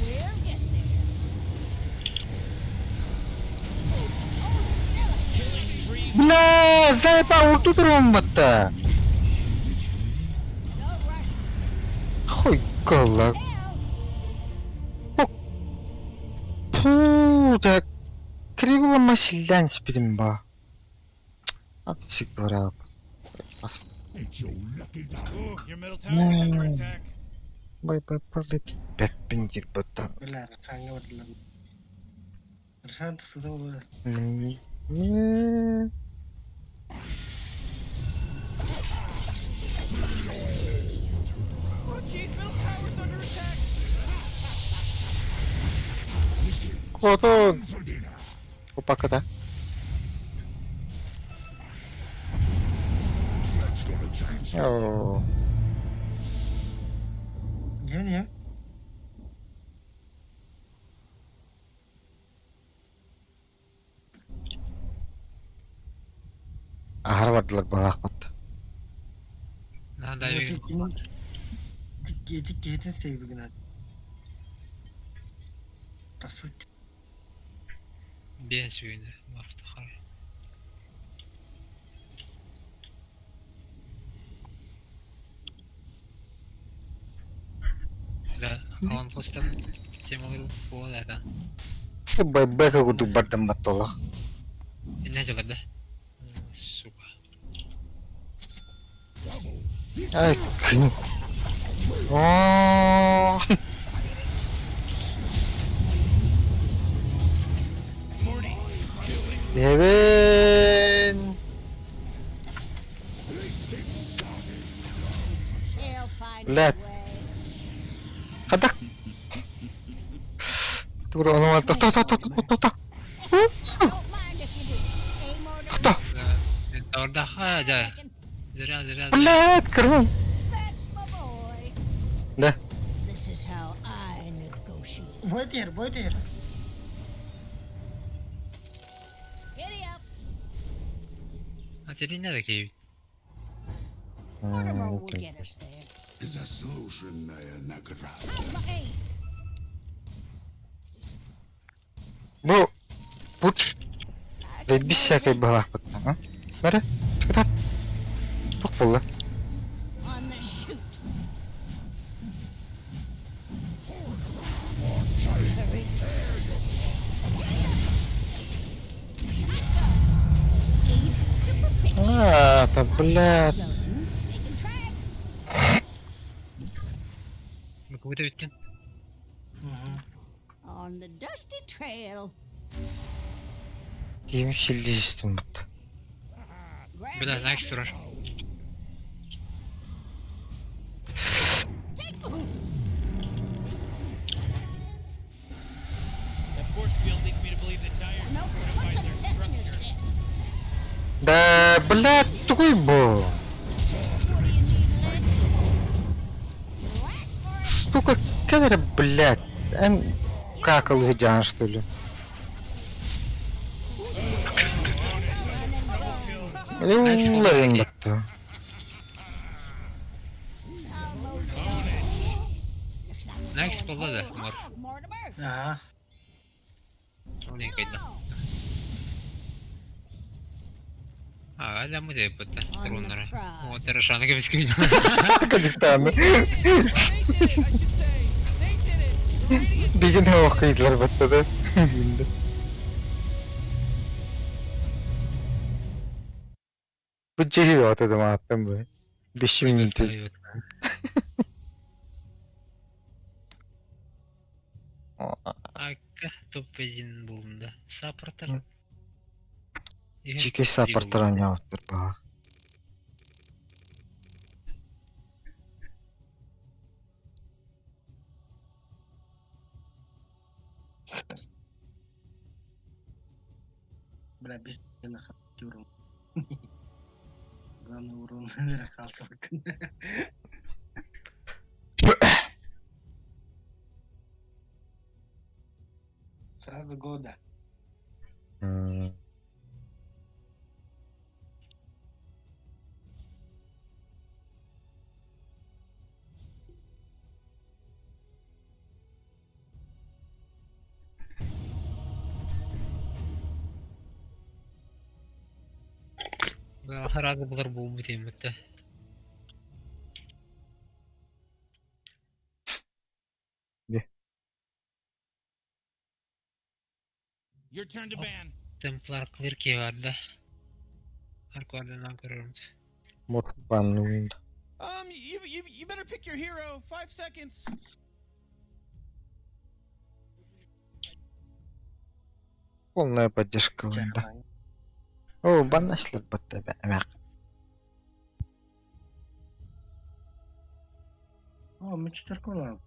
We'll get there. Бля, зайба урту турун батта. Хуй кола. Пу, да кривла масиллян спидим ба. Атсик бара. It's your lucky day. Ooh, your middle tower is under attack. Бай бай парлет. Бэппин кир батта. Бля, Рашан говорила. Рашан сюда было. Не. Oh, jeez, middle tower's under attack. Кото. Опаката. That's gonna change. О. Не-не. Ахар бардылар балаах батта. Надо Эти кетин сейбигин. По сути. Биэс үүнэ Мартахар. Да, аванпостан темалар буолла да. Байбека курдук бардам баттолох. Инне дьыларда. Сука. Ай, күн. О. Эбэн. Блядь. Хата. Тугура ону тохто тохто тохто тохто. Тохто. Ордаха дьэ. Зря, зря, зря. Блядь, кыргын. Да. Войдер, войдер. А тебе не надо киевить. Заслуженная награда. Бу пуч заебись всякой быһалаахпыт а? Бары, тыкытар. Туох буолла? А, это, блядь. Буквы бүттүн. On the dusty trail. Киим силлиистим бутта. Бля, Найкс турар. That force field leads me to believe that Dire's fortified their structure. Да, блядь, тугуй бу. Сука, кэлэр, блядь. Эн какал дьаан, что ли? Ылларын батта. Найкс буолла да, Мор. Ага. Ол кайда. А, аля мы деп бутта туруннара. О, Терешаны кебискебиз. Кадиктаны. Бигин хавах кыйдылар батта да. Динде. Бу жеһи аты да мааттан бу. 5 минут. Акка топ-1 булында. Саппорттар. Чике саппорттар аняуттар баа. Бля, без урон. Главное урон хаалсыбаккын. Сразу года. Разы булар бу бутем битте. Your turn to ban. Templar clear ки бар да. Арквардан көрөрүм. Мот баннуунда. You better pick your hero. 5 seconds. Полная поддержка да. О, баннашлар батта бә. О, мы четверку лав.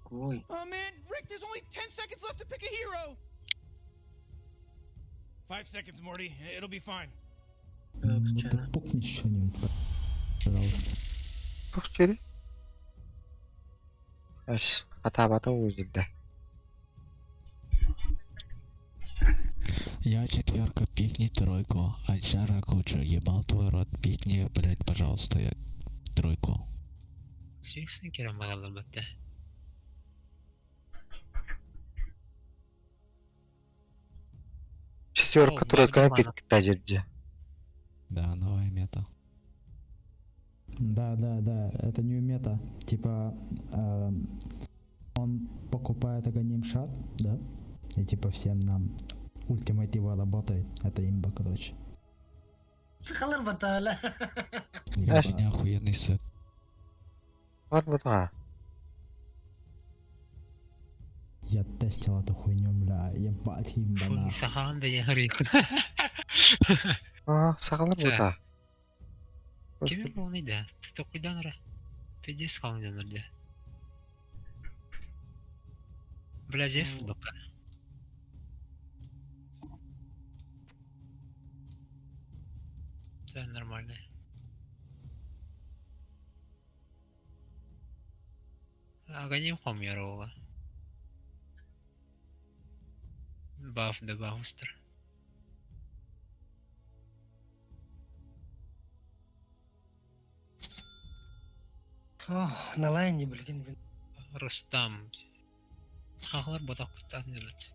Ой. Oh man, Rick, there's only 10 seconds left to pick a hero. 5 seconds, Morty. It'll be fine. Ну ты пукни что-нибудь, пожалуйста. Тух чери. Эш, хатабата уйдда. Я четверка, пикни тройку. Альшара кучу, ебал твой рот, пикни, блять, пожалуйста, я тройку. Сүйүксүн керем балалар батта. Шестерка, тройканы питта жерде. Да, новая мета. Да, да, да, это не мета. Типа, э, он покупает Аганим Шар, да? И типа всем нам ультимейт его работает. Это имба, короче. Сахалар батала. У меня охуенный сет. Бар Я тестил эту хуйню, бля, ебать имба Фу, нахуй. сахаан да ярыйкын. Аа, сахалар бута. Кими полный да? Ты токуйдан ра. Пиздец халың да. Бля, Зевс бака. Да, нормально. Аганим хомьяр ола. Баф да баф устар. Ох, на лайне, блин. блин. Рустам. Хахлар ботак куттан делать.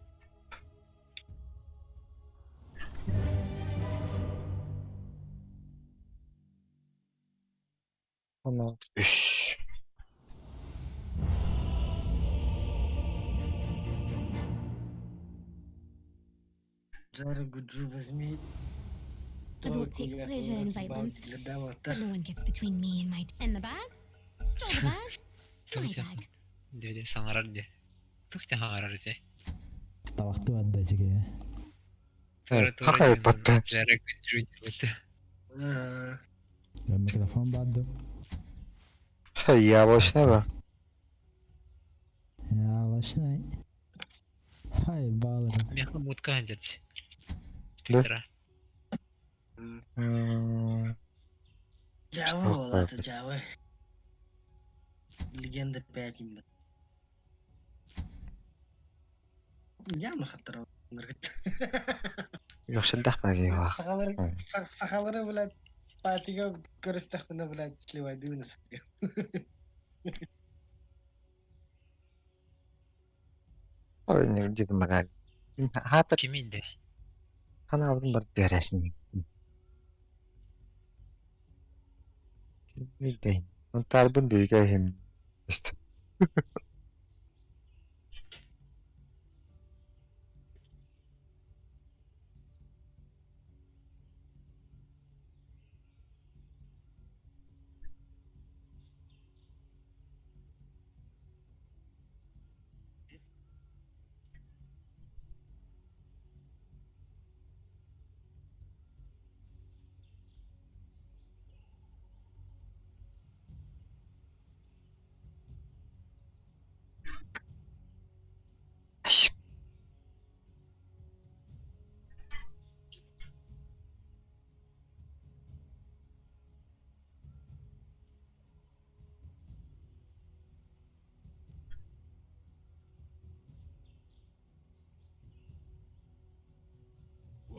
Оны үш. Джару Гуджу возьми. I don't take pleasure in violence, but no one gets between me and my. And the bag? Stole the bag? My bag. Две саңарар де. Тухта хаңарар де. Табахты отдать ге. Хахай батты. Джарек джуни Микрофон бадды. Яблочный ба? Яблочный. Хай, баллер. Меха мутка дед. Да? Спектра. Джава, вот это Джава. Легенда 5 имба. Явно хаттар. Йохшылдах баги ба. Сахалары, сахалары, блядь, патига көрүстөхпүнэ, блядь, сливайды Ой, не дедим мага. Хата Киминде? хана абын бар дәрәсин. Кимидей. Онтарбын бүйгә хим. Ист.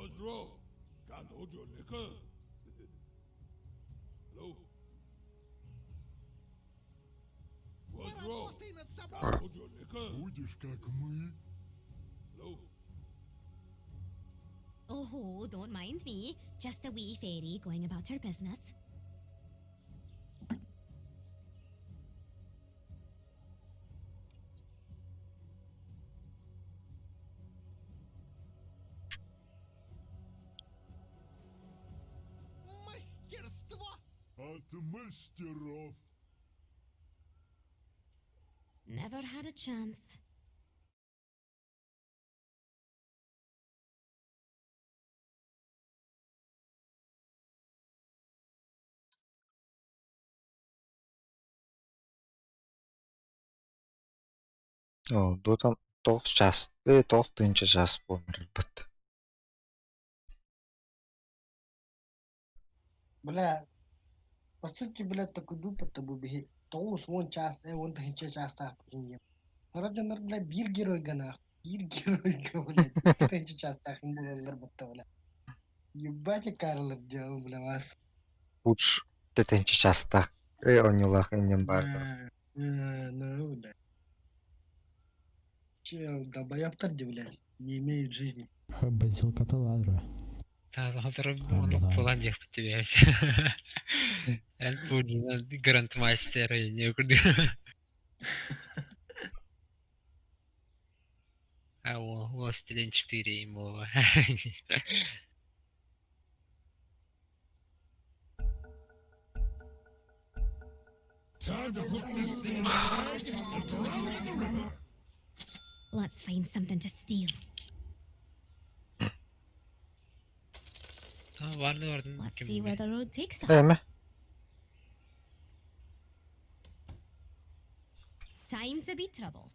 What's wrong? Can't hold your liquor. Hello? What's wrong? Can't hold your liquor. Будешь как мы. Hello? Oh, don't mind me. Just a wee fairy going about her business. Мастерство! От мастеров. Never had a chance. О, дотан 9 час. Э, 9 час буолар бат. Бля, по сути, блядь, такой дупа тобой беги. Тоус, вон час, вон тахинча час так. Хараджанар, блядь, бир герой гана. Бир герой, блядь. Тахинча час так, им было ларбатта, бля. Ебать, Карл делал, бля, вас. Уч тетенче частах. Э, онюлах инем бар. Ну, бля. Чел, долбоёбтар, блядь, не имеют жизни. Базилката ладра. Оннук буолан диэхпит тибээбит. Эн пуджина грандмастер не курдук. А о, Властелин 4 ему. Time to put this thing in the bag and drown it in the river. Let's find something to steal. Tamam vardı vardı. Let's see where the road takes us. Değil mi? Time to be trouble.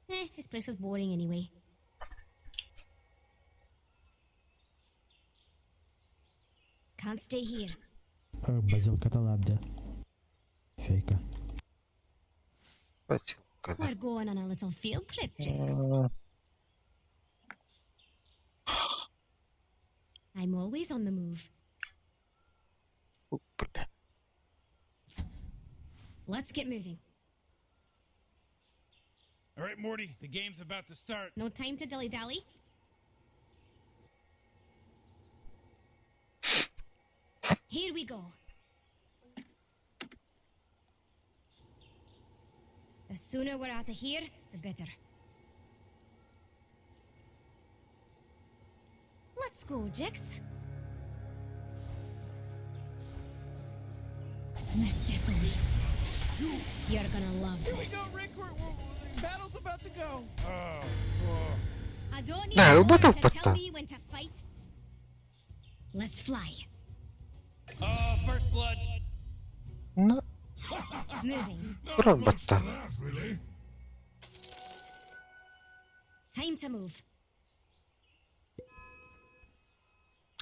Eh, this place is boring anyway. Can't stay here. Базилката ладя. Фейка. Базилката. We're going on a little field trip, Jix. I'm always on the move. Бля. Let's get moving. All right, Morty, the game's about to start. No time to dilly dally. Here we go. The sooner we're out of here, the better. Let's go, Jix. Mischief awaits. You're gonna love Here we this. go, Rick. We're, we're, battle's about to go. Oh, oh. I don't need No, a what lawyer the to tell fuck? me when to fight. Let's fly. Oh, first blood. Ну, Moving. Not Bro, much to but- that, really. Time to move.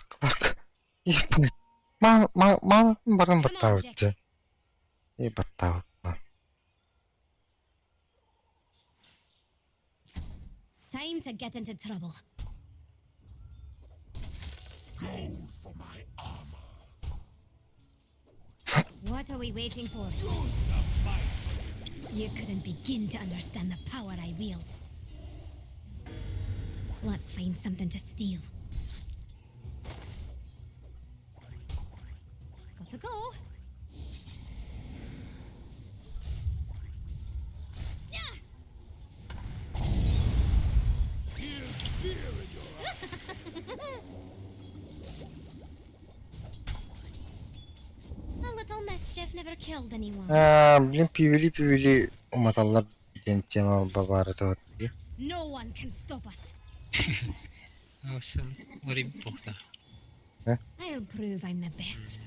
Кларк. Ебать. Мал, мал, мал, баран Come on, баттаабыт. И баттаабыт. Time to get into trouble. Gold for my armor. What are we waiting for? You couldn't begin to understand the power I wield. Let's find something to steal. Got to go. Yeah! Here's fear in your eyes. A little mischief never killed anyone. Аа, блин, пивили пивили уматаллар диэн тема бабаары тоҕо No one can stop us. Olsun. Orayı bir bokta. I'll prove I'm the best.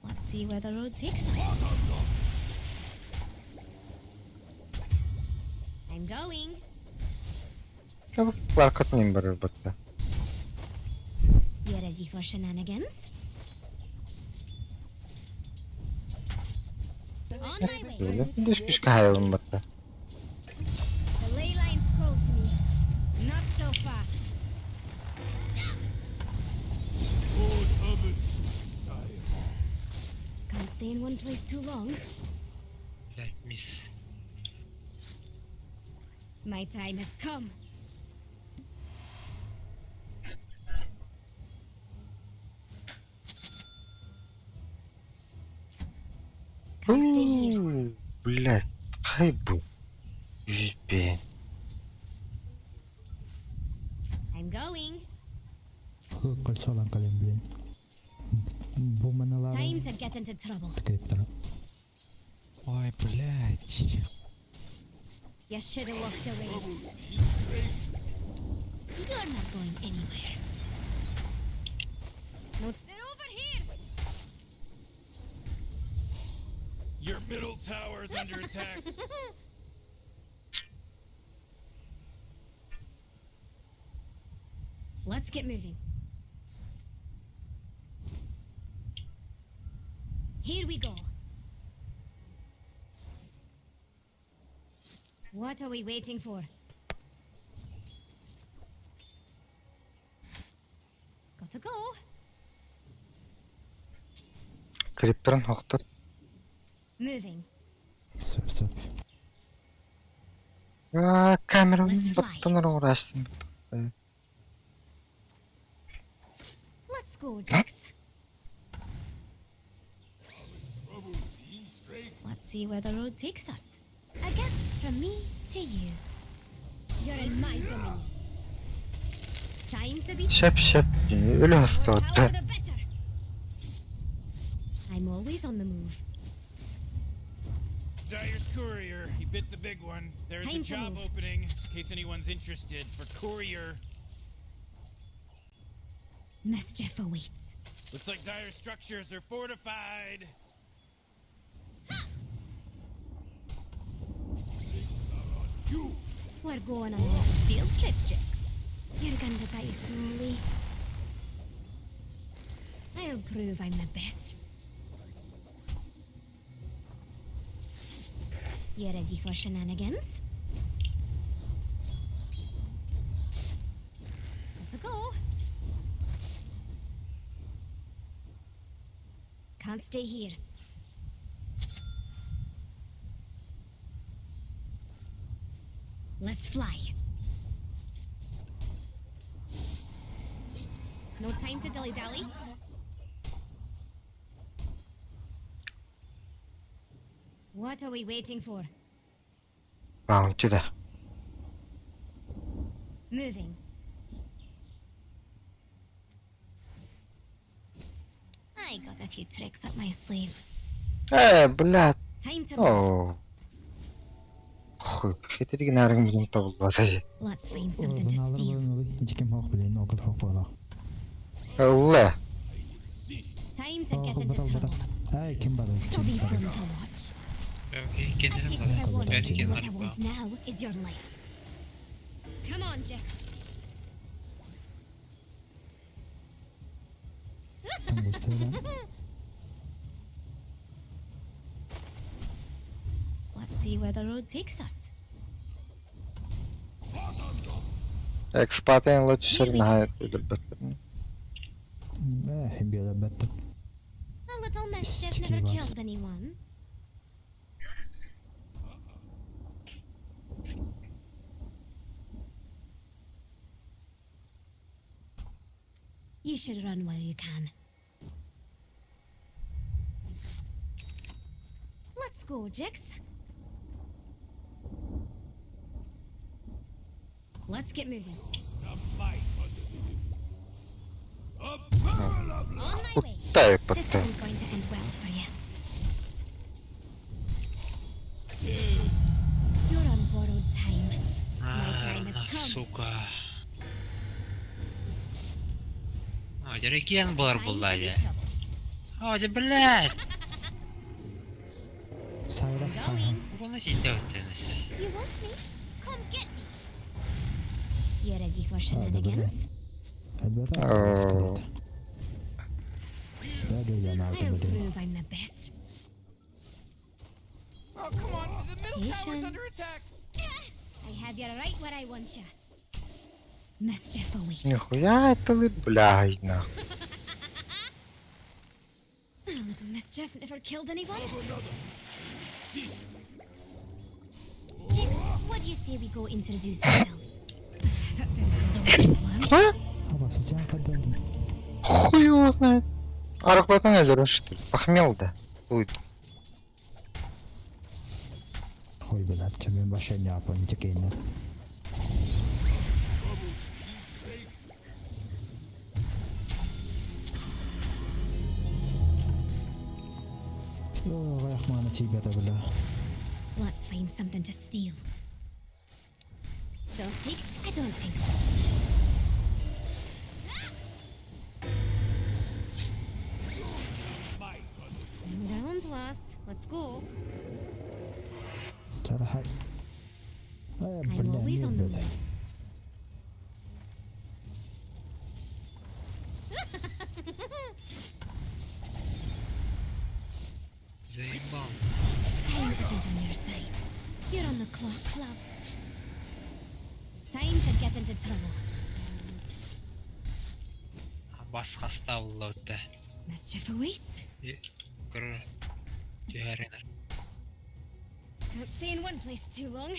Let's see where the road takes us. I'm going. Кларкат ним барар батта. You ready for shenanigans? On my way. Блин, дөш кахайбын батта. The ley lines call to me. Not so fast. Old habits die hard. Can't stay in one place too long. Блядь, мисс. My time has come. Can't stay here. Блядь, хайбу. Юзбен. I'm going. Кольцолан калин, блин. Буманала Time to get into trouble. криптора. Ой, блядь. You should have walked away. You're not going anywhere. No, they're over here. Your middle tower is under attack. Let's get moving. Here we go. What are we waiting for? Got to go. Криптерин хохтор. Moving. Сөп сөп. Аа, камераны Let's fly. баттанар uğraştım. Let's go, Jax. Let's see where the road takes us. A gift from me to you. You're in my dominion. Time to be Şep şep. Ölü hasta More oldu. power the better. I'm always on the move. Dire's courier. He bit the big one. There's a Time to job move. opening, in case anyone's interested, for courier. Mischief awaits. Looks like Dire's structures are fortified. We're going on a little field trip, Jix. You're going to die slowly. I'll prove I'm the best. You ready for shenanigans? Let's go. Can't stay here. Let's fly. No time to dilly dally. What are we waiting for? Bounty да. Moving. I got a few tricks up my sleeve. Э, блядь. Time to move. Оо. Хуй, хэтэрийг нараг мөн табылбаса. Let's find something to steal. Ичкем хох блин, огол хох боло. Алла. Time to get into trouble. Ай, ким бар? This'll be fun to watch. I Kendine take what I bak. want. Ben kendine What I bak. want now is your life. Come on, Jix. Let's see where the road takes us. Экспатен лучше нахай өлөрбөттөр. Э, биэлэрбэттэр. A little mischief never Стикива. killed anyone. You should run while you can. Let's go, Jix. Let's get moving. On my way. Куттай This паттай. isn't going to end well for you. You're on borrowed time. My time has А, come. сука. А, реген бар Time to булла be я. trouble. А, да, блядь. Сайра. Going. Угоны сидел тенесе. You want me? Come get me. You ready for shenanigans? Оо. I'll prove I'm the best. Oh, come on. The middle tower's Patience. under attack. I have you right where I want you. Mischief awaits. Нихуя это ли, блядь, нахуй. A little mischief never killed anyone. Jix, what do you say we go introduce ourselves? That didn't go the way I planned. Хуя? Абасычан кадалым. Хуй его знает. Арыклатан өлөрөн что ли? Похмел да. Будет. Хуй блядь, чем мен башня апан текейне. О, рахмана тебе это бля. Let's find something to steal. Don't take. I don't think so. Down to us. Let's go. Чарахай. Э, I'm бля, always не on the бля. move. Заебал. Time isn't on your side. You're on the clock, love. Time to get into trouble. Бас хаста булла өттө. Mischief awaits. Көрөр. Түһәренер. Can't stay in one place too long.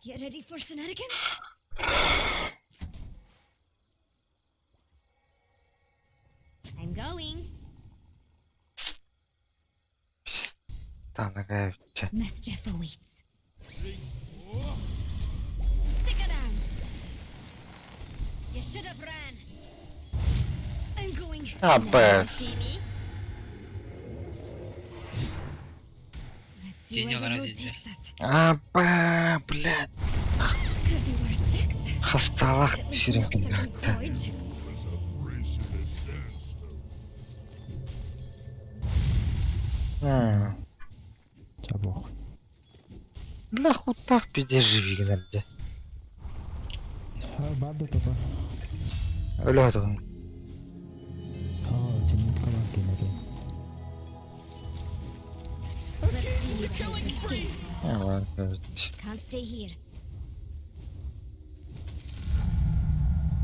Get ready for shenanigans? I'm going. Таныга эбитче. Mischief awaits. Stick around. You should have ran. I'm going. Ah, Now you bes. see me? Let's see Тени where the олорор road дии. takes us. Аба, блядь. Could be worse, Jax. Хасталах At least we're сүрүн not stuck in кыннаатта. Croydge. Чабох. Бля, хутах пиздец живи бля. Бады тупо. Өлө тугун. О, тенит колонки на Let's see you try to escape. Ладно. Can't stay here.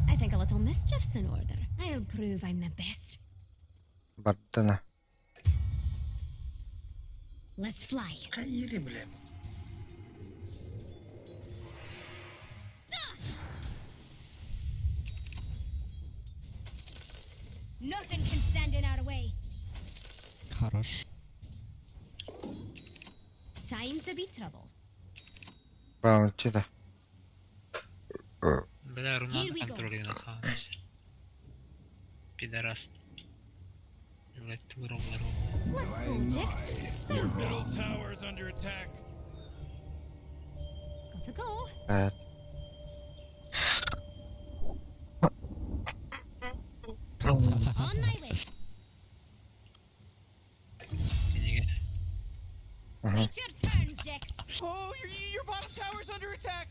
I think a little mischief's in order. I'll prove I'm the best. Бардана. Let's fly. Хайри, бля. Nothing can stand in our way. Хорош. Time to be trouble. Баунти да. Бля, Here Рунан we go. контролина хаамс. Пидорас. Блядь, туром Let's go, Jax. Your middle tower's under attack. Gotta go. Блядь. On my way. Киниге. Wait your turn, Jax. Oh, your bottom tower's under attack.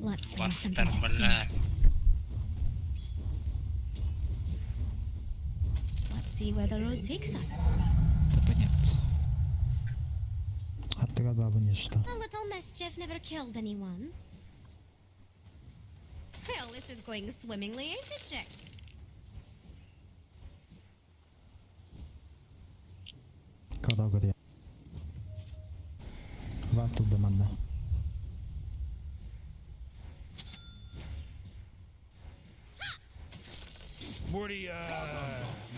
Let's find something Бастар, to steal. бля. Let's see where the road takes us. Да понятно. Аттыга бабы нечто. A little mischief never killed anyone. Well, this is going swimmingly, ain't it, Jax? Кадагы Вату деманна. Morty,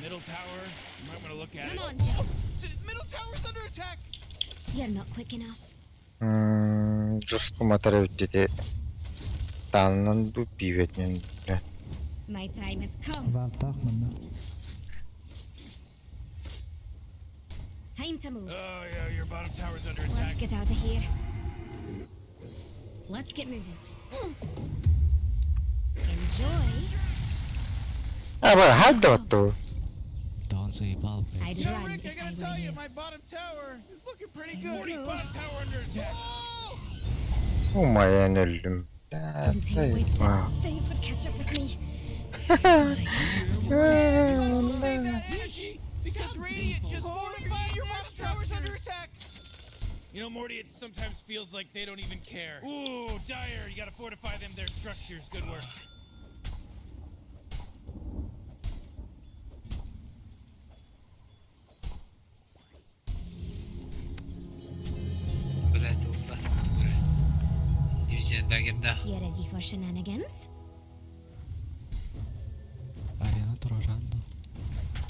middle tower. You might want to look at Come it. on, Jax. Middle tower's under attack. You're not quick enough. Жестко матары деде. Таннан ду пиветнен, блядь. My time has come. Ваттах манна. Time to move. Oh yeah, your bottom tower's under Let's attack. get out of here. Let's get moving. Enjoy. А, бля, хайда батту. Да он заебал, блядь. I'd You know, run Rick, I if I gotta were tell you, you. my bottom tower is looking pretty good. Morty, bottom tower under attack. Умаян өлдүм. Don't take waste Вау. Things would catch up with me. Save that energy because Radiant just fortified your bottom tower's under attack. You know, Morty, it sometimes feels like they don't even care. Ooh, Dire, you gotta fortify them, their structures. Good work. Блядь, улда. Дивизия дагерда. You ready for shenanigans? Арена Трожанда.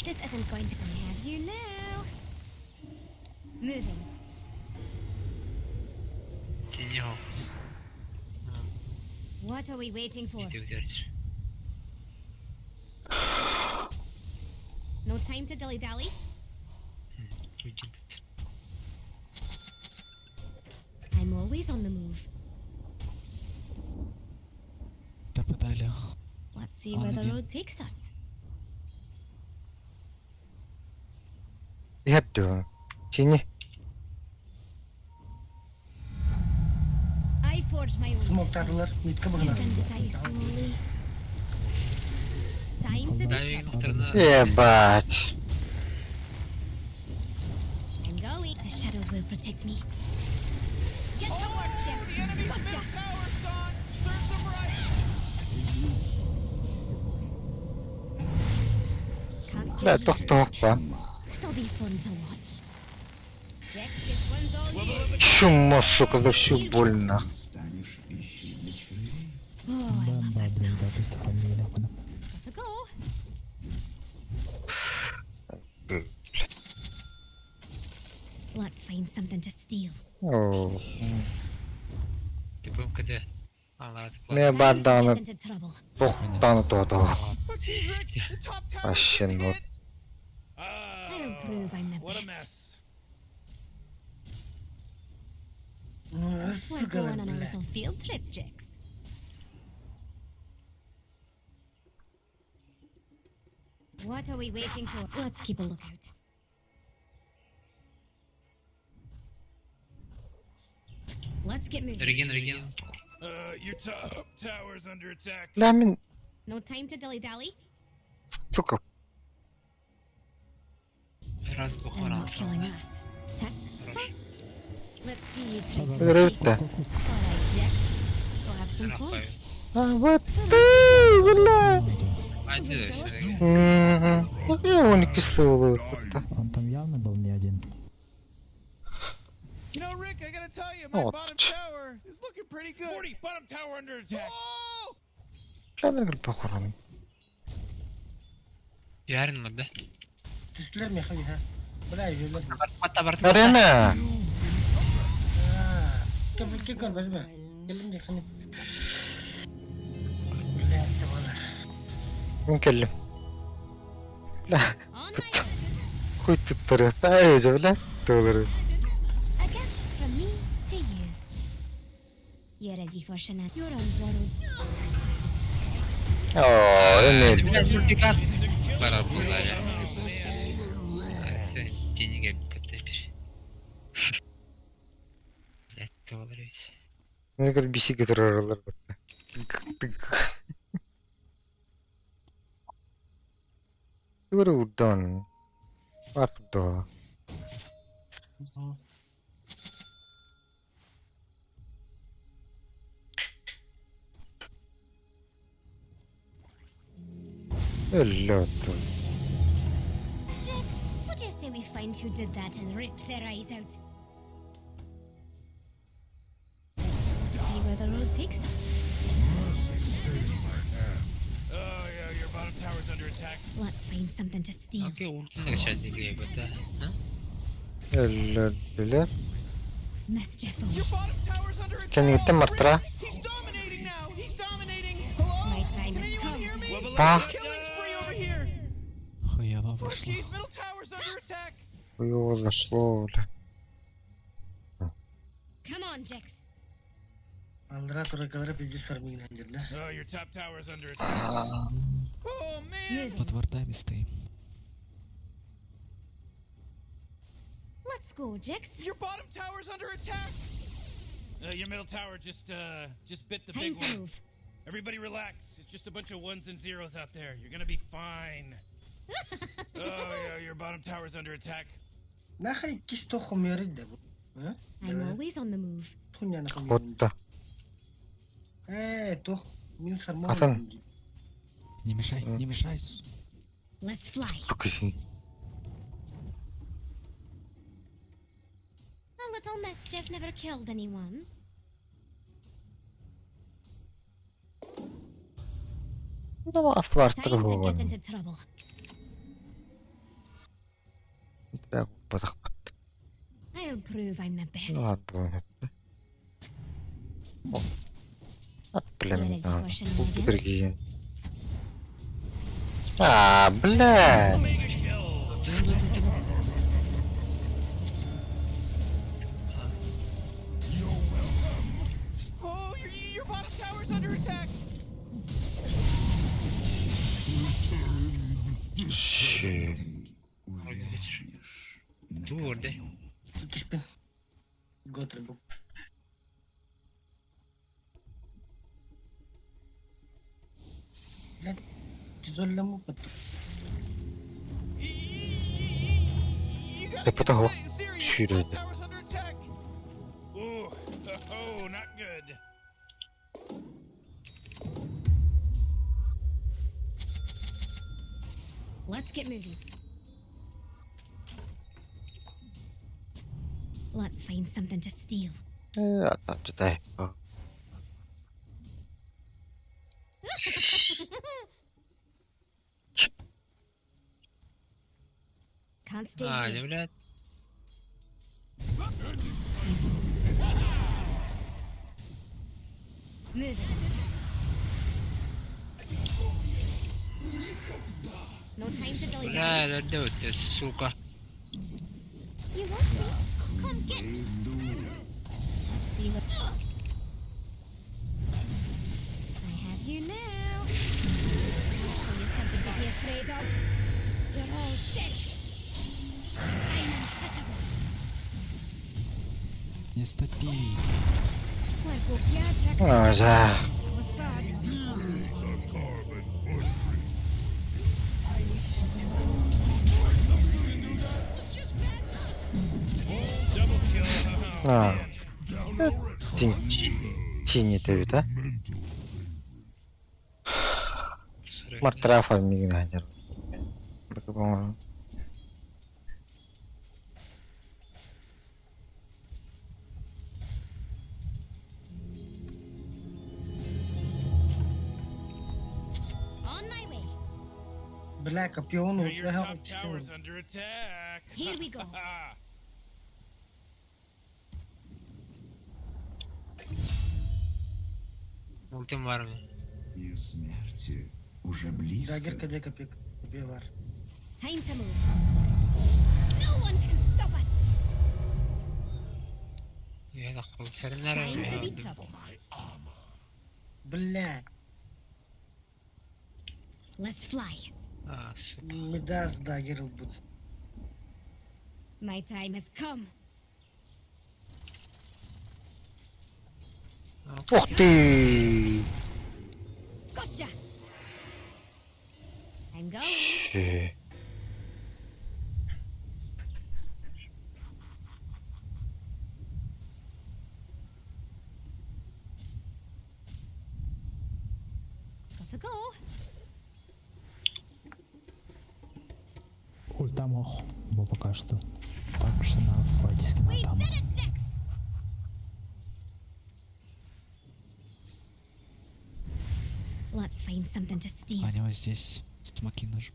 This isn't going to I have you now. Moving. Тинего. What are we waiting for? Иди ударишь. No time to dilly dally. Уйди, блядь. I'm always on the move. Да подали. Let's see On where the again. road takes us. Япту. Тини. I forge my own Смок destiny. тардылар, мидке I'm быгына. going to die slowly. Time to be Дави trouble. сторона. Ебать. I'm going. The shadows will protect me. Get to work, Jax. The enemy's Gotcha. middle tower's gone. Serves them right. Да, тохтоохпа. This'll be fun to watch. Jex, this one's all you. Чума, сука, за всю больно. Станешь пищей для червей. Oh, I love Бомба, that блин, sound. запись фамилия. Gotta go. Let's find something to steal. Оо. Типа МКД. А, ладно. Мне Time to барданы get into trouble. тохтаны тоото. Oh, jeez, Rick, the top tower. Вообще, ну. I'll prove I'm the What a best. mess. Ну, We're сука, going on a блядь. little field trip, Jex. What are we waiting for? Let's keep a lookout. Let's get moving. Реген, реген. Your top tower's under attack. Бля, мин, No time to dilly dally. сука, Раз двух They're not killing вариантов. us. Tick Хорош. tock. Let's see you try to Рыб escape. да. All right, Jex. Go have some fun. Рахаю. А, вот ты, бля. А, ты все. Мгм. Ну, я его не кислый улыб. Он там явно был не один. You know, Rick, I gotta tell you, my Oh, bottom tch. tower is looking pretty good. 40, bottom tower under attack. Oh! Бля, похорон. Ярин да? Түстүлэр миэхэ биһэ. Бля, юлэр. Барта, барта. Арена! Кэбилки көрбөт бе. Келим дихани. Бля, это было. Мин кэллим. Бля, On my way. хуй туттарыа. Ай, же, бля. Туолары. A gift from me to you. You're ready for shenan. You're on borrowed. Оо, энэ Бля, мультикаст. Пора было, Все, деньги потопишь. Блять, туолары ведь. Нэг бисиг тураралар бат. Тугары удон. Партдо. Өллөт. Jex, what do you say we find who did that and rip their eyes out? Let's see where the road takes us. Oh, yeah, your bottom tower's under attack. Let's find something to steal. Окей, уртын сейчас деньги да? Өллөт. Mischief Your away. bottom tower's under attack. Кэнниттэн мартра. He's dominating now. He's dominating. Hello? My time Can has anyone come. hear me? Па. Killing spree over here. Хуево Oh, вышло. jeez, middle tower's under attack. Хуёво зашло, бля. Come on, Jex. Аллара туракалара пиздец фармигин ханжыр, да. Oh, your top tower's under attack. Oh, man. Moving. Под вардами стоим. Let's go, Jex. Your bottom tower's under attack. Your middle tower just bit the Time big to one. move. Everybody relax. It's just a bunch of ones and zeros out there. You're gonna be fine. Oh, yeah, your bottom tower's under attack. Нахай кис тохо мерид да. А? I'm always on the move. Туня нахай. Хотта. Э, тох минус армор. Асан. Не мешай, не мешай. Let's fly. Тукси. A little mischief never killed anyone. Ну, асфальт Time to get болгон. into trouble. Бля, батах. I'll prove I'm the best. Ну, ладно. От, бля, да. Другие. А, бля. Oh, your bottom tower's under attack. Щи. Тур, да? Киспин. Готребу. Блядь, тизолламу пат. You gotta Ты get потого. serious. Щире. Top tower's under attack. Ooh, oh, not good. Let's get moving. Let's find something to steal. Атааччытай. Can't stay А, here. не, блядь. Move it. No time to dilly Бля, dally. да ты, сука. You want me? Come get me. Let's see what. I have you now. I'll show you something to be afraid of. You're all dead. I'm untouchable. Не стопи. Well, А, за. That was bad. Double kill. А. Тинь. Тини тэбит, а? Мартрафа мигин ханер. По-моему. On my way. Бля, копион Your top tower's under attack. Here we go. Ultim var mı? И смерти уже близко. Дагер каде копи копи var. Time to move. No one can stop us. Я нахуй, фермер. Time to be trouble. Бля, Let's fly. А, сука. Мидас дагер будет. My time has come. Ух ты! Gotcha. I'm going. Щи. Gotta go. Ульта мог, бо пока что. Так что на файте We там. did it, Dex. Let's find something to steal. Аня вот здесь. Смоки нож.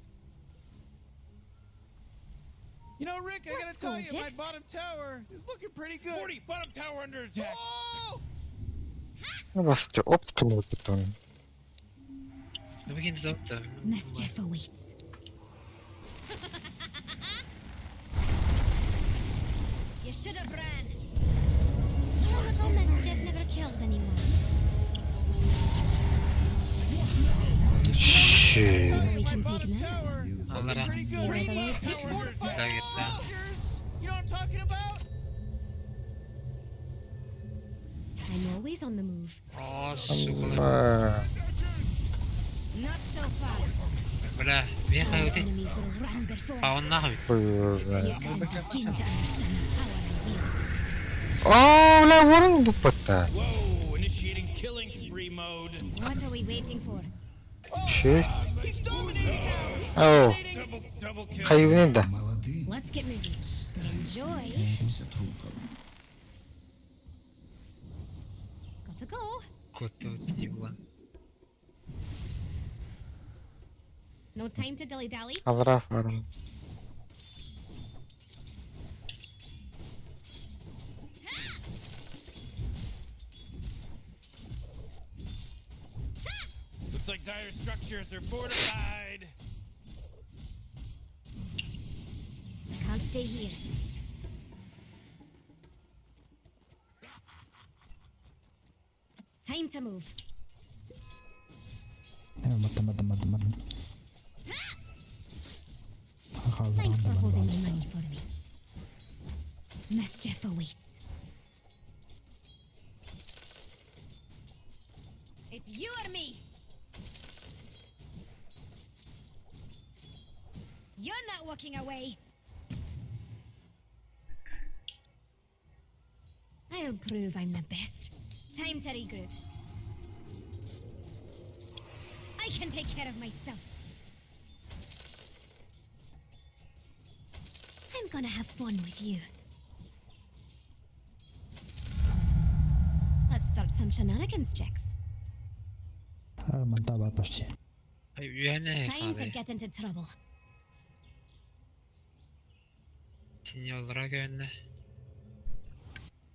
You know, Rick, I gotta Let's go, tell you, my Jix. bottom tower is looking pretty good. 40, bottom tower under attack. Oh! Ну, вас оптиканы потом. Ну, выкинь туда. Mischief awaits. You should have ran. A little mischief never killed anyone. Щи. We can take now. Аллара. See where the road takes us. Да, да. You know what I'm talking about? I'm always on the move. О, сука. А, Not so fast. Бля, бегай Our ты. enemies will run before А us. он нахуй. хуй его знает. You can't begin to understand the power I wield. О, бля, ворон бупата. Whoa, initiating killing spree mode. What are we waiting for? Щи. He's dominating now. He's Ау. dominating. Double, double kill. Хайвнин да. Молодым, Let's get moving. Enjoy. ищемся трупом. Gotta go. Кот тут еблан. No time to dilly dally. Алра фарм. Looks like dire structures are fortified. Can't stay here. Time to move. Мата, мата, мата, мата. Thanks for holding the money for me. Mischief awaits. It's you or me. You're not walking away. I'll prove I'm the best. Time to regroup. I can take care of myself. I'm gonna have fun with you. some shenanigans, Jax? Манта бар почти. Үөһэне Time to хаалай. get into trouble. Синьоллара көөннө.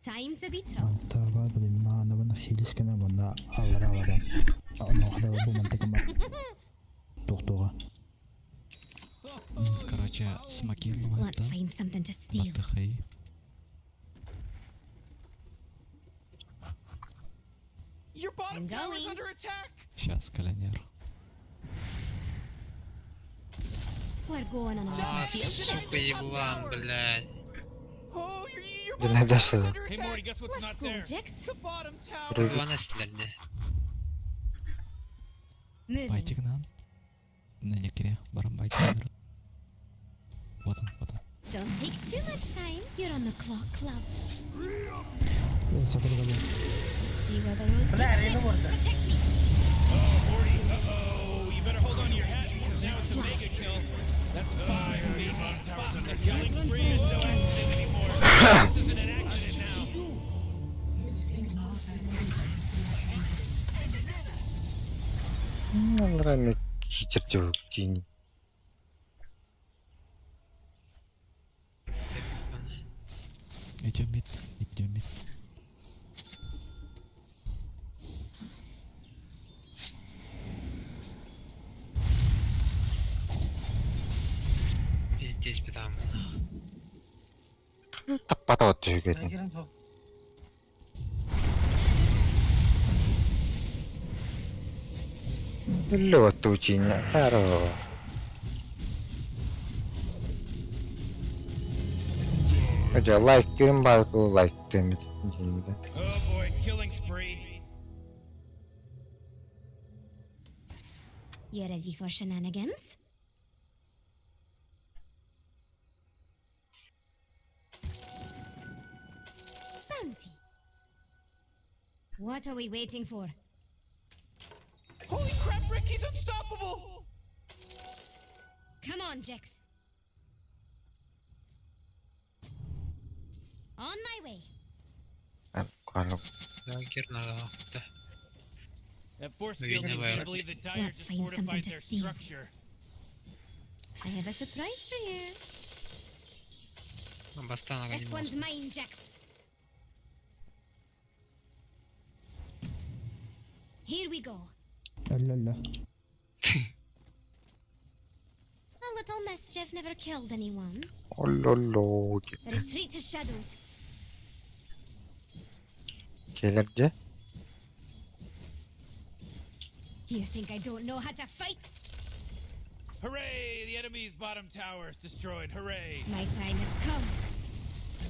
Time to be troubled. Манта бар блин, маанабын силискene мунна аллара баран. Онохда бу мантык бар. Тохтуга. Короче, смоки Let's да? find something to steal. Отдыхай. Your bottom I'm tower's going. under attack. Сейчас, коленер. We're going on a А, little field trip. сука, еблан, блядь. Oh, your your Блин, bottom tower's дальше. under Hey, attack. Morty, guess what's Let's not go, there? Jax. The bottom tower. Прыгай. Ивана силерне. Moving. Байтигнан. На некре, барам байтигнан. Вот он, вот он. Don't take too much time. You're on the clock, love. Сатырга бу. See where the road Бля, takes Рейна Jax. можно. Protect me. Oh, Morty, uh-oh. You better hold on to your hat because now it's a mega kill. That's five, baby. Fuck, the killing spree is no accident anymore. This isn't an accident now. Аллара мен кичерче тиин. Идем мид, идем мид. Пиздец бетам. Таппата от түгетін. Кирен сол. Үлі отту тиин. Харо. Жа лайк кирин бар ку лайк демит. Oh boy, killing spree. You ready for shenanigans? Bounty. What are we waiting for? Holy crap, Rick, he's unstoppable! Come on, Jax. On my way. Каны Лагер надо. Да. That force Maybe field no needs way. me to believe that Dire Let's just find something fortified to their steal. structure. I have a surprise for you. Бастан This one's mine, Jax. Here we go. Әллә. A little mischief never killed anyone. Оллоло. Retreat to shadows. Келерде. You think I don't know how to fight? Hooray! The enemy's bottom tower is destroyed. Hooray! My time has come.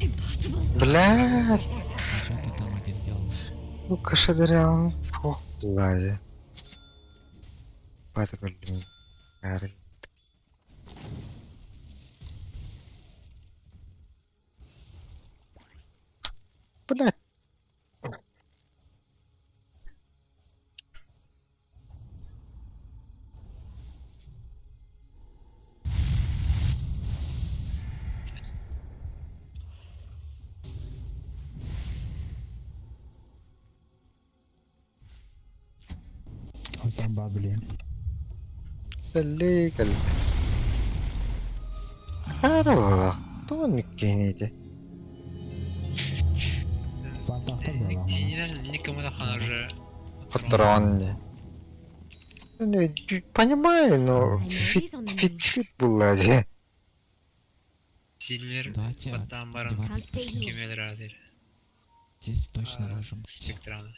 Impossible. Бля, Что ты там один делал? сука, шадырян. Ох, лади. Бата көлдүм. Ары. Бля. Ультан бар блин. Кэлли кэлли. Харо. Тоник кенеди. Фантахта была. Никому нахуй уже. Патрон. Ну, понимаю, но фит фит фит была же. Сильвер, Давайте, Баттан баран. Can't stay here. Кемелер адыр. Здесь точно должен быть. Спектраны.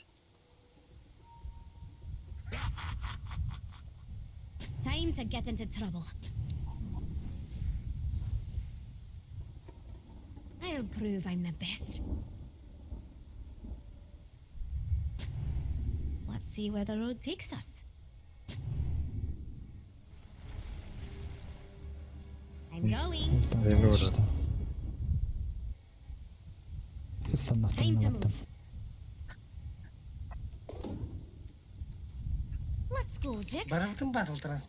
Time to get into trouble. I'll prove I'm the best. Let's see where the road takes us. I'm going. Ультан Не бар нужно. что. Станнахтан Time to баттым. move. Let's go, Jax. Барабытын батл транс.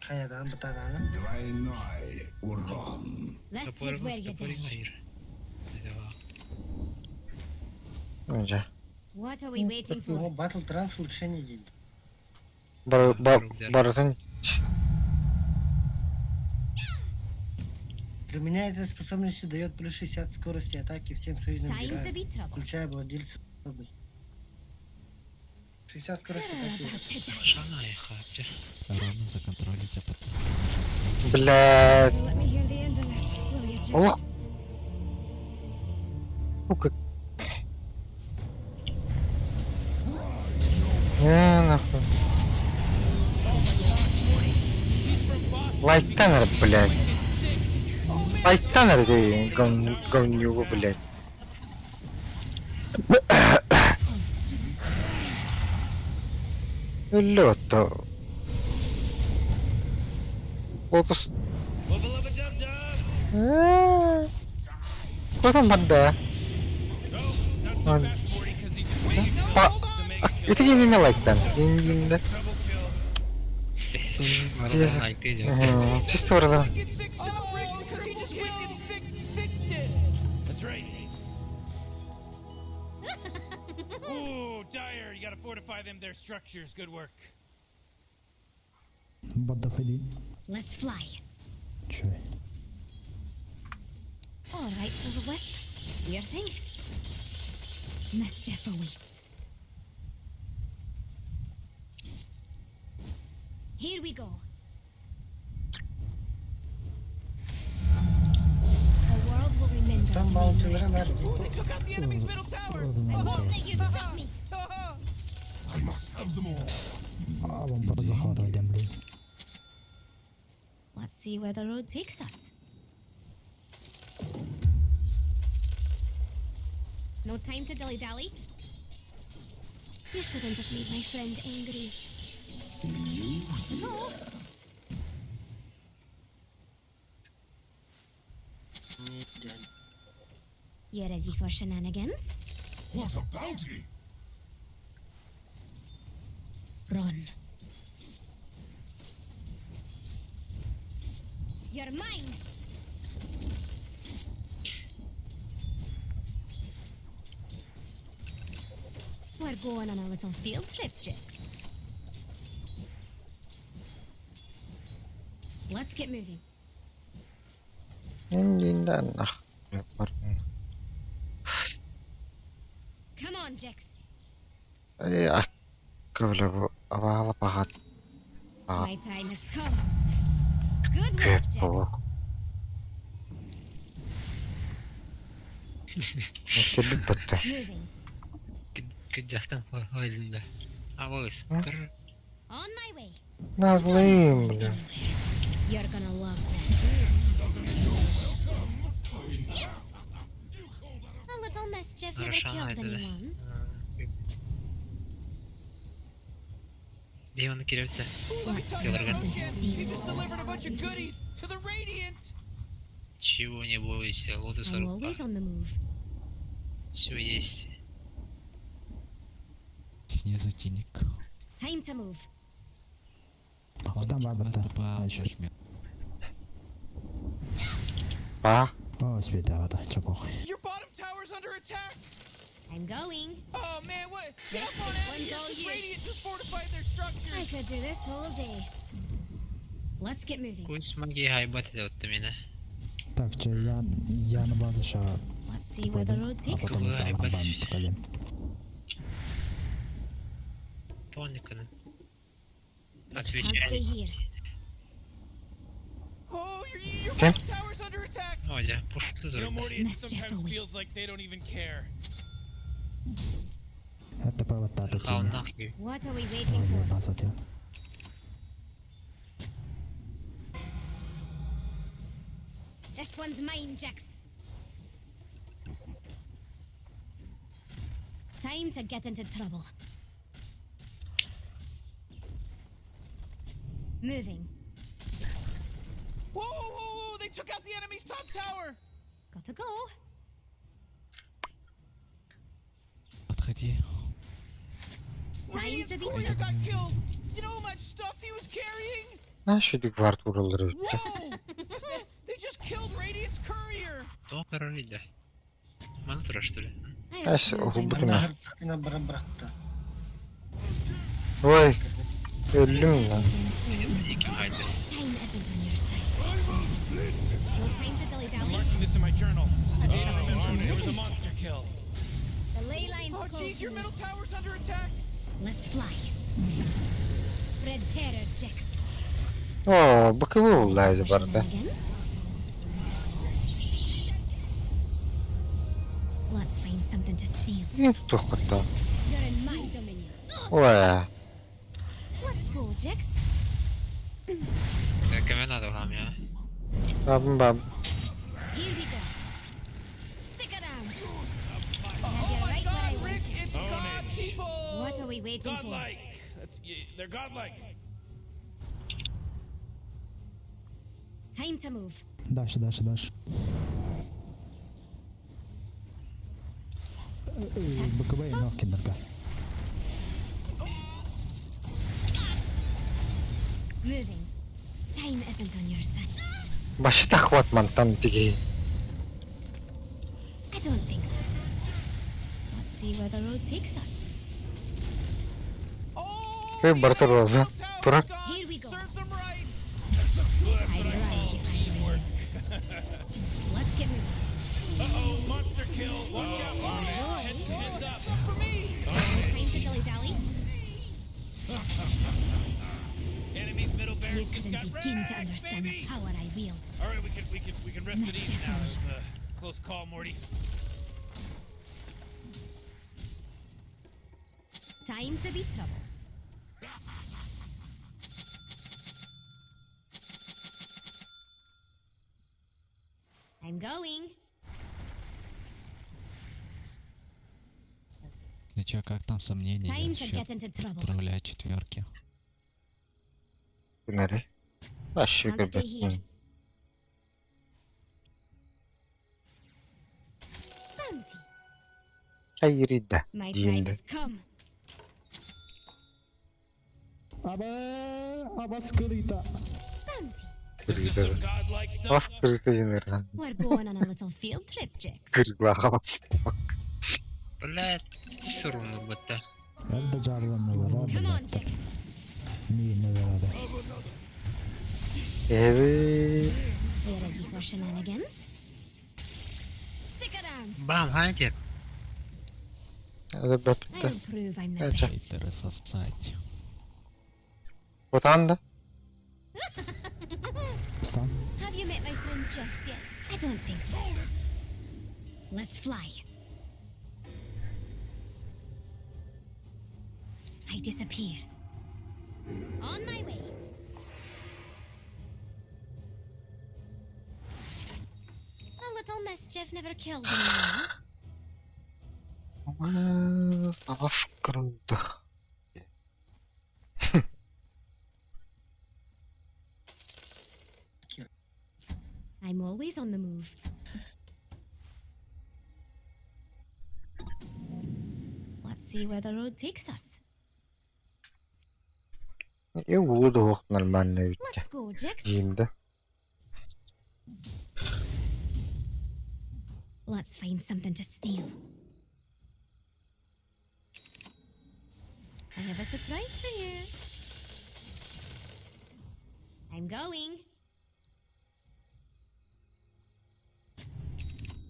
Каядан бытаганы. Двойной урон. This is where you die. Жа. What are we waiting for? О, Battle Trans улучшение день. Бар, бар, барытын Применяя этой способности дает плюс 60 скорости атаки всем союзным Time to героям, be trouble. включая владельца способности. 60 скорости атаки. About to die. Шана и хапти. Рано законтролить, а потом нажать смоки. Блядь. Let me hear the end of this, will you, Jax? Олох. Сука. Не, нахуй. Лайтанер, блядь. Лайтанер, ты говнюго, блядь. Лето. Лотос. Кто там банда? Па... Это не имя лайтан. Дин-дин, да. Барытын лайкты идет. Чисто вроде. Because he just wicked sick sicked it. That's right. Ooh, Dire, you gotta fortify them their structures. Good work. What the иди. Let's fly. Чё? All right, little wisp. Do your thing. Mischief awaits. Here we go. The world will remember. Там баунтилеры на They took out the enemy's middle tower. I won't let you stop me. I must have them all. А, вон захватывать, блин. Let's see where the road takes us. No time to dilly dally. You shouldn't have made my friend angry. No. You ready for shenanigans? What a bounty! Run. You're mine. We're going on a little field trip, Jix. Let's get moving. Дин-дин, да, нах. Come on, Jix. Эй, акка, бу абаала пахат. My time has come. Good work, Jix. Кэп Кебит бітті. Moving. Күджахтан ойлында. Абылыс. On my way. Наглым, бля. You're gonna love this. Yes! A little mischief never Хорошо, killed это да. anyone. Бейваны керепті. Let me tell you, Roshan, he just delivered a bunch of goodies to the Radiant. Чего не бойся, лотос I'm always рука. on the move. Все есть. Снизу тиник. Time to move. Там баба-то. Па. О, света, да, чё похуй. Your bottom tower's under attack. I'm going. Oh man, what? Get Yes, up on this out of one's here. all 'cause you. Radiant just fortified their structures. I could do this all day. Let's get moving. Пусть магия хайбат идет меня. Так, че, я на базу ща Let's see where the road а takes потом us. там Ай, бан калем. Тониканы. Can't stay Отвечай. here. Oh, your Кем? bottom tower's under attack. Оля, пушту You know, дурак. Morty, it Mischief sometimes awaits. feels like they don't even care. Это павата Хал тине. нахуй. What are we waiting for? База тя. This one's mine, Jax. Time to get into trouble. Moving. Whoa, whoa, whoa, they took out the enemy's top tower. Gotta go. Отходи. Time Radiant's to be courier got killed. You know how much stuff he was carrying? Наши гвард уралары. Whoa! They just killed Radiant's courier. То король, да. Мантра, что ли? Эс уһулбутум Манна ээ. аһардахпына баран бырахта. Ой, өллүм да. Икки хайда. Time isn't on your side. No time to I'm dilly-dally. marking this in my journal. This is a day to remember. There was a monster kill. The ley lines Oh, call jeez, to your me. middle tower's under attack. Let's fly. Spread terror, Jix. Оо, быкыбы буллаа For барда. shenanigans. Let's find something to steal. Иин тутуохпуттан. You're in my dominion. Ой, Let's go, Jix. Көмө надо вам я. бабым баб. Here we go. Stick around. Oh Have you my right where God, I want Rick, you. it's god people. What are we waiting for? Godlike. That's yeah, they're godlike. Time to move. Дальше, дальше, дальше. БКБ и Нокинерга. Moving. Time isn't on your side. Башта хват мантан тиги. I don't think so. Let's see where the road takes us. Oh, Эй, the Бартор enemy's Роза. middle tower's Турак. gone. Here we go. Serves them right. I'd run if I were you. Let's get moving. Uh-oh, monster kill. Watch out, Morty. Heads, heads up. For me. No time to dilly-dally. Enemy's middle You barracks just couldn't got begin to wrecked, understand baby. the power I wield. All right, we can rest at ease Mischief now. only. That was a close call, Morty. Time to be trouble. I'm going. Ну чё, как там сомнения Time to насчет get into trouble. отправлять четверки? Күнэри. Вообще Can't stay here. көрбөппүн. Bounty. Хайрида My time диинде. has come. Аба, аба скрыто. Bounty. This is some godlike stuff. Бас кыргыта динерхан. We're going on a little field trip, Jix. Кыргылаха Блядь, сурунур бутта. Это жарланылар, Come on, Jix. Не, не надо. Эви. You ready for shenanigans? Stick around. Бам, хантер. Это бэппитэ. I'll prove I'm the Эча. best. Хейтеры сосать. Бутанда. Стан. Have you met my friend Jix yet? I don't think so. Let's fly. I disappear. On my way. A little mischief never killed anyone. Бас круто. I'm always on the move. Let's see where the road takes us. И улуу нормально ведь. Let's go, Jix. Диинде. Let's find something to steal. I have a surprise for you. I'm going.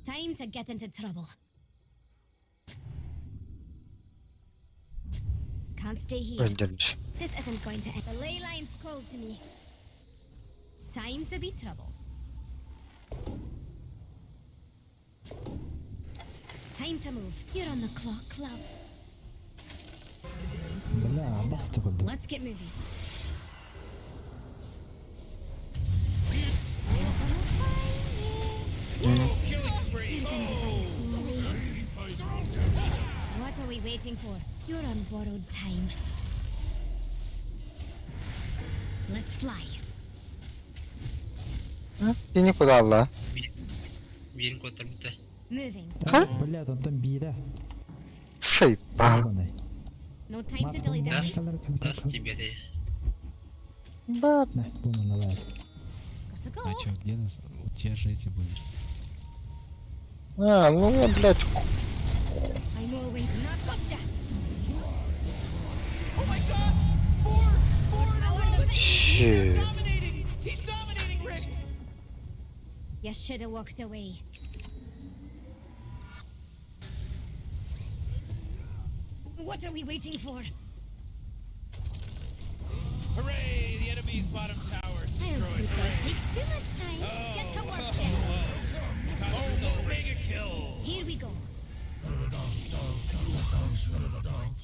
Time to get into trouble. Can't stay here. Öldürmüş. This isn't going to end. The ley line's called to me. Time to be trouble. Time to move. You're on the clock, love. Бля, бас тыгылды. Let's get moving. You're gonna find me. Killing spree. You tend to die slowly. What are we waiting for? You're on borrowed time. Let's fly. Кини куда алла? Бирин котор бутта. Moving. Бля, там там биде. Сайпа. No time to dilly dally. Даст тебе ты. Батна, буну налаз. Gotta go. А чё, где нас? У тебя же эти были. А, ну я, блядь, Rolling. Not gotcha. Oh my god! Four! Four in a row! Shit. They're dominating! He's dominating, Rick! You should have walked away. What are we waiting for? Hooray! The enemy's bottom tower is I don't destroyed. think they'll take too much time. Get to work, Jix. Oh, mega kill! Here we go.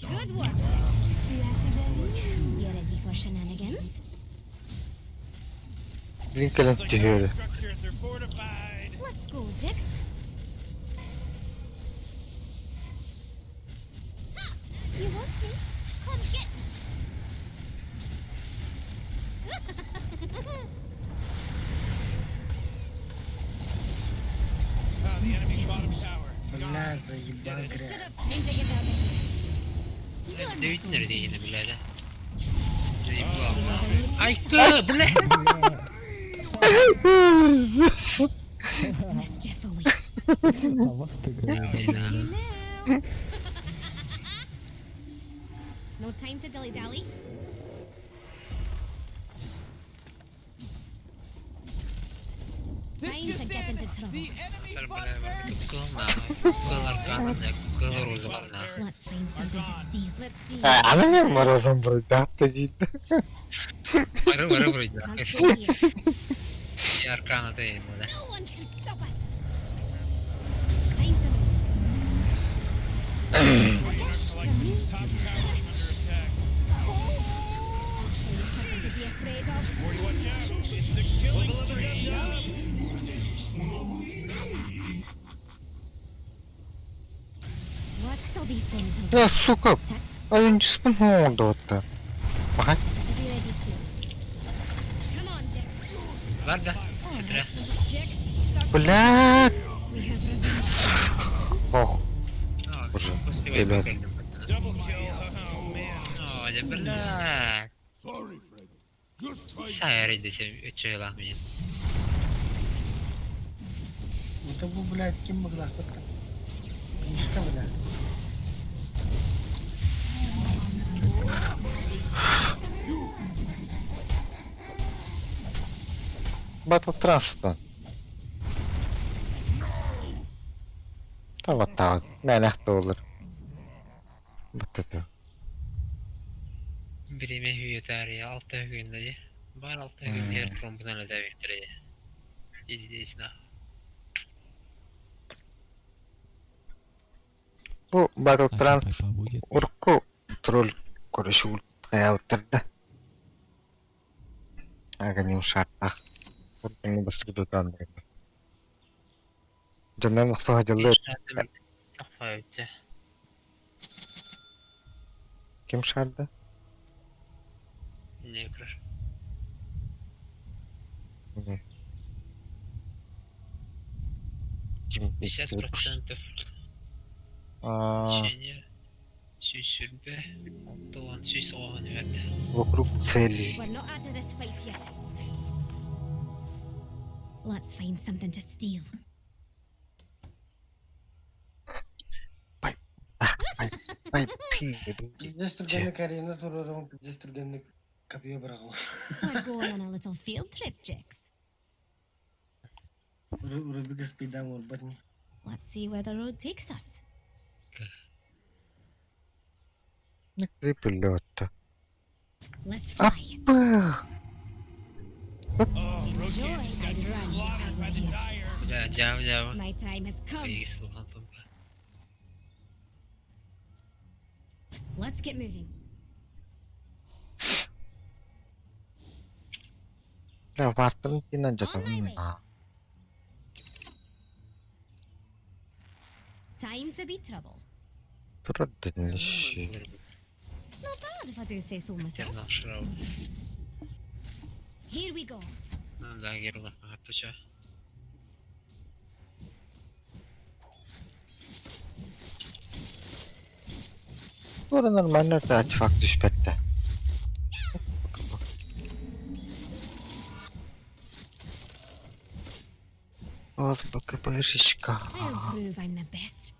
Good work, Jix. You ready for shenanigans? Блин кэлэн Looks like түһүөрү. our structures are fortified. Let's go, Jix. Ha! You want me? Come get me. Oh, the enemy's bottom tower. is gone. Бля, заебал, Should грязь. have time to get out of here. You're not Дөйдүнэр дейін біледі. Айкы, бля! Mischief awaits. А вас тыкает. You now. No time to dilly dally. This Time to just get in, into trouble. the enemy's bottom barracks Let's find something to steal. Let's see. Аны мен морозом бұрдатты дейді. Бары бары бұрайды. Can't stay here. Аркана дейін. No one can stop us. Time to move. Like top tower is under attack. I'll show you something to be afraid of. Morty, watch out! It's the killing spree! What'll be fun to Я, сука, айынчыспын оңдуотта. Баха. Better be ready soon. Come on, Jix. Бар да, сетре. Jix, stop. Блядь. We have revenge. Ох, Боже, ребят. Double kill. Oh man. Ой, бля. Sorry, friend. Just try Сайры десем, өчөй мен. Это бу, блядь, ким могла? Мишка, бля. Battle Trust. Таваттаа. Мэнэх доллар. Баттата. Биреме хүйетари, алты күнде. Бар алты күнде ер тромбынан да бектере. Издесна. Бу Battle А Trans что будет? урку тролль көрүшү каяуттарда. Ага шартах. Уркуны баскыдытан. Жаннан охсоо жылы Тақпай өтсе. ким шарды? Не кір. Ким 50% А, лечения. Сүйсүрбе. Алты он, сүйс оған верді. вокруг цели. We're not out of this fight yet. Let's find something to steal. Ай, пи. Пиздец түргенник арена турарым, пиздец түргенник копье бырагым. We're going on a little field trip, Jix. Рубик спидам урбатни. Let's see where the road takes us. Припелётта. Let's fly. Пых. Oh, Roshan Enjoy just got and run slaughtered by the if I were you. Dire. Бля, жау жау. My time has come. Егіс болған томба. Let's get moving. Бля, вартын кинан On my way. жатам. Time to be trouble. Турар дединиш. Not bad if I do say so myself. Тернал шырау. Here we go. Да, герлах мағаттуча. Тура нормально артефакт түспәтте. Вот БКБшечка. I'll prove I'm the best.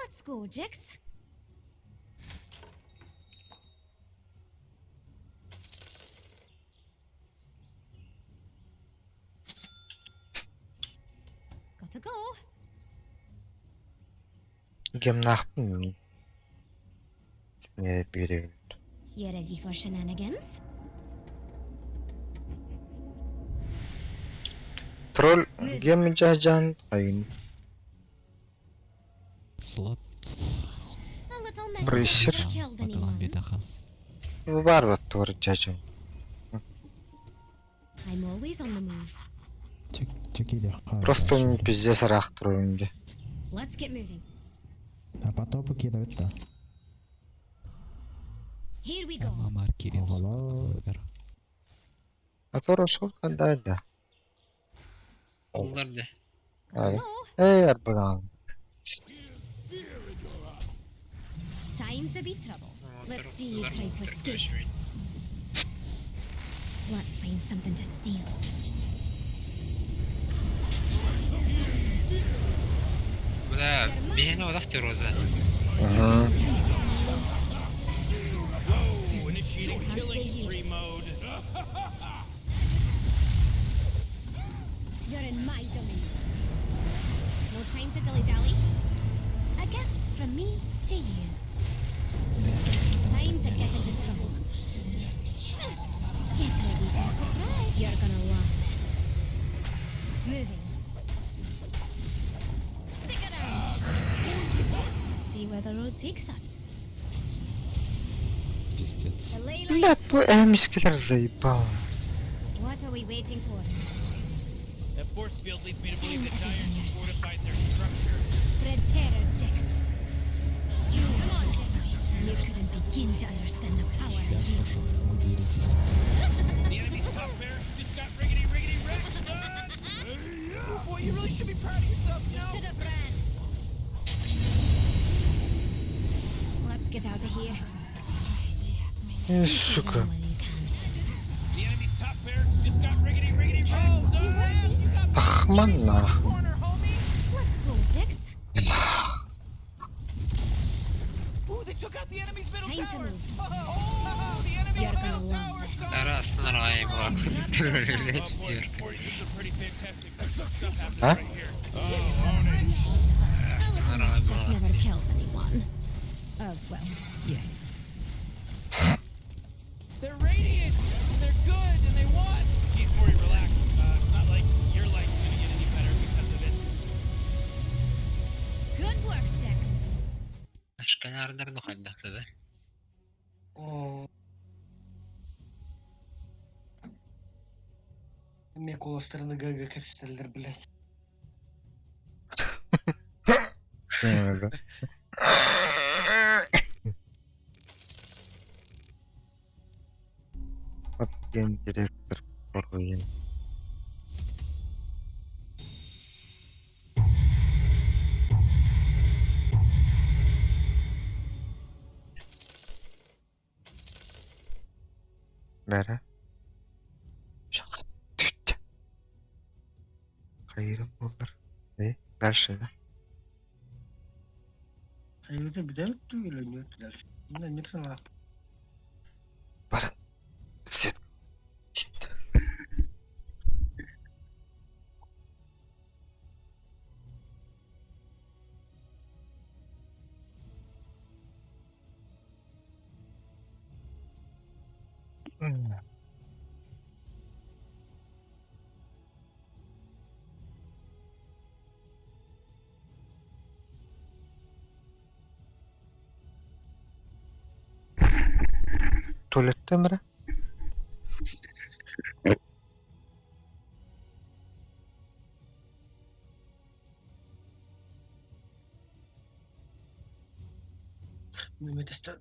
Let's go, Jix. Gotta go. Гемнаахпын мин. Кимҥэ биэрэбин. You ready for shenanigans? Тролль гем дьаһдьаан айын. Слот. A little message Брыссер. never killed Атылан anyone. биэтэхэ. Бу баар баттугар дьаһдьаан. I'm always on the move. Чекилиэххэ Просто не пиздец ыраах турабын дии. Let's get moving. А потом киирэбит да. Here we go. Мамар киирэн Оҕолор. А то Росхов ханна да. Буллар да. Gotta Ай. go. Эй, арбадан. Time to be trouble. Let's see you try to escape. Let's find something to steal. Бля, биһиэнэ олох Роза. Ага. Whoa, initiating killing spree mode. You're in my domain. No time to dilly-dally. A gift from me to you. Time to get into trouble. Get ready for a surprise. You're gonna love this. Moving. Stick around. Let's see where the road takes us. Пиздец. The ley lines. Блядь, твой эмискелер заебал. What are we waiting for? That force field leads me to believe that Time Dire isn't on your just side. fortified their structure. Spread terror, Jix. Come on, Jix. You couldn't begin to understand the power Я of you. пошел. Вы деритесь. The enemy's top barracks just got riggedy riggedy wrecked, son! Oh boy, you really should be proud of yourself, you You know? should have ran. Let's get out of here. Эй, сука. While you can. The enemy's top barracks just got riggedy riggedy wrecked, son! You got Ахман нахуй. corner, homie! Let's go, Jix. Ooh, they took out the enemy's middle Time to tower! move. Oh, the enemy's You're gonna middle love tower is this. gone! Ара астынар була. Oh boy, Morty, this is some pretty fantastic stuff happening Huh? right here. A little mischief never killed anyone. Oh, well, you guys. They're radiant, and they're good, and they won! Jeez, Morty, relax. It's not like your life's gonna get any better because of it. Good work, Jix. Ашканардар нухайдахта да. О. Эмиэ куоластарына ГГ кэпсэтэллэр, блядь. Да. Вот гендиректор Орлин. Бәрі. Шақат түт. Хайырым болар. И дальше, да? Хайыта бүтээбит дуу или нет дальше? Не, не знаю. Баран. Сет. Чит. Tuvalette mi? Mehmet ister.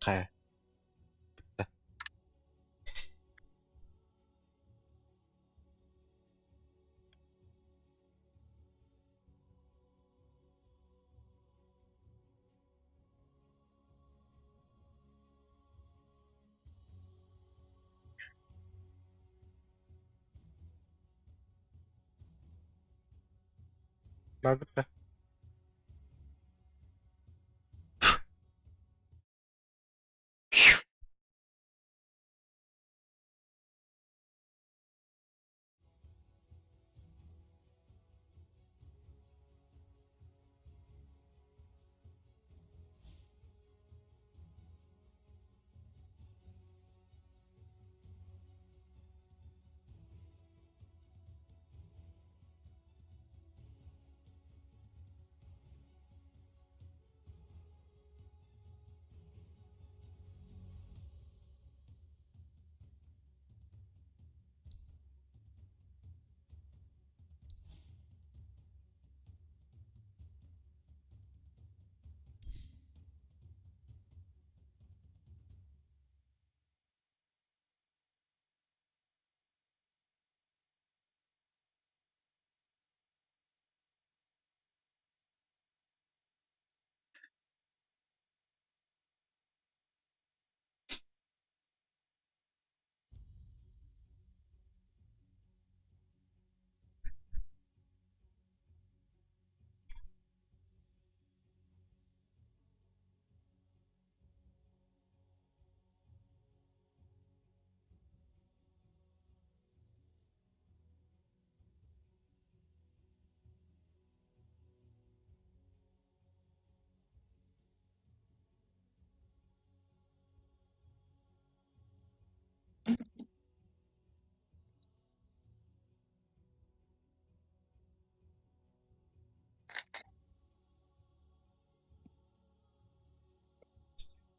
Хайа. Баабыта.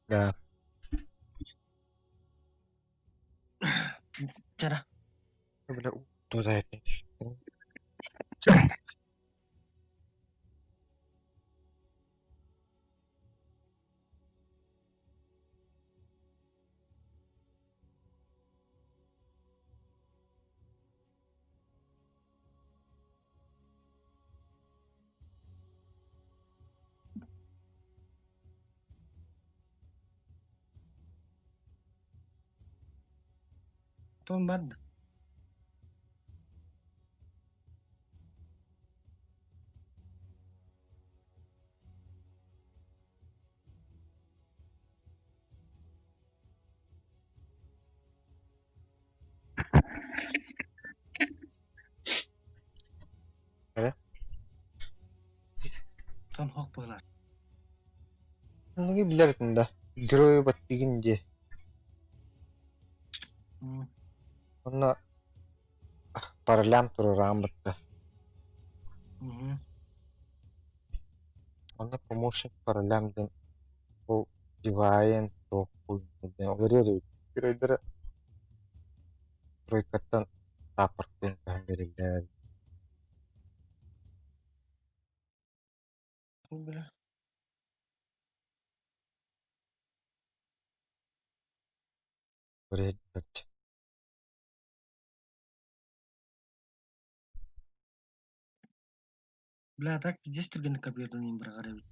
Да. Чара. Бля, туда опять. Тон барда. Эрэ? Тон хок буолар. Оннугу билэр этим да. Герою баттыгын дии. Онно паралям туруораан батта. Онно помощник паралям диэн ол Дивайн туох диэн олорор эбит. Геройдара тройкаттан тааппартыын көһөн биэрэллэр. Бля. Көрөйдөрчү. Бля, так пиздец түргэнник компьютерин быраҕар эбит.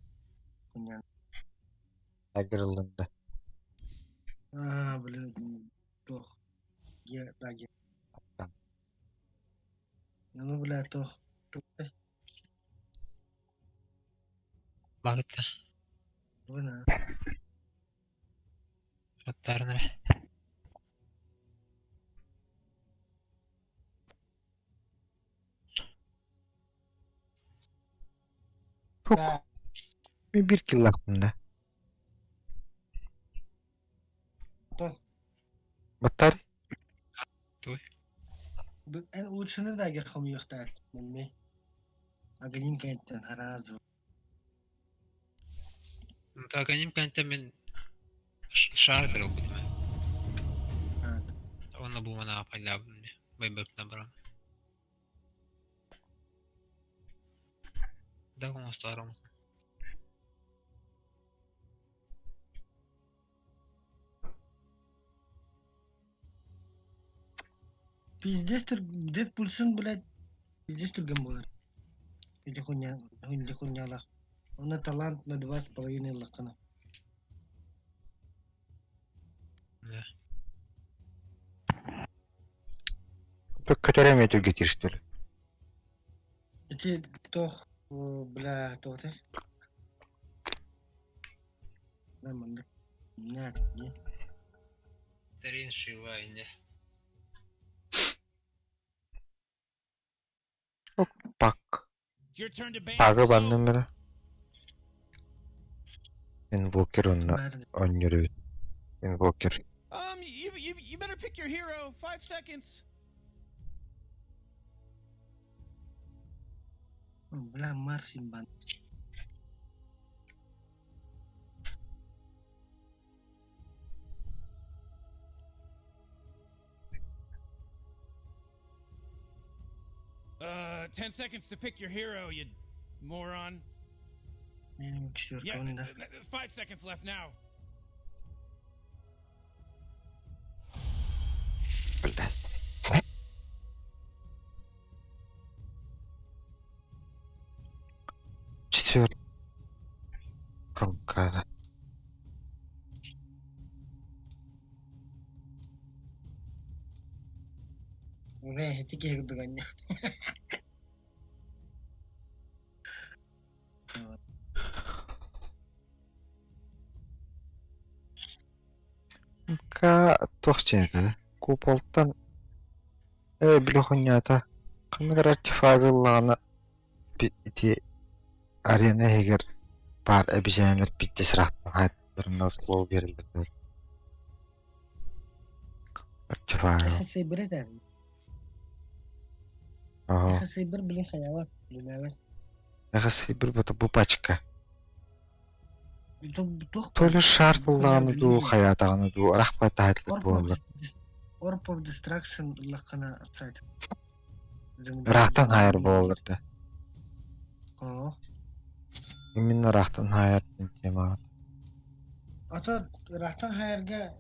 Хуйня. Агырыллында. А, бля, туох. Ге, да, ге. Ну, бля, туох. Туох. Багытта. Буна. Оттарын эрэ. Хук. Мен бир киллаахпын да. Тон. Баттар. Туй. Эн улучшены да гер хомуйуохтаар. Нэмме. Аганим кэнтэн харазу. Ну так они кэнтэ мин шар ылбытым. Онно бу манаа пайлаабын байбыпна барам. Да оҥостуарым. Пиздец Дэдпульсын, блядь, пиздец түргэн буолар. Ити хуйня, ити хуйнялаах. Онно талант на 2,5 ыллаххына. Да. Көтөр эмиэ түргэтиир что ли? Ити туох, бля, туох этэй? Бля, маннык. Нет, не. Тарин шила инде. Пак. It's your turn to ban. Пагы банным эрэ. Инвокер онно Баар оонньуур эбит. Инвокер. You better pick your hero. 5 seconds. Бля, Марсин бан. 10 seconds to pick your hero, you moron. Четверка Yeah, он, да. 5 seconds left now. Блядь. Четвертый. Кавказа. Бля, ити киһи курдук анньа. Ка туох диэн этэ? Куполтан ээ били хуйнята ханнык эрэ артефагы ыллаҕына ити арена иһигэр баар эбизээннэр биирдэ сыраахтан хаайтарына слово биэрэллэр артефагы. Эхо Сейбер этэ. Оһо. Эхо Сейбер, блин, хаялар. Билээбэт. Эхо Сейбер бу пачка. Туох То ли шар ыллаҕына дуу, хайаатаҕына дуу, арахпат таһатлык Orb of буоллар. Orb of Destruction ыллаххына сайт. Ыраахтан хаайар буоллар да. Оо. Именно ыраахтан хаайар диэн темаҕа. Ата ыраахтан хаайарга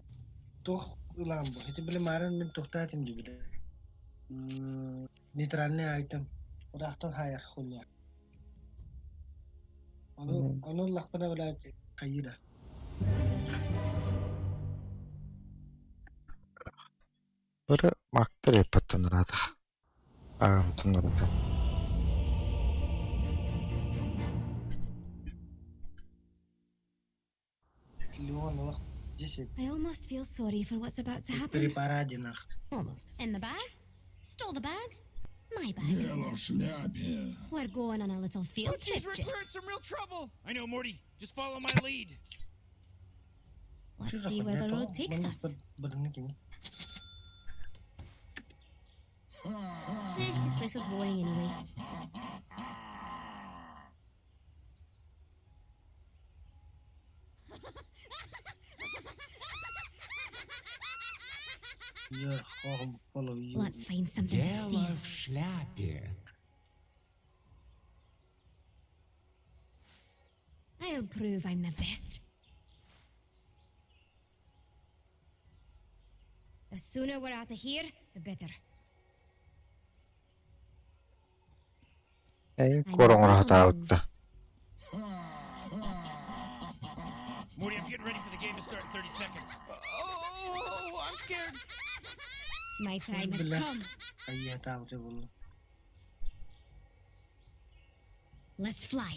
туох ылаан бу? Ити били маарын мин туохтаатым дии били. Нейтральный item. Ыраахтан хаайар хуйня. Ону ону ыллахпына блядь хайыра. Бары мактар эппаттан ыраатах. Ааҕымтын ырыта. Леон олох 10 I almost feel sorry for what's about to при happen. параде нах. Almost. In the bag? Stole the bag? My bag. Дело в шляпе. We're going on a little Oh, field jeez, trip, Rick, Jix. we're in some real trouble. I know, Morty. Just follow my lead. Let's Что за see where хуйня? the road Тоҕо takes маннык us. бырдыны кими? Eh, this place is boring anyway. Your home follow you. Let's find something to Дело steal. в шляпе. I'll prove I'm the best. The sooner we're out of here, the better. Эйин I know куор this'll move. оҥоро Morty, I'm getting ready for the game to start in 30 seconds. Oh, I'm scared. My time has Бля. come. Айыатаабыта буолла. Let's fly.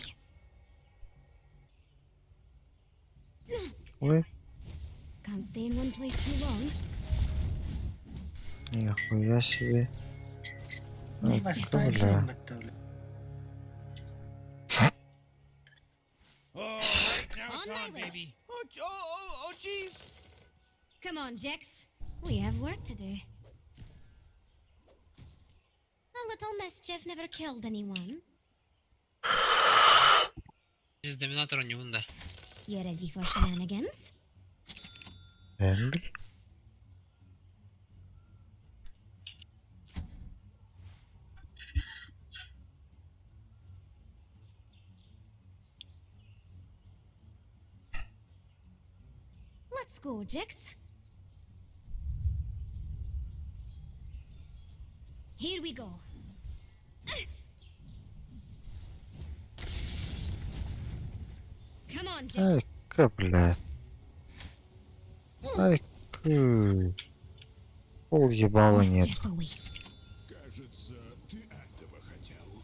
Ой, Can't stay in one place too long. нихуя себе. Ну, Mischief. бля. All right, now it's On my on, way. baby. Oh, oh, oh, oh, jeez. Come on, Jex. We have work to do. A little mischief never killed anyone. Здесь доминатор не да. You ready for shenanigans? Эмбель. Let's go, Jex. Here we go. Come on, Jix. Айка, блядь. Айка. Пол ебала нет. Mischief awaits. Кажется, ты этого хотел.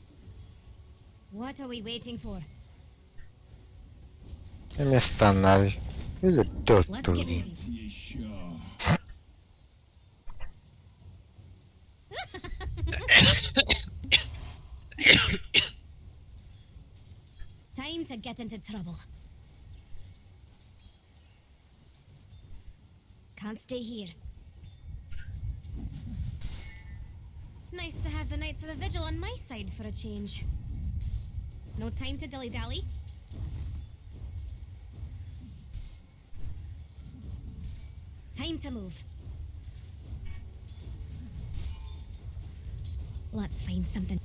What are we waiting for? Эместаннар. Или Let's get тот moving. Еще. Time to get into trouble. Can't stay here. Nice to have the Knights of the Vigil on my side for a change. No time to dilly dally. Time to move. Let's find something.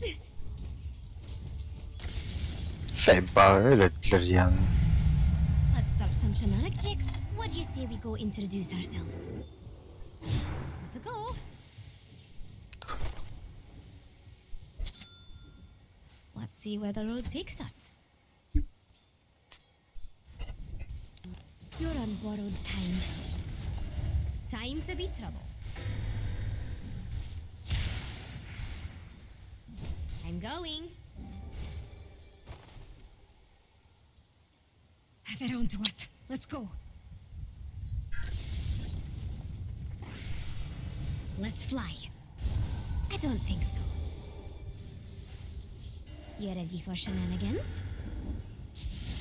Заебало, өлөттүлэр диэн. Let's start some shenanigans. What do you say we go introduce ourselves? Got to go. Let's see where the road takes us. You're on borrowed time. Time to be trouble. I'm going. They're on to us. Let's go. Let's fly. I don't think so. You ready for shenanigans?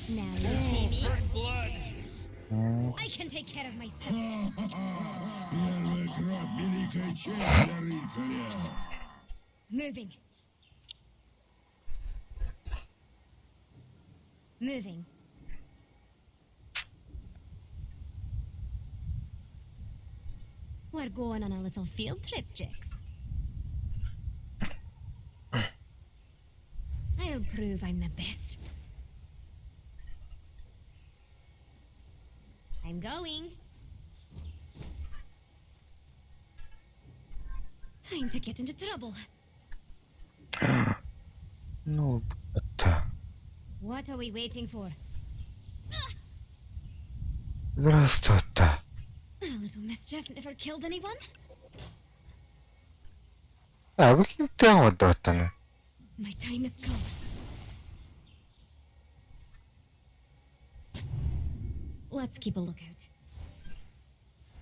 Now you see me. First blood. I can take care of myself. Первая кровь великая честь для рыцаря. Moving. Moving. We're going on a little field trip, Jix. I'll prove I'm the best. I'm going. Time to get into trouble. Ну, это... What are we waiting for? Здравствуйте. A little mischief never killed anyone. А, вы кимтэн одоотаны? My time has come. Let's keep a lookout.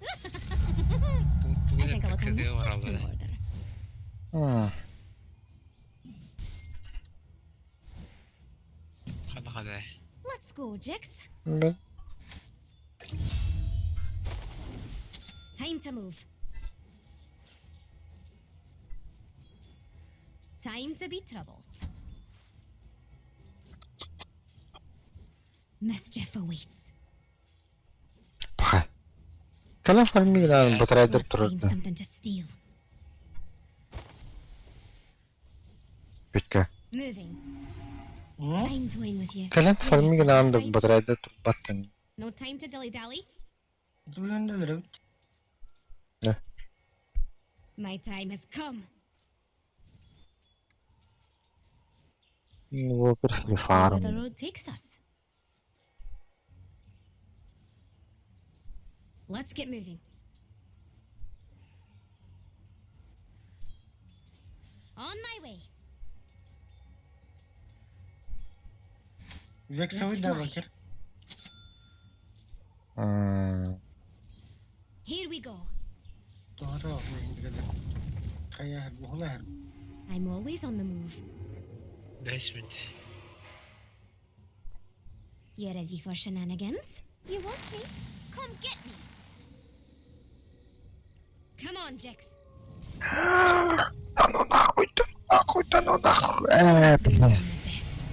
I think a little mischief's in order. Хана-хана. Let's go, Jix. Да. Time to move. Time to be trouble. Mischief awaits. Паха. Кэлэн фармигынан батарайдар Let's find турарда. something to steal. Бүтка. Moving. I'm toying with you. Кэлэн You understand, фармигынан right? батарайдар турбаттан. No time to dilly dally. Түлендер My time has come. Вопер See where the фарм. road takes us. Let's get moving. On my way. Вексовый Let's да fly. бакер. Here we go. Doğru Kaya buhla I'm always on the move. Basement. You ready for shenanigans? You want me? Come get me. Come on, Jix. Да ну нахуй, да ну нахуй, да ну нахуй. Э, бля. I'm the best.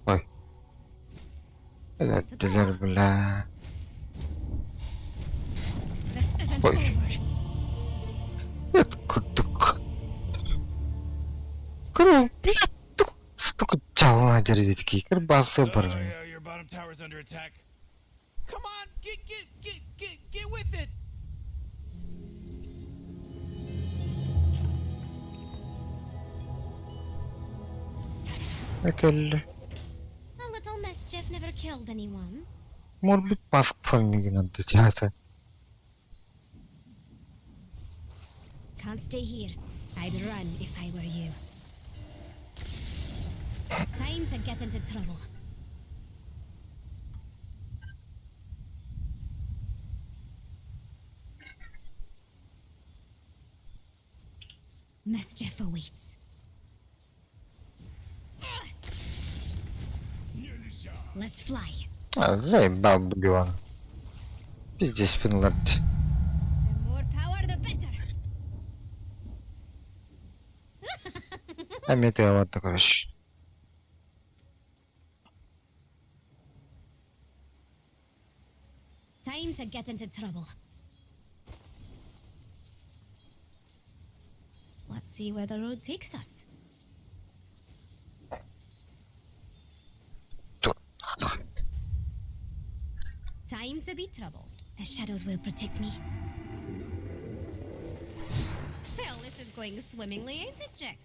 Ой. Өлөттүлэр, бля. This isn't Ой. over. Это курдук. Кыры, блядь, столько чалына дердетки. Кыр басы Oh, бар. yeah, your bottom tower's under attack. Come on, get get get get get with it. Кэллэ. A little mischief never killed anyone. Может маск фармигин театр. Can't stay here. I'd run if I were you. Time to get into trouble. Mischief awaits. Let's fly. А, заебал Бубион. Пиздец, Финланд. The more power, the better. А мне ладно, короче. Time to get into trouble. Let's see where the road takes us. Time to be trouble. The shadows will protect me. Well, this is going swimmingly, ain't it, Jax?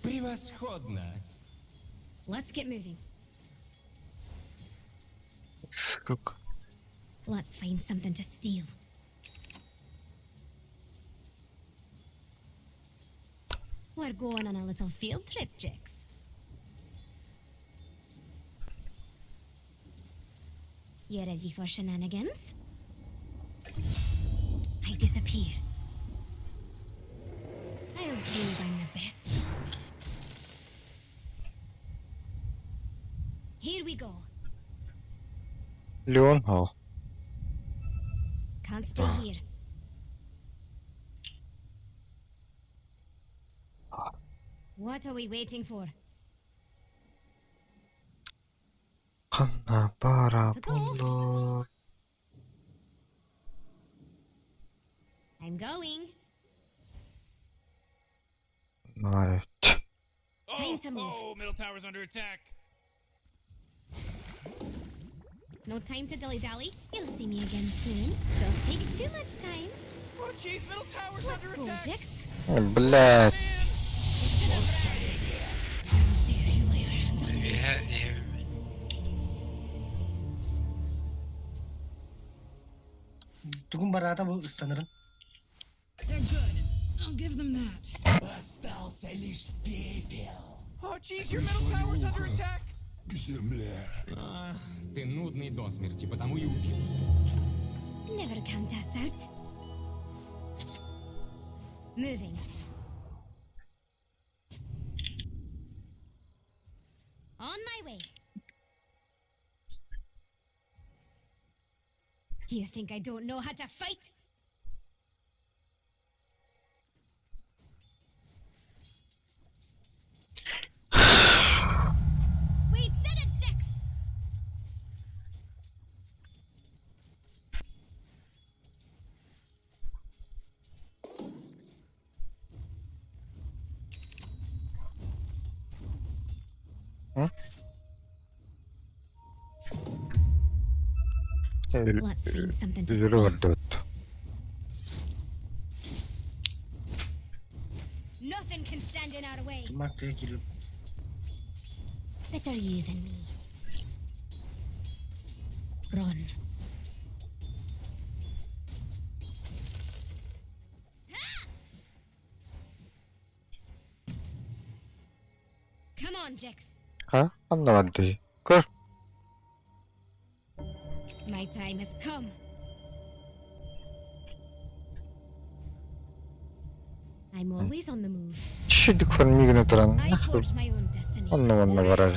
Превосходно. Let's get moving. Сука. Let's find something to steal. We're going on a little field trip, Jix. You ready for shenanigans? I disappear. I'll prove I'm the best. Here we go. Леон Холл. Can't stay here. What are we waiting for? Ханна бара To go. була. I'm going. Марит. Time to move. Oh, middle tower's under attack. No time to dilly dally. You'll see me again soon. Don't take too much time. Oh, jeez, middle tower's Let's under go, attack. Jix. Блядь. How dare you lay a hand on me? Yeah, yeah. Тугун бараата бу ыстанырын. They're good. I'll give them that. Остался лишь пепел. Oh, jeez, your middle tower's under attack. К земле. А, ты нудный до смерти, потому и убил. Never count us out. Moving. On my way. You think I don't know how to fight? We did it, Jax! Let's find something to Üzülü steal. vardı. Nothing can stand in our way. Maktaya giriyor. Better you than me. Run. Ah! Come on, Jax. Ha? Anlamadı. Kır. My time has come. I'm always on the move. Şimdi farmigine turan. I forge my own destiny. Anlamadı varar.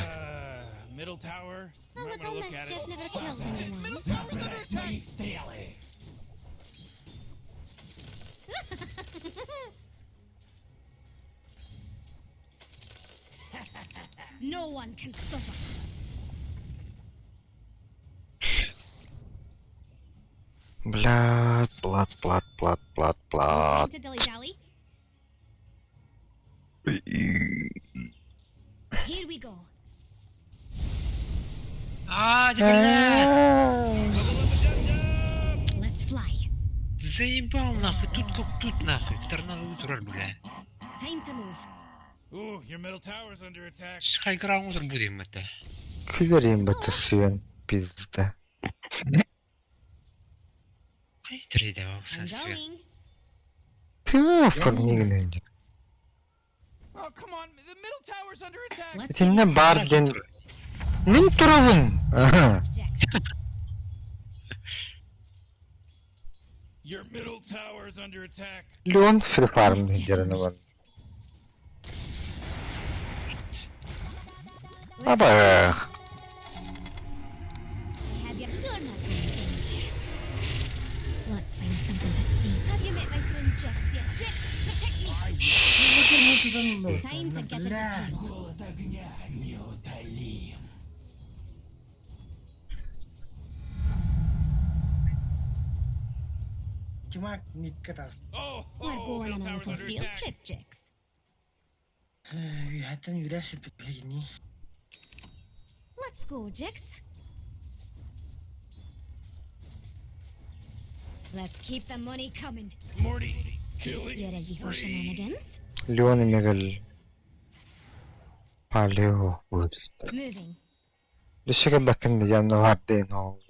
Middle tower. A You might little wanna look at mischief it. never killed anyone. Middle tower's under attack. No one can stop us. Блядь, блад, блад, блад, блад, блад. Time to dilly dally. Here we go. А, блядь! Let's fly. Заебал нахуй, тут как тут нахуй, торнадо турар бля. Time to move. Ooh, your middle tower's under attack. Хайграунд будем это. Күлэрим бата сыан пизда. Хайтрейде I'm бабсан свет. going. Ты оформигнен. Oh, come on. The middle tower's under attack. Let's Итиннэ баар диэн мин турабын. Аха. Jax. Your middle tower's under attack. Леон фрифарм дерена бар. Аба. I have your. You're not going anywhere. Let's find something to steal. Have you met my friend Jix yet? Jix, protect me. Time to get into Бля. trouble. Чумак мидка таас. Oh, We're oh, going middle on a tower's little under field attack. trip, Jix. Хатан юраш билигни. Let's go, Jix. Let's keep the money coming. Morty, killing You ready for spree. shenanigans? Леон эмегэл палео вырст. Moving. Лишеге бакын янна варден ол.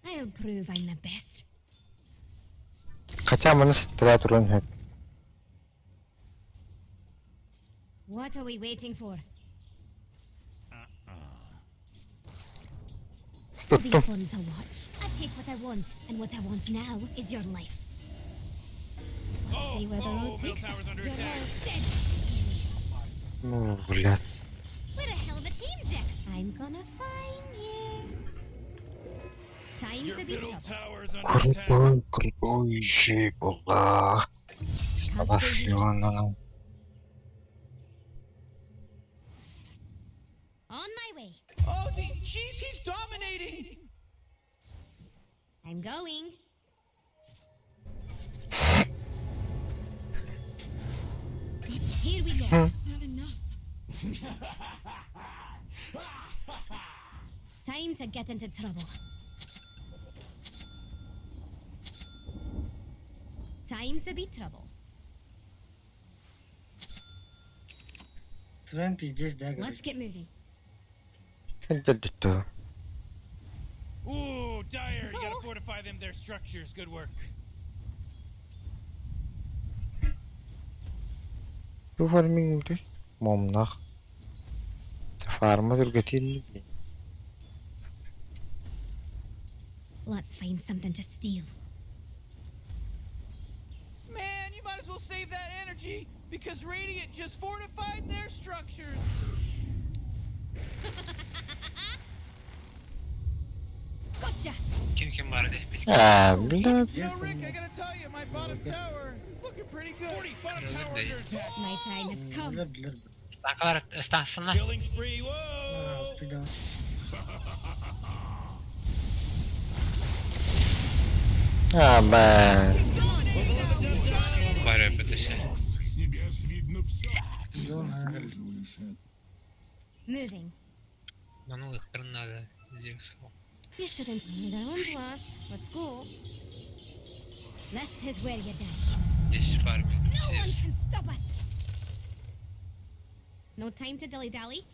I'll prove I'm the best. Хотя мы стрят урон хэп. What are we waiting for? This'll be Tuttum. fun to watch. I take what I want, and what I want now is your life. Let's Oh, see where the oh, road middle takes us. tower's under You're attack. all dead. Ну, блядь. We're a hell of a team, Jax. I'm gonna find you. Time Your to be middle trouble. tower's under attack. Крутой, крутой еще была. Can't Абас stay here. Леона. On my way. Oh, jeez, he's dominating. I'm going. Here we go. Not enough. Time to get into trouble. Time to be trouble. Свен пиздец, да, Let's короче. get moving. Это Ooh, Dire, you gotta Go. fortify them their structures. Good work. Бу фарминг Момнах. Фарма түргэтин. Let's find something to steal. Man, you might as well save that energy because Radiant just fortified their structures. Gotcha! Kim kim var hadi. А, блядь. You know, Rick, I gotta tell you, my bottom tower is looking pretty good. 40, bottom tower under attack. My time has come. Билэр билэр. Стакалар станстанна. Killing spree. Whoa! Придал. А, бля. Бар өпөтөшө. С небес видно все. Ты заслуживаешь этого. Moving. Ману ыктырын надо. Зевс. You shouldn't. They're on to us. Let's go. This is where you die. Здесь фарминг. No one Зевс. can stop us. No time to dilly dally.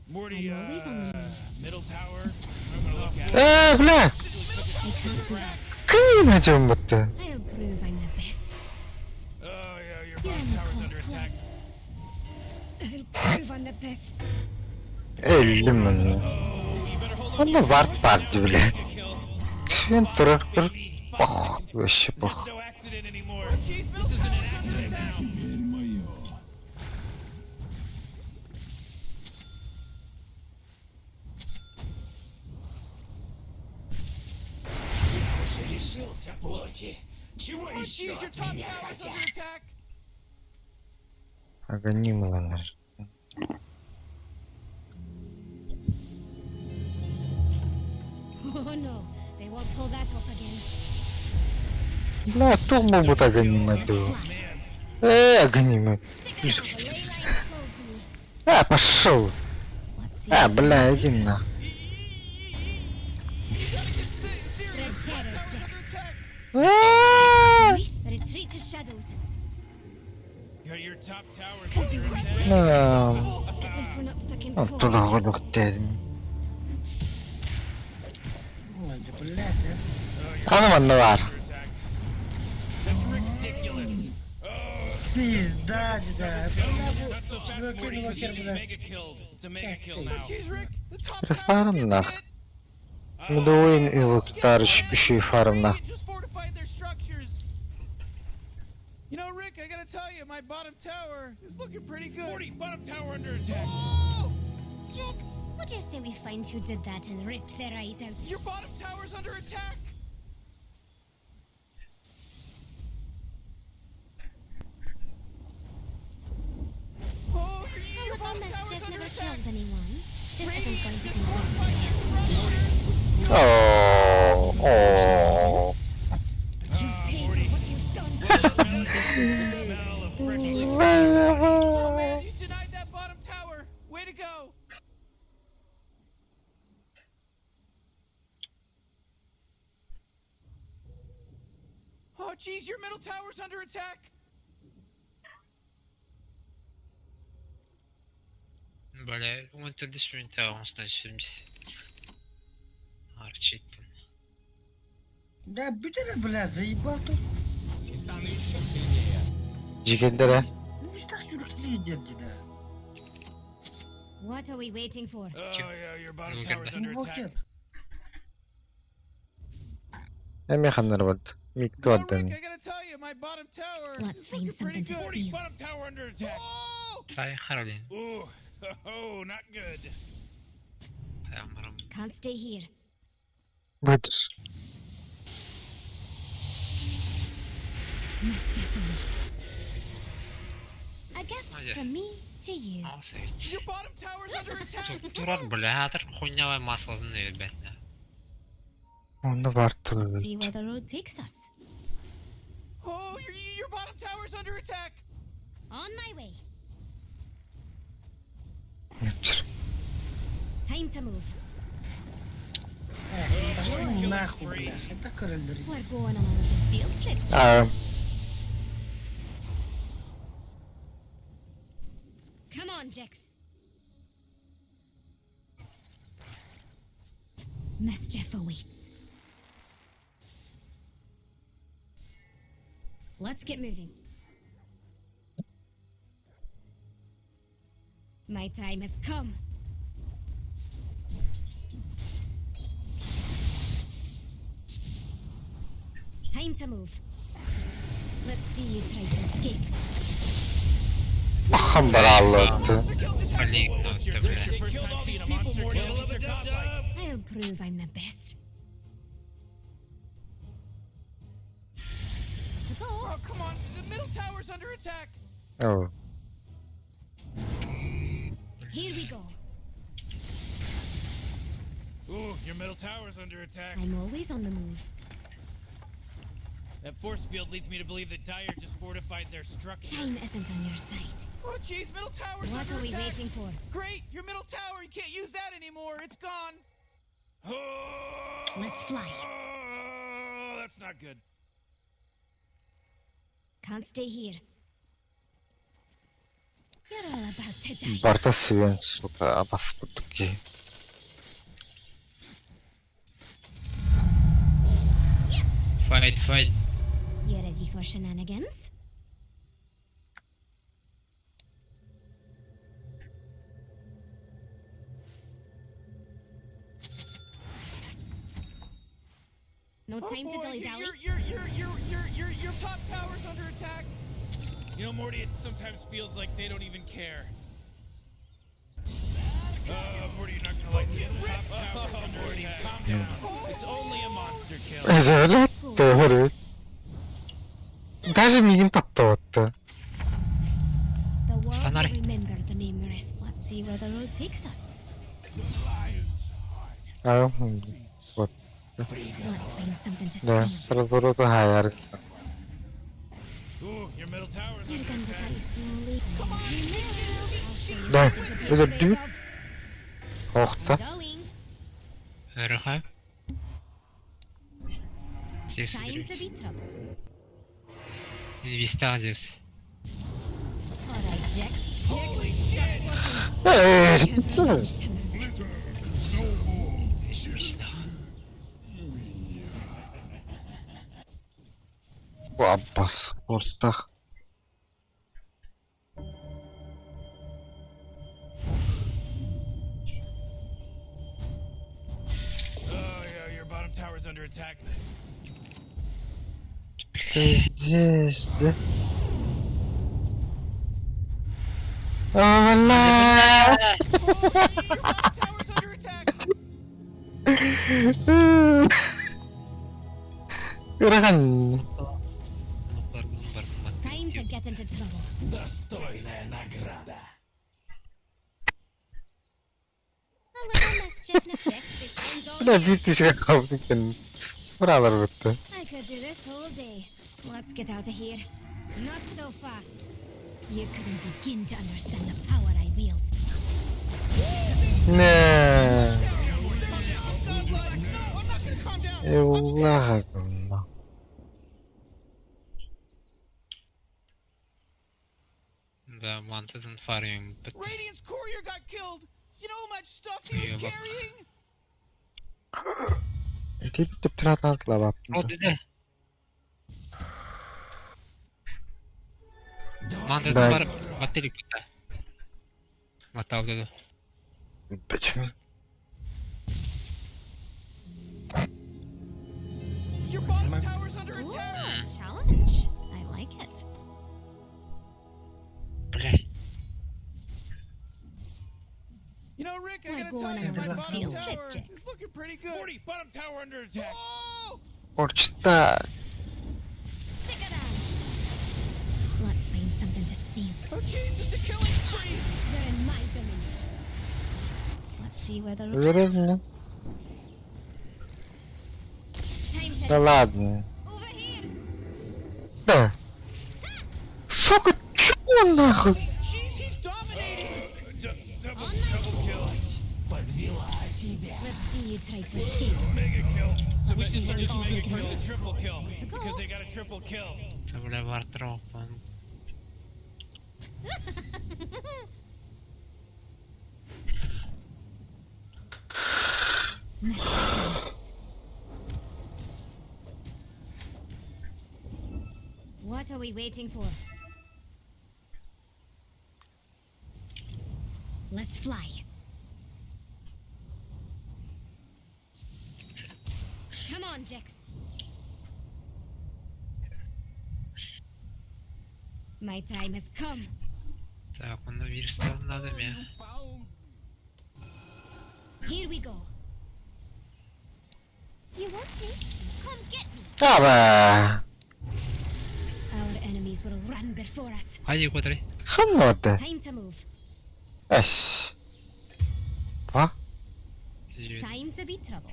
Morty, I'm always on the middle tower. I'm gonna look at it. Э, бля. I can't do that. Кына жам бутты. I'll prove I'm the best. Oh yeah, your You're bottom in the tower's cold under attack. I'll prove I'm the best. Эллим мен. Oh, you better hold on. Онда вард барды, бля. Kill. Ксен турар кыр. Ох, вообще That's пох. no accident anymore. Jeez, this isn't an accident now. Теперь мое. Oh, jeez, your top tower's under attack. Аганимланар. Oh no, they won't pull that off again. Бля, тух могут аганимать. Э, аганимать. Stick around, the ley lines flow to me. А, пошел. Let's see А, where the бля, road иди takes на. us. Retreat to shadows. Your top tower's under attack. At least we're not stuck in cold. Тулаҕа Блядь, Аны манна баар. That's ridiculous. Пизда, да. Not so fast, Morty. He just mega killed. It's a mega kill now. Jeez, Rick, the top Фармнах. Медовый илуктар үшүй фармнах. just fortified their structures. You know, Rick, I gotta tell you, my bottom tower is looking pretty good. Morty, bottom tower under attack. Oh! Jax, what do you say we find who did that and rip their eyes out? Your bottom tower's under attack. Oh, your, A your little bottom tower's mischief under never attack. killed anyone. This isn't going to Just be fortified their structures. Оо, оо. You've paid for what you've done. Smell of freshly Oh man, you denied that bottom tower. Way to go. Oh jeez, your middle tower's under attack. Бля, он төрдүс мүнүүтэ оҥостон сүрүм. Арчит. Да, бүтэ блядь, заебал тут. Стану еще сильнее. Жигендere. Ну что сюрприз да. What are we waiting for? Oh yeah, your bottom Look at tower's that. under attack. Эми ханнар бод. Микки You know, Rick, оддан. I gotta tell you, my bottom tower Let's is find looking pretty something to good. Morty, steal. bottom tower under attack. Oh! Сай Харолин. Ooh, oh, not good. Хаямарам. Can't stay here. Бөтөр. Mischief awaits. A gift Oh, yeah. from me to you. Аасайт. Your bottom tower's under attack. Турар бля, атар хуйнявай масласын өйбәтнә. Онно бар Let's see турар. where the road takes us. Oh, your your bottom tower's under attack. On my way. Нүчэр. Time to move. Эх, нахуй, блядь. Это король. We're going on a little field trip. Аа. Come on, Jax. Mischief awaits. Let's get moving. My time has come. Time to move. Let's see you try to escape. Ахан барааллы. Блин, ну это бля. They killed all these people, Morty. That means they're godlike. I'll prove I'm the best. To go. Oh, come on. The middle tower's under attack. Оо. Here we go. Ooh, your middle tower's under attack. I'm always on the move. That force field leads me to believe that Dire just fortified their structure. Time isn't on your side. Oh, jeez, middle tower's What under are we attack. waiting for? Great, your middle tower. You can't use that anymore. It's gone. Let's fly. Oh, that's not good. Can't stay here. You're all about to die. Барта свен сука абас кутуки. Fight, fight. You ready for shenanigans? No Oh, time to boy, dilly your- dally. Your, your, your, your, your, your, your top tower's under attack. You know, Morty, it sometimes feels like they don't even care. Morty, you're not gonna like this. Top tower's under Morty, calm down. It's only a monster kill. Эзэлээ. Төхөр. Даже мигин таптаатта. The world will Станари. remember the name Maris. Let's see where the road takes us. Аа. Вот. Let's find something to Да, steal. развороту хаяр. Ooh, your middle tower's You're under going to attack. die slowly. Come on, I'll show you Да, something to be это afraid дю- of. Охта. Going. Өрхө. Зевс Time to өлөрүбүт. be troubled. Инвистаах Зевс. All right, Jax. Holy shit! Эй, Инвистаах. Аббас, орстах. Oh yeah, your bottom tower's under attack. Ты здесь, да? О, бля! Your bottom tower's under attack. Ырахан. Бар бар бар. Time to get into trouble. Достойная награда. A little mischief and Jax, this one's all Бля, yours. биир тысяча хаалбыт экен. Быралар бытты. I could do this all day. Let's get out of here. Not so fast. You couldn't begin to understand the power I wield. Не. Godlike. No, I'm not gonna calm down. Улаха гынна. Да, мантатын фармим бит. Radiant's courier got killed. You know how much stuff he was Yeah, but- carrying? Тип тип трататлабап. О, деде. Мантатын Да. бар баттелик битте. Матал деде. Почему? Your bottom tower's under Ooh, attack. a challenge. I like it. Бля. You know, Rick, I We're gotta going tell you, on a my little bottom field trip, tower Jax. is looking pretty good. 40, bottom tower under attack. Oh! Орчта. Stick around. Let's find something to steal. Oh, jeez, it's a killing spree. You're in my domain. Let's see where the Өлөрөм. Time to Да ладно. over here. Да. Сука, чё нахуй? Jeez, he's dominating. Double, double kill. Подвела тебя. Let's see you try to escape. Mega kill. So we just just mega kill. a triple kill because they got a triple kill. Бля, вартроп. Он What are we waiting for? Let's fly. Come on, Jax. My time has come. Так, он на вирстал надо мне. Here we go. You want me? Come get me. Аба. Our enemies will run before us. Хайди кудры. Ханна орда. Time to move. Эс. Ба? Time to be troubled.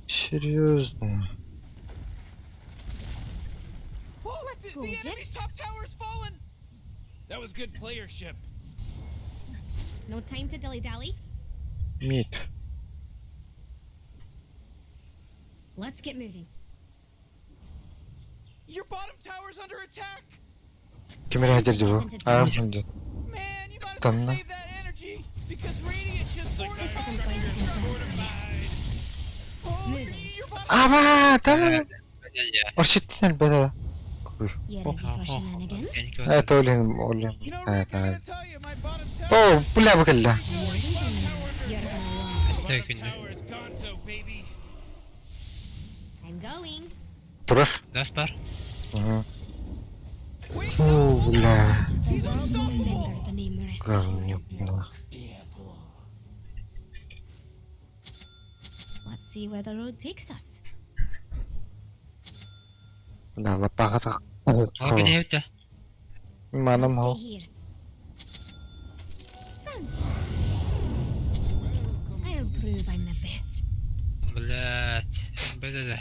Серьезно. Oh, Let's the, go, the enemy's Jax. top tower's fallen. That was good playership. No time to dilly dally. Мид. Let's get moving. Your bottom tower's under attack. Кимэр хажар жибу. Аа ханжи. Man, you might as well Странно. save that energy because Radiant just fortified. Isn't going to be Fortified. Oh, Moving. your bottom Аба, таа. Я. Оршитсан бата. You ready for shenanigans? Это олин олин. You know, Аа Rick, I таа. gotta tell you, my bottom tower. Оо, бля бакалла. You're gonna want. Так, күндү. Tower is gonzo, baby. I'm going. Турар. Дас бар. Мгм. Wait, Фу, бля. he's unstoppable. Remember the name Marissa. Говнюк. нах. Let's see where the road takes us. Да, лапаха. Ал кене өтө. Манам Stay хо. here. Bounce. I'll prove I'm the best. Блять. БДД.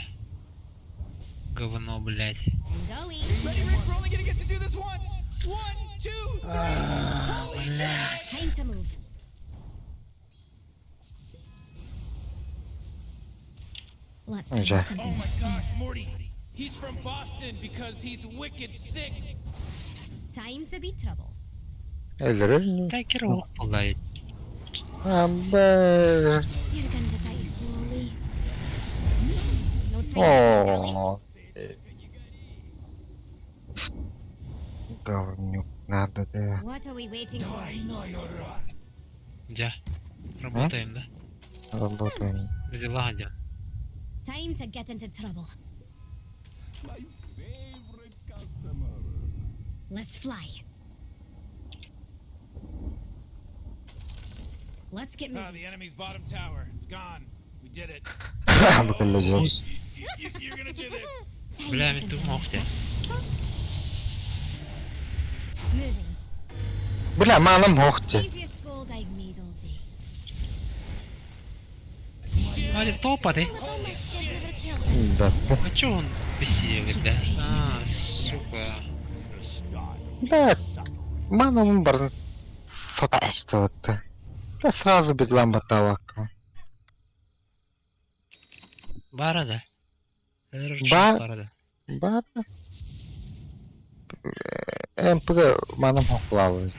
Говно, блять. I'm going. Ready, Rick? We're only gonna get to do this once. One, two, three. Holy shit! Time to move. Let's find Дьэ. something Oh to my steal. gosh, Morty! He's from Boston because he's wicked sick. Time to be trouble. Өлөрөр. Так херово пулает. Амбер. You're going to die slowly. No time to dilly-dally. О. Говнюк надо, да. What are we waiting for? Дя. Работаем, да? Работаем. Дела идем. Time to get into trouble. My favorite customer. Let's fly. Let's get Ah, moving. the enemy's bottom tower. It's gone. We did it. Бу Зевс. You're gonna do this. Time Бля, isn't мен тугум an охте. Moving. Бля, манам хохте. Easiest gold I've made all day. А, это топа, ты? Little mischief never killed. Да. А чё он бесили, бля? А, сука. Бля, манам бар соташтыбыт. Бля, сразу бедлам баталак. Бара, да? Ба- Бара, да. Бар. МПГ манам хохлалы.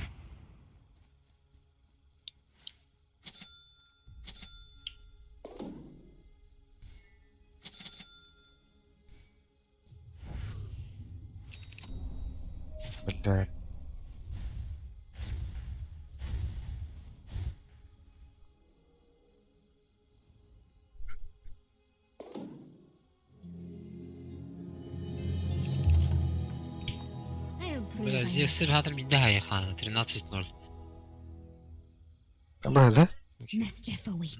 Бля. I'll prove Бля, I'm Зевс хатыр бидде хайхан 13-0. Бля, да? Mischief awaits.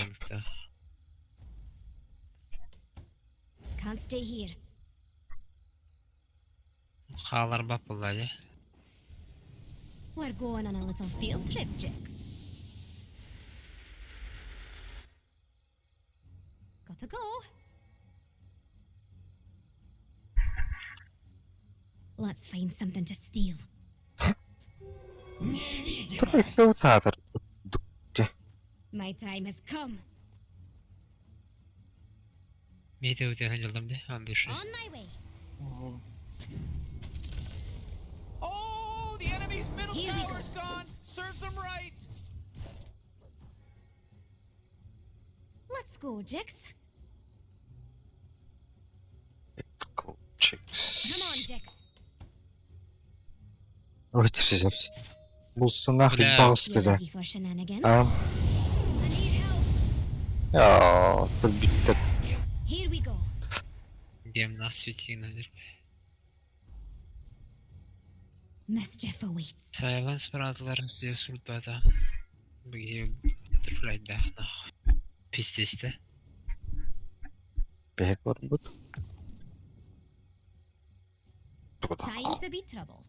Ямта. Can't stay here. Халар бапылла, да? We're going on a little field trip, Jix. Gotta go. Let's find something to steal. Тройка театр. My time has come. Мете өте ханжалдам, да? Андышы. On my way. Oh, the enemy's middle Here we go. tower's gone. Serves them right. Let's go, Jix. Go, chicks. Come on, Jix. Ой, Зевс. Булсун нахрен Бля. балысты You да. ready for shenanigans? А, I need help. а, битте. Here we go. Гем нас свети надер. Mischief awaits. Silence братлар Зевс ультата. Бге Баттерфлай да, нахуй. Пиздец, да? Бэк бар бут. Time to be trouble.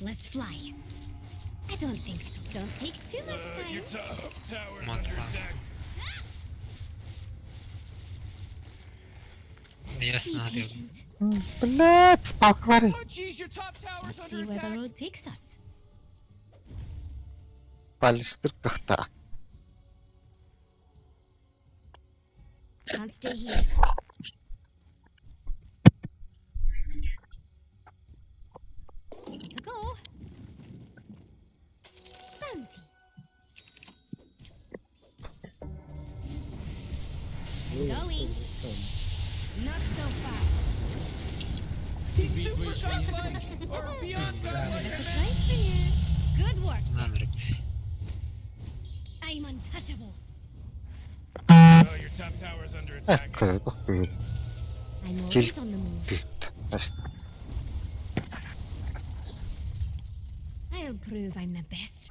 Let's fly. I don't think so. Don't take too much time. Your top tower's Come on, under come on. attack. Be Ясно, ты. patient. Блядь, палкалары. Oh, jeez, your top tower's Let's under see where the attack. road takes us. Палистыр кахта. Can't stay here. Gotta go. Bounty. I'm going. Not so fast. He's super godlike or beyond I godlike. have a I meant. surprise for you. Good work, На, Jack. нрыпты. I'm untouchable. Oh, your top tower's under attack. Эккэ, тохпуй. I'm Kill. always on the move. I'll prove I'm the best.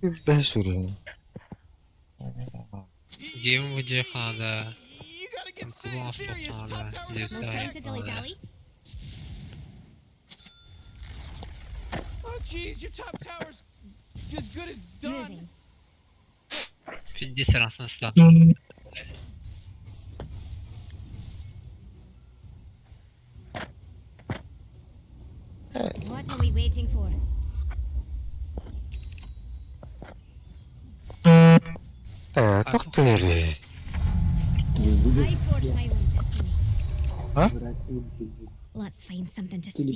Бэсүрин. Гем выде хада. You gotta get Кулон serious. стоп Top надо. tower's Зевс No time to dilly-dally. Oh, jeez, your top tower's as good as done. Moving. 50 раз на стат. What are we waiting for? Бля, тохтуйары. I forge my own destiny. А? Let's find something to steal.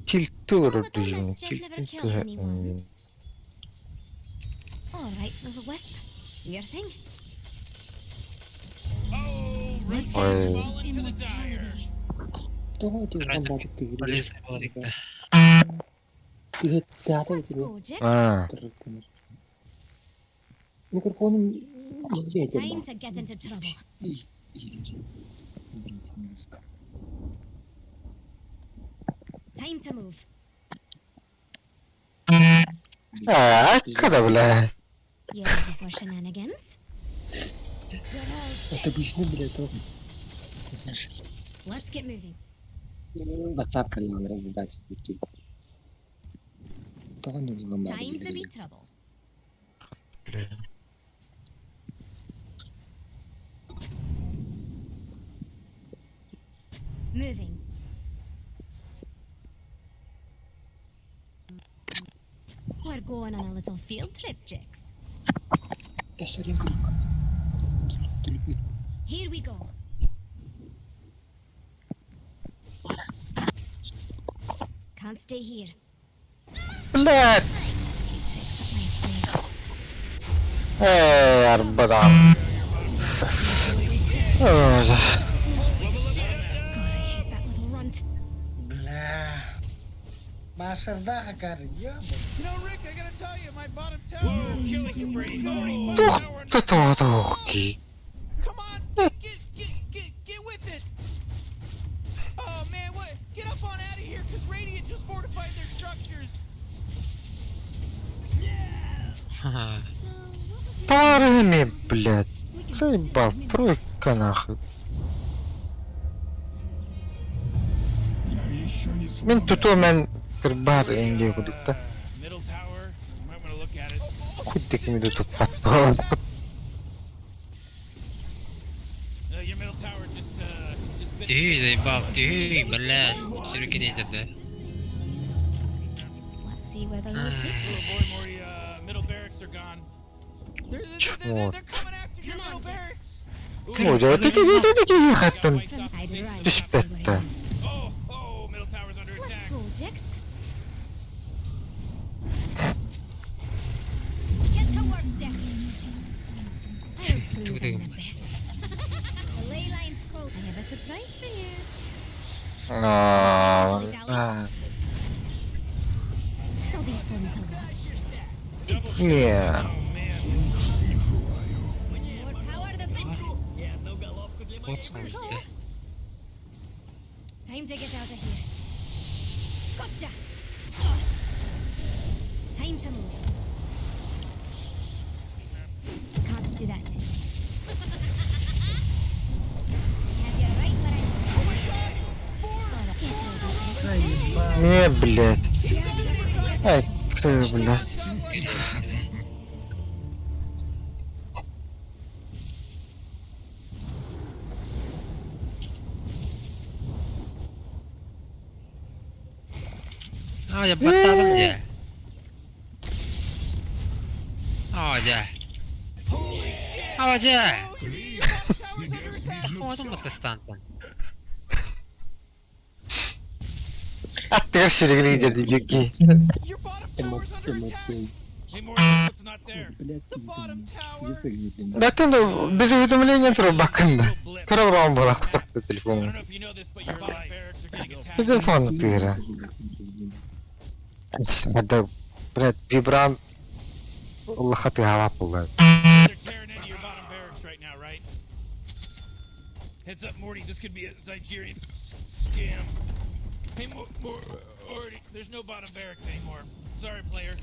Тильты Well, the mischief never killed anyone. All right, little wisp. Do your thing. Ой. Полезный был да. Let's go, Jix. А. Микрофоном Time to get into trouble. Time to move. А, когда, бля? You ready for shenanigans? You're all Это обычно, бля, то. Let's get moving. WhatsApp каналына выбрасить такие. Time to be trouble. Moving. We're going on a little field trip, Jix. Here we go. Can't stay here. Блядь! Few tricks up my sleeve. Эй, арбадан. Ой, God, I hate that little runt. Бля. Маша Захар, ёбаный. You know, Rick, I gotta tell you, my bottom tower. Killing spree. Morty, Тух bottom tower ты тух Come on, get, get, get, get with it. Oh man, what? Get up on out of here, cause Radiant just fortified their structures. Тварями, блядь. Заебал, тройка нахуй. Мин туту мен кырбар энге кудукта. Middle tower, you might want to look at it. Куддик ми туппат болос. Your middle tower just bit. Тюй, заебал, тюй, блядь. Сюрики не да. Let's see where the road takes Oh us. boy, Morty, middle barracks are gone. They're, they're, they're, Чмо. they're coming after your Come on, middle Jix. barracks. Ой, да ты ты ты ты хаттан. I'd run. Түспэтте. Oh, oh, middle tower's under Let's attack. go, Jix. Get to work, Jix. I'll prove I'm the best. The ley line's cold. I have a surprise for you. А, а, This'll be fun to watch. Не. More power the better. Вот слушай, да. Time to get out of here. Gotcha. Time to move. Can't do that yet. Have you right where I Oh my god! Get ready for this. Не, блядь. Ай, ты, блядь. А, я баттадым дьэ. А, дьэ. А, дьэ. Тахуатым маттастантан. Аттыгар сүрегілі деді беки. Эмоции. Hey, Morty, what's not there? Да ты, ну, без уведомления турбакында. Көрө барам була кусакты I телефон. don't know if you know this, but your bottom barracks are getting attacked. Телефон тыра. Это, блядь, вибран лохаты гала була. They're tearing into your bottom barracks right now, right? Heads up, Morty. This could be a Zygerian scam. Hey, Morty, there's no bottom barracks anymore. Sorry, player.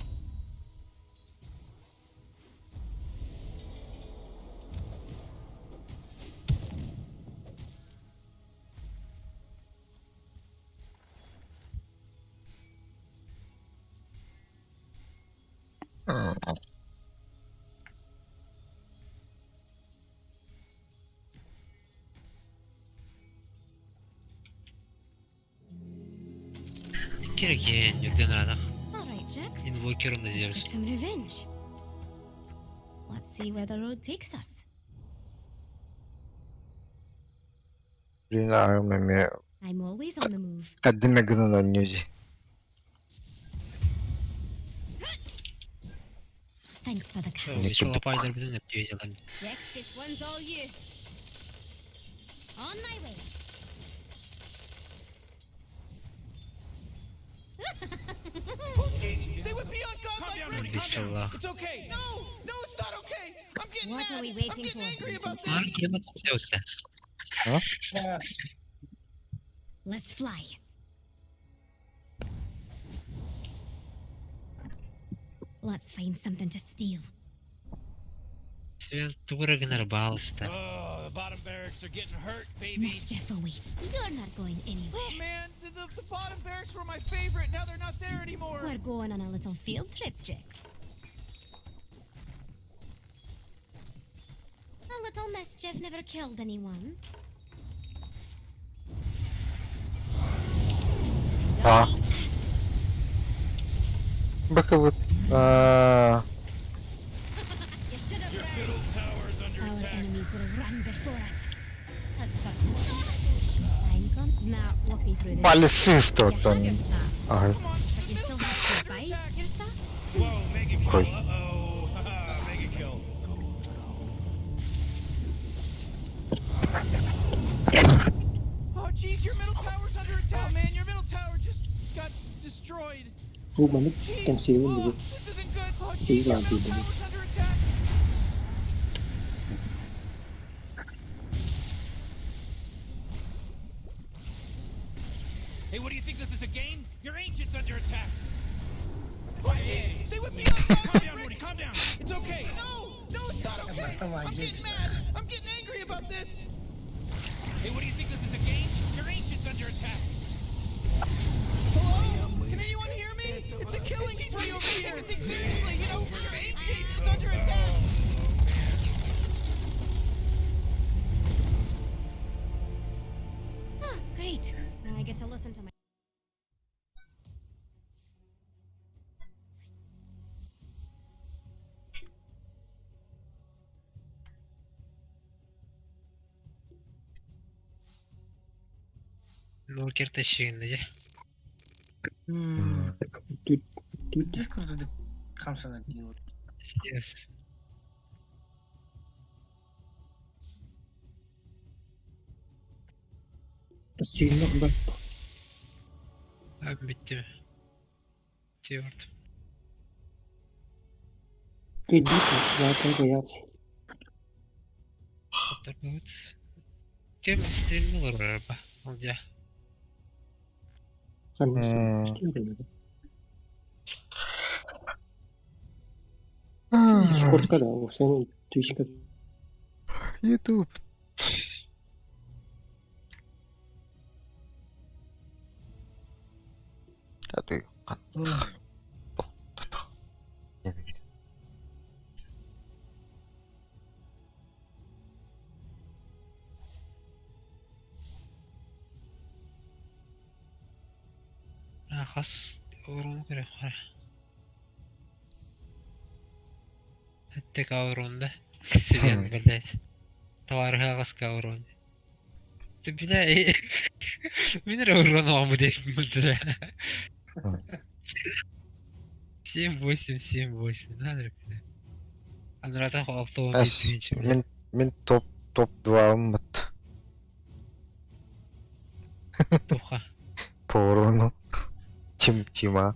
Киреген, юрден радах. All right, Jax. Инвокер на Let's Зевс. get some revenge. Let's see where the road takes us. Блин, аҕам эмиэ I'm always on the move. хаддыма гынан оонньуу дии. Thanks for the cash. Мне Еще курдук. лапайдар бүтүн өптүө Jax, this one's all you. On my way. Oh, jeez, they would be on godlike down, Rick. Morty, calm down. It's okay. No, no, it's not okay. I'm getting What mad. are we I'm waiting getting for? angry about Мар this. кема тохтоотта. Let's fly. Let's find something to steal. Свен тугура гынар баалыста. Oh, the bottom barracks are getting hurt, baby. Mischief awaits. You're not going anywhere. Man, the bottom barracks were my favorite. Now they're not there anymore. We're going on a little field trip, Jax. A little mischief never killed anyone. А. Бакабыт. Аа, You should have Your run. middle tower's under Our attack. enemies will run before us. Let's start some. I'm gone. Now walk me through this. Полицейство You have там. your staff, Ага. Come on, but you still have to buy your staff. Whoa, mega kill. Ой. Uh-oh. Haha, mega kill. Oh, jeez, your middle tower's under attack. Oh, man, your middle tower just got destroyed. Бу маннык Jeez, кэнсиэбин oh, бүгүн this isn't good. Oh, Jeez, jeez, your middle Ладно. tower's under attack. Hey, what do you think this is a game? Your ancient's under attack. Oh, jeez, they would be on Calm down, Morty, calm down. It's okay. No, no, it's not okay. I'm getting mad. I'm getting angry about this. Hey, what do you think this is a game? Your ancient's under attack. Hello? Can anyone hear me? It's a killing spree over here. Take things seriously. You know, your ancient is under attack. Ah, great. Now I get to listen to my. Инвокер тащигин дии. Дискорд хамсана делают. Зевс. Сильно бар. Abi bitti mi? Diyordum. Идите, завтра бояться. Hatırladık. Кем стримни olur araba? Olca. Сам М. Дискордка да, сен Твичка. Ютуб. А ты Ha, хас урун көрө хара. Хэтте каурунда. Кисибен блядь. Товарга гаска урун. Ты бля Мин урун аму деп мындра. 7 8 7 8 надо. Анрата алты Әс, мин мин топ топ 2 мыт. Тоха. По урону. Тим Тима.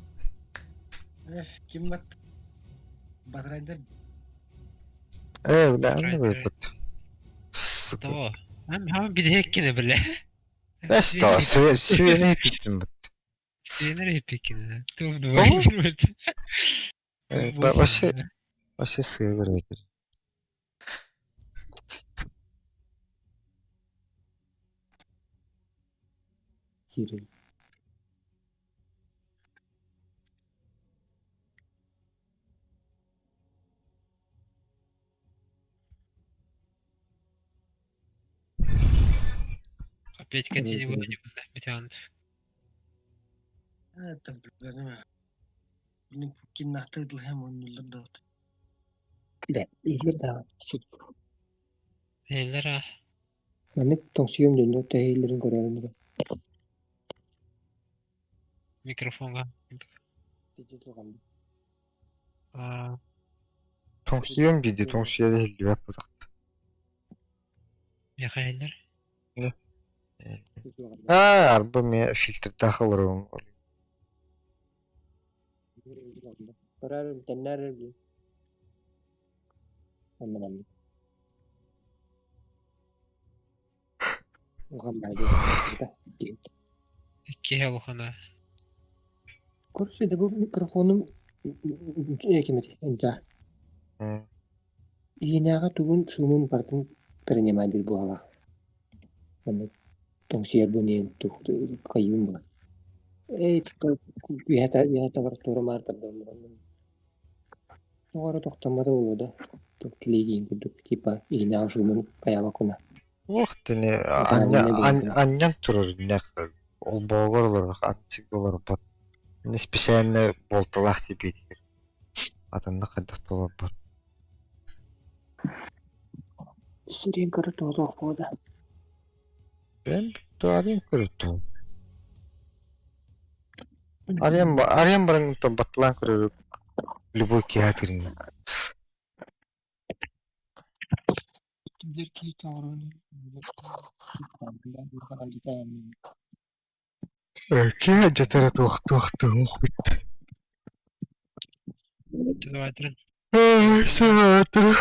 Ким бат? Батрайдер. Э, бля, Трай, ну трай. выпад. Сука. Того. Хам хам бидеккине бля. Да что, свиный пикин бит. Свинер пикине. Топ 2 Того? бит. Э, Вообще, вообще сыграет. Кирилл. Опять Катя не битант. Это, блин. Киннахтар дылһам оннуллар да Да, иһиллэр даҕаны сүт. Иһиллэр аа. Маннык тоҥсуйуом дьонно тэһиилэрин көрөөрү эрэ. Микрофоҥҥа. Пиздец улаханнык. Аа. Тоҥсуйуом диди тоҥсуйар иһиллибэт бутахта. Миэхэ иһиллэр. Аа, арба мэ фильтрдаах олоруом. Көрөөрүм, тэннээр дии. Онно маннык. Улахан баайда Киһи улахана. Короче, да бу микрофонум кимити энча. Иһинээҕи тугун шумун барытын принимайдыр буолалаах. Маннык тоҥсуйар бу диэн тух кайыым була. Эй, үһэ үһэ табар туора маар тардан Тоҕо эрэ тохтоммото буолуо да, килиигиин курдук типа иһинээҕи шумун хайаабаккына. Уох тини анньан турар иннэх олбоогор олорор антик олорбот. Специально буолталаах тибиитигэр. Атынна хайдах да олорбот. Сирин көрө туолуох буолда. Ben арыйан көрөттөм. Арыйан арыйан баран батталаан көрөр любой киһи тирин. Киһи дьэтэрэ туох туох туох бүттэ. Давай, Давай.